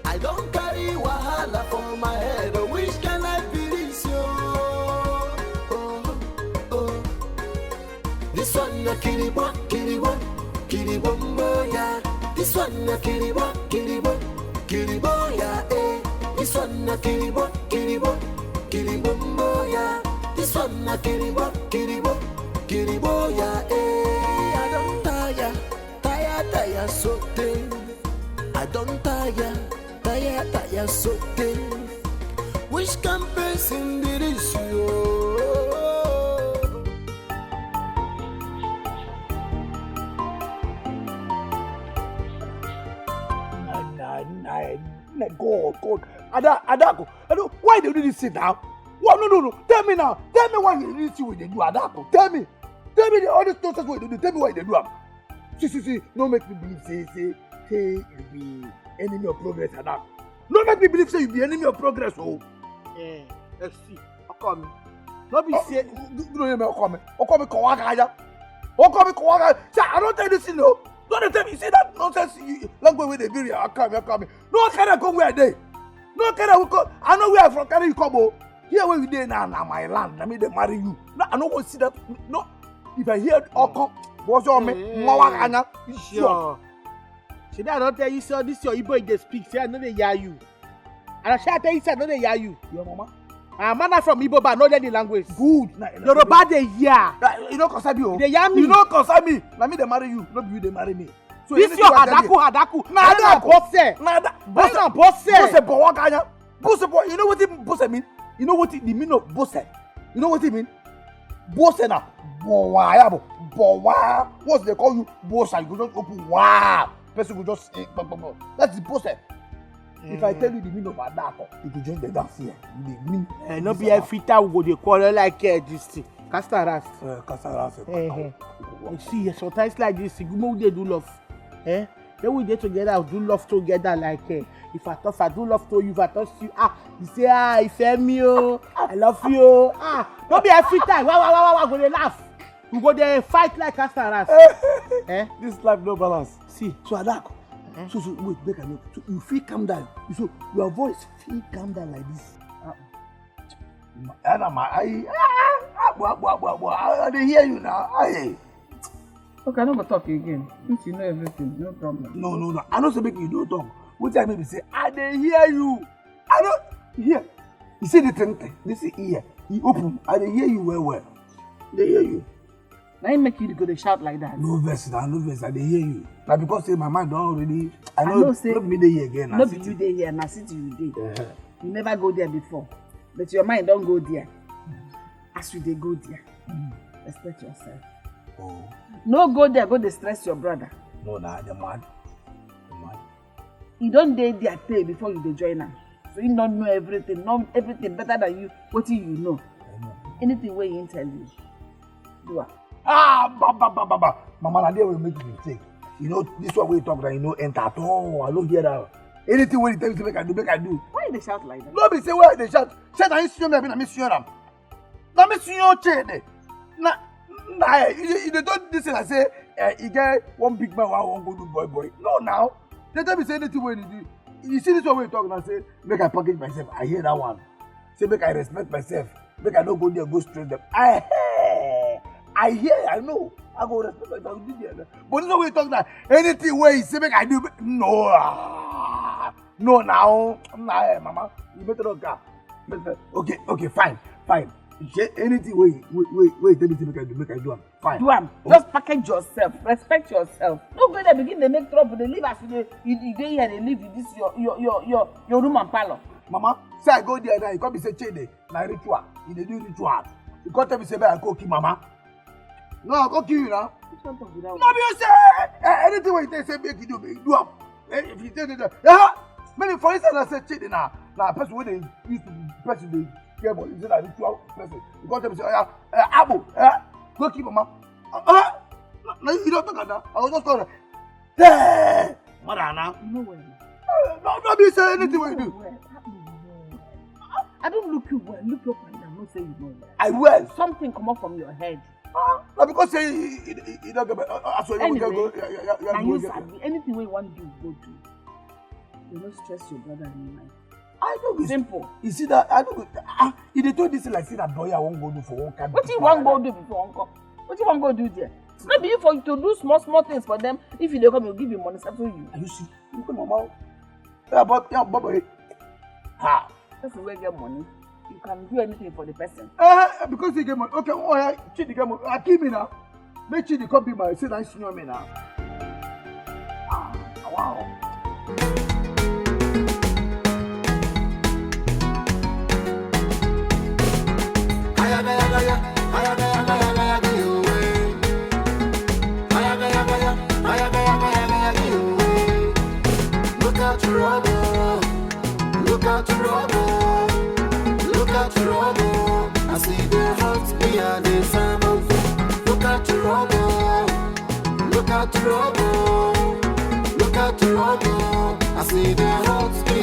I don carry wahala for my head. Oh, which kind life be this yo? Oh, oh. This one na kiribo, kiribo, kiribo mboya. This one na kiribo, kiribo, kiribo ya eh. This one na kiribo, kiribo, kiribo mboya. This one na kiribo, kiribo, kiribo ya eh. I don tire, tire, tire so tey. I don tire, tire, tire so tey. Which kind person be this yo? Na, na, na, na God, God. Ada, Adako, Ada, why you dey do this thing now? What? No, no, no. Tell me now. Tell me why you dey do this thing wey you dey do, Adako. Tell me. Tell me the, all this nonsense wey you dey do. Tell me why you dey do am. See, see, see. No make me believe say, say, say you be enemy of progress, Adako. No make me believe say you be enemy of progress, oh. Eh, let's see. How come? No be say you no hear me, how come? How come? Kowa kaya. How come? Kowa kaya. See, I don tell you this thing, no. No dey tell me. See that nonsense you, language wey dey be here. How come? How come? No carry come where I dey. No carry we come. I know where I from carry you come, oh. Here where we dey now, na my land. Na me dey marry you. No, I no wan see that. No, if I hear Oko, boss on me, Eh, mwawa anya. Sure. Shebi I don tell you say all this your Igbo you dey speak, say I no dey hear you. And I shall tell you say I no dey hear you. Your mama. Ah, man, na from Igbo, but I no dey the language. Good. Na, na, Yoruba dey hear. Ah, you no concern me, oh. Dey hear me. You no concern me. Na me dey marry you. No be you dey marry me. So This anything your wey I tell you Adaku, Adaku. Na Adaku. Bose. Na Ada-, Bose. Na Bose. Bose, but what kind of Bose, but you know what it, Bose mean? You know what it, the meaning of Bose? You know what it mean? Bose na bowa, yeah, bo-, bowa. Once they call you Bose, you go just open, wow. Person go just say, blah, blah, blah. That's the Bose. If I tell you the meaning of Adako, you go just dey dance here. You dey mean Eh, no be every time we go dey quarrel like eh, this thing. Cast and rust. Uh, Casaras. Eh, eh. You see, eh, sometimes like this, we dey do love. Eh? Then we dey together, we do love together like eh, if I talk, I do love to you, if I talk to you, ah, you say, ah, ìfẹ́ mi o, I love you o. Ah, no be every time. Wa, wa, wa, wa, wa, go dey laugh. We go dey fight like cast and rust. Eh? This life no balance. See. So Adako, So, so, wait, make I know. So, you fit calm down. So, your voice fit calm down like this. Ah. Ana ma, I, ah, ah, bua, bua, bua, bua. I, I dey hear you now. I, Okay, I no go talk again. Since you know everything, no problem. No, no, no. I no say make you no talk. Wetin I mean be say, I dey hear you. I no hear. You see the thing, this ear, e open. I dey hear you well, well. Dey hear you. Na him make you go dey shout like that. No vex na, no vex. I dey hear you. Na because say my mind don already. I I know know say no be me dey here again. No be you dey here, na city you dey. Uh-huh. You never go there before, but your mind don go there. As you dey go there, respect yourself. Oh. No go there, go dey stress your brother. No, na the mad. The mad. You don dey there tey before you dey join am. So you no know everything. Know everything better than you. Wetin you know? Anything wey he tell you, do am. Ah, ba, ba, ba, ba, ba. Mama, na there we make you mistake. You know, this one wey you talk na, you no enter at all. I no hear that. Anything wey you tell me say make I do, make I do. Why you dey shout like that? No be say why I dey shout. Say na him senior me, abi na me senior am? Na me senior Chidi. Na, na, eh, you, you dey talk this thing like say, eh, e get one big man wey I wan go do boy boy. No, now. They tell me say anything wey you do, you see this one wey you talk now, say make I package myself. I hear that one. Say make I respect myself. Make I no go there, go stress them. I hear, I hear, I know. I go respect myself. I go do there. But this one wey you talk now, anything wey you say make I do, no, ah, no, now, nah, eh, mama, you better not go. Better, okay, okay, fine, fine. Say anything wey, wey, wey, wey you tell me say make I do, make I do am. Fine. Do am. Oh. Just package yourself. Respect yourself. No go there begin dey make trouble. Dey live as you dey. You, you dey here dey live with this your, your, your, your, your room and parlor. Mama, say I go there now. You come be say Chidi na ritual. You dey do ritual. You come tell me say make I go kill mama. No, I go kill you now. Which kind talk be that one? No be you say, eh, eh, anything wey you tell say make you do, make you do am. Eh, if you tell me that, yeah, many for instance I say Chidi na, na person wey dey use to person dey care for. You say na ritual person. You come tell me say, oh yeah, eh, Abu, eh, go kill mama. Uh, uh, no, no, you don't talk like that. I was just call her. Hey, mother now. You know well. Eh, no, no be say anything wey you do. You know well. I don't look you well. Look up and down. No say you know well. I well. Something comot from your head. Ah, na because say you, you, you, you don't get, uh, uh, so you Anyway, go, yeah, yeah, yeah, yeah, na go you get sabi. Anything wey you wan do, go do. You no stress your brother and mind. I no go. Simple. You see that? I no go. Ah, you dey talk this thing like say that boy I wan go do for one kind. Wetin you wan go do before uncle? Wetin you wan go do there? No be you for to do small small things for them. If you dey come, you give you money, settle you. Are you see? Look at mama. Yeah, but, yeah, but, but, ha. Person wey get money, you can do anything for the person. Eh, because he get money. Okay, oh yeah, Chidi get money. Ah, kill me now. Make Chidi come be my, say na senior me now. Ah, wow. Look out to road, oh. Look out to road, oh. Look out to road, oh. I see the hot, me and the summer. Look out to road, oh. Look out to road, oh. Look out to road, oh. I see the hot, me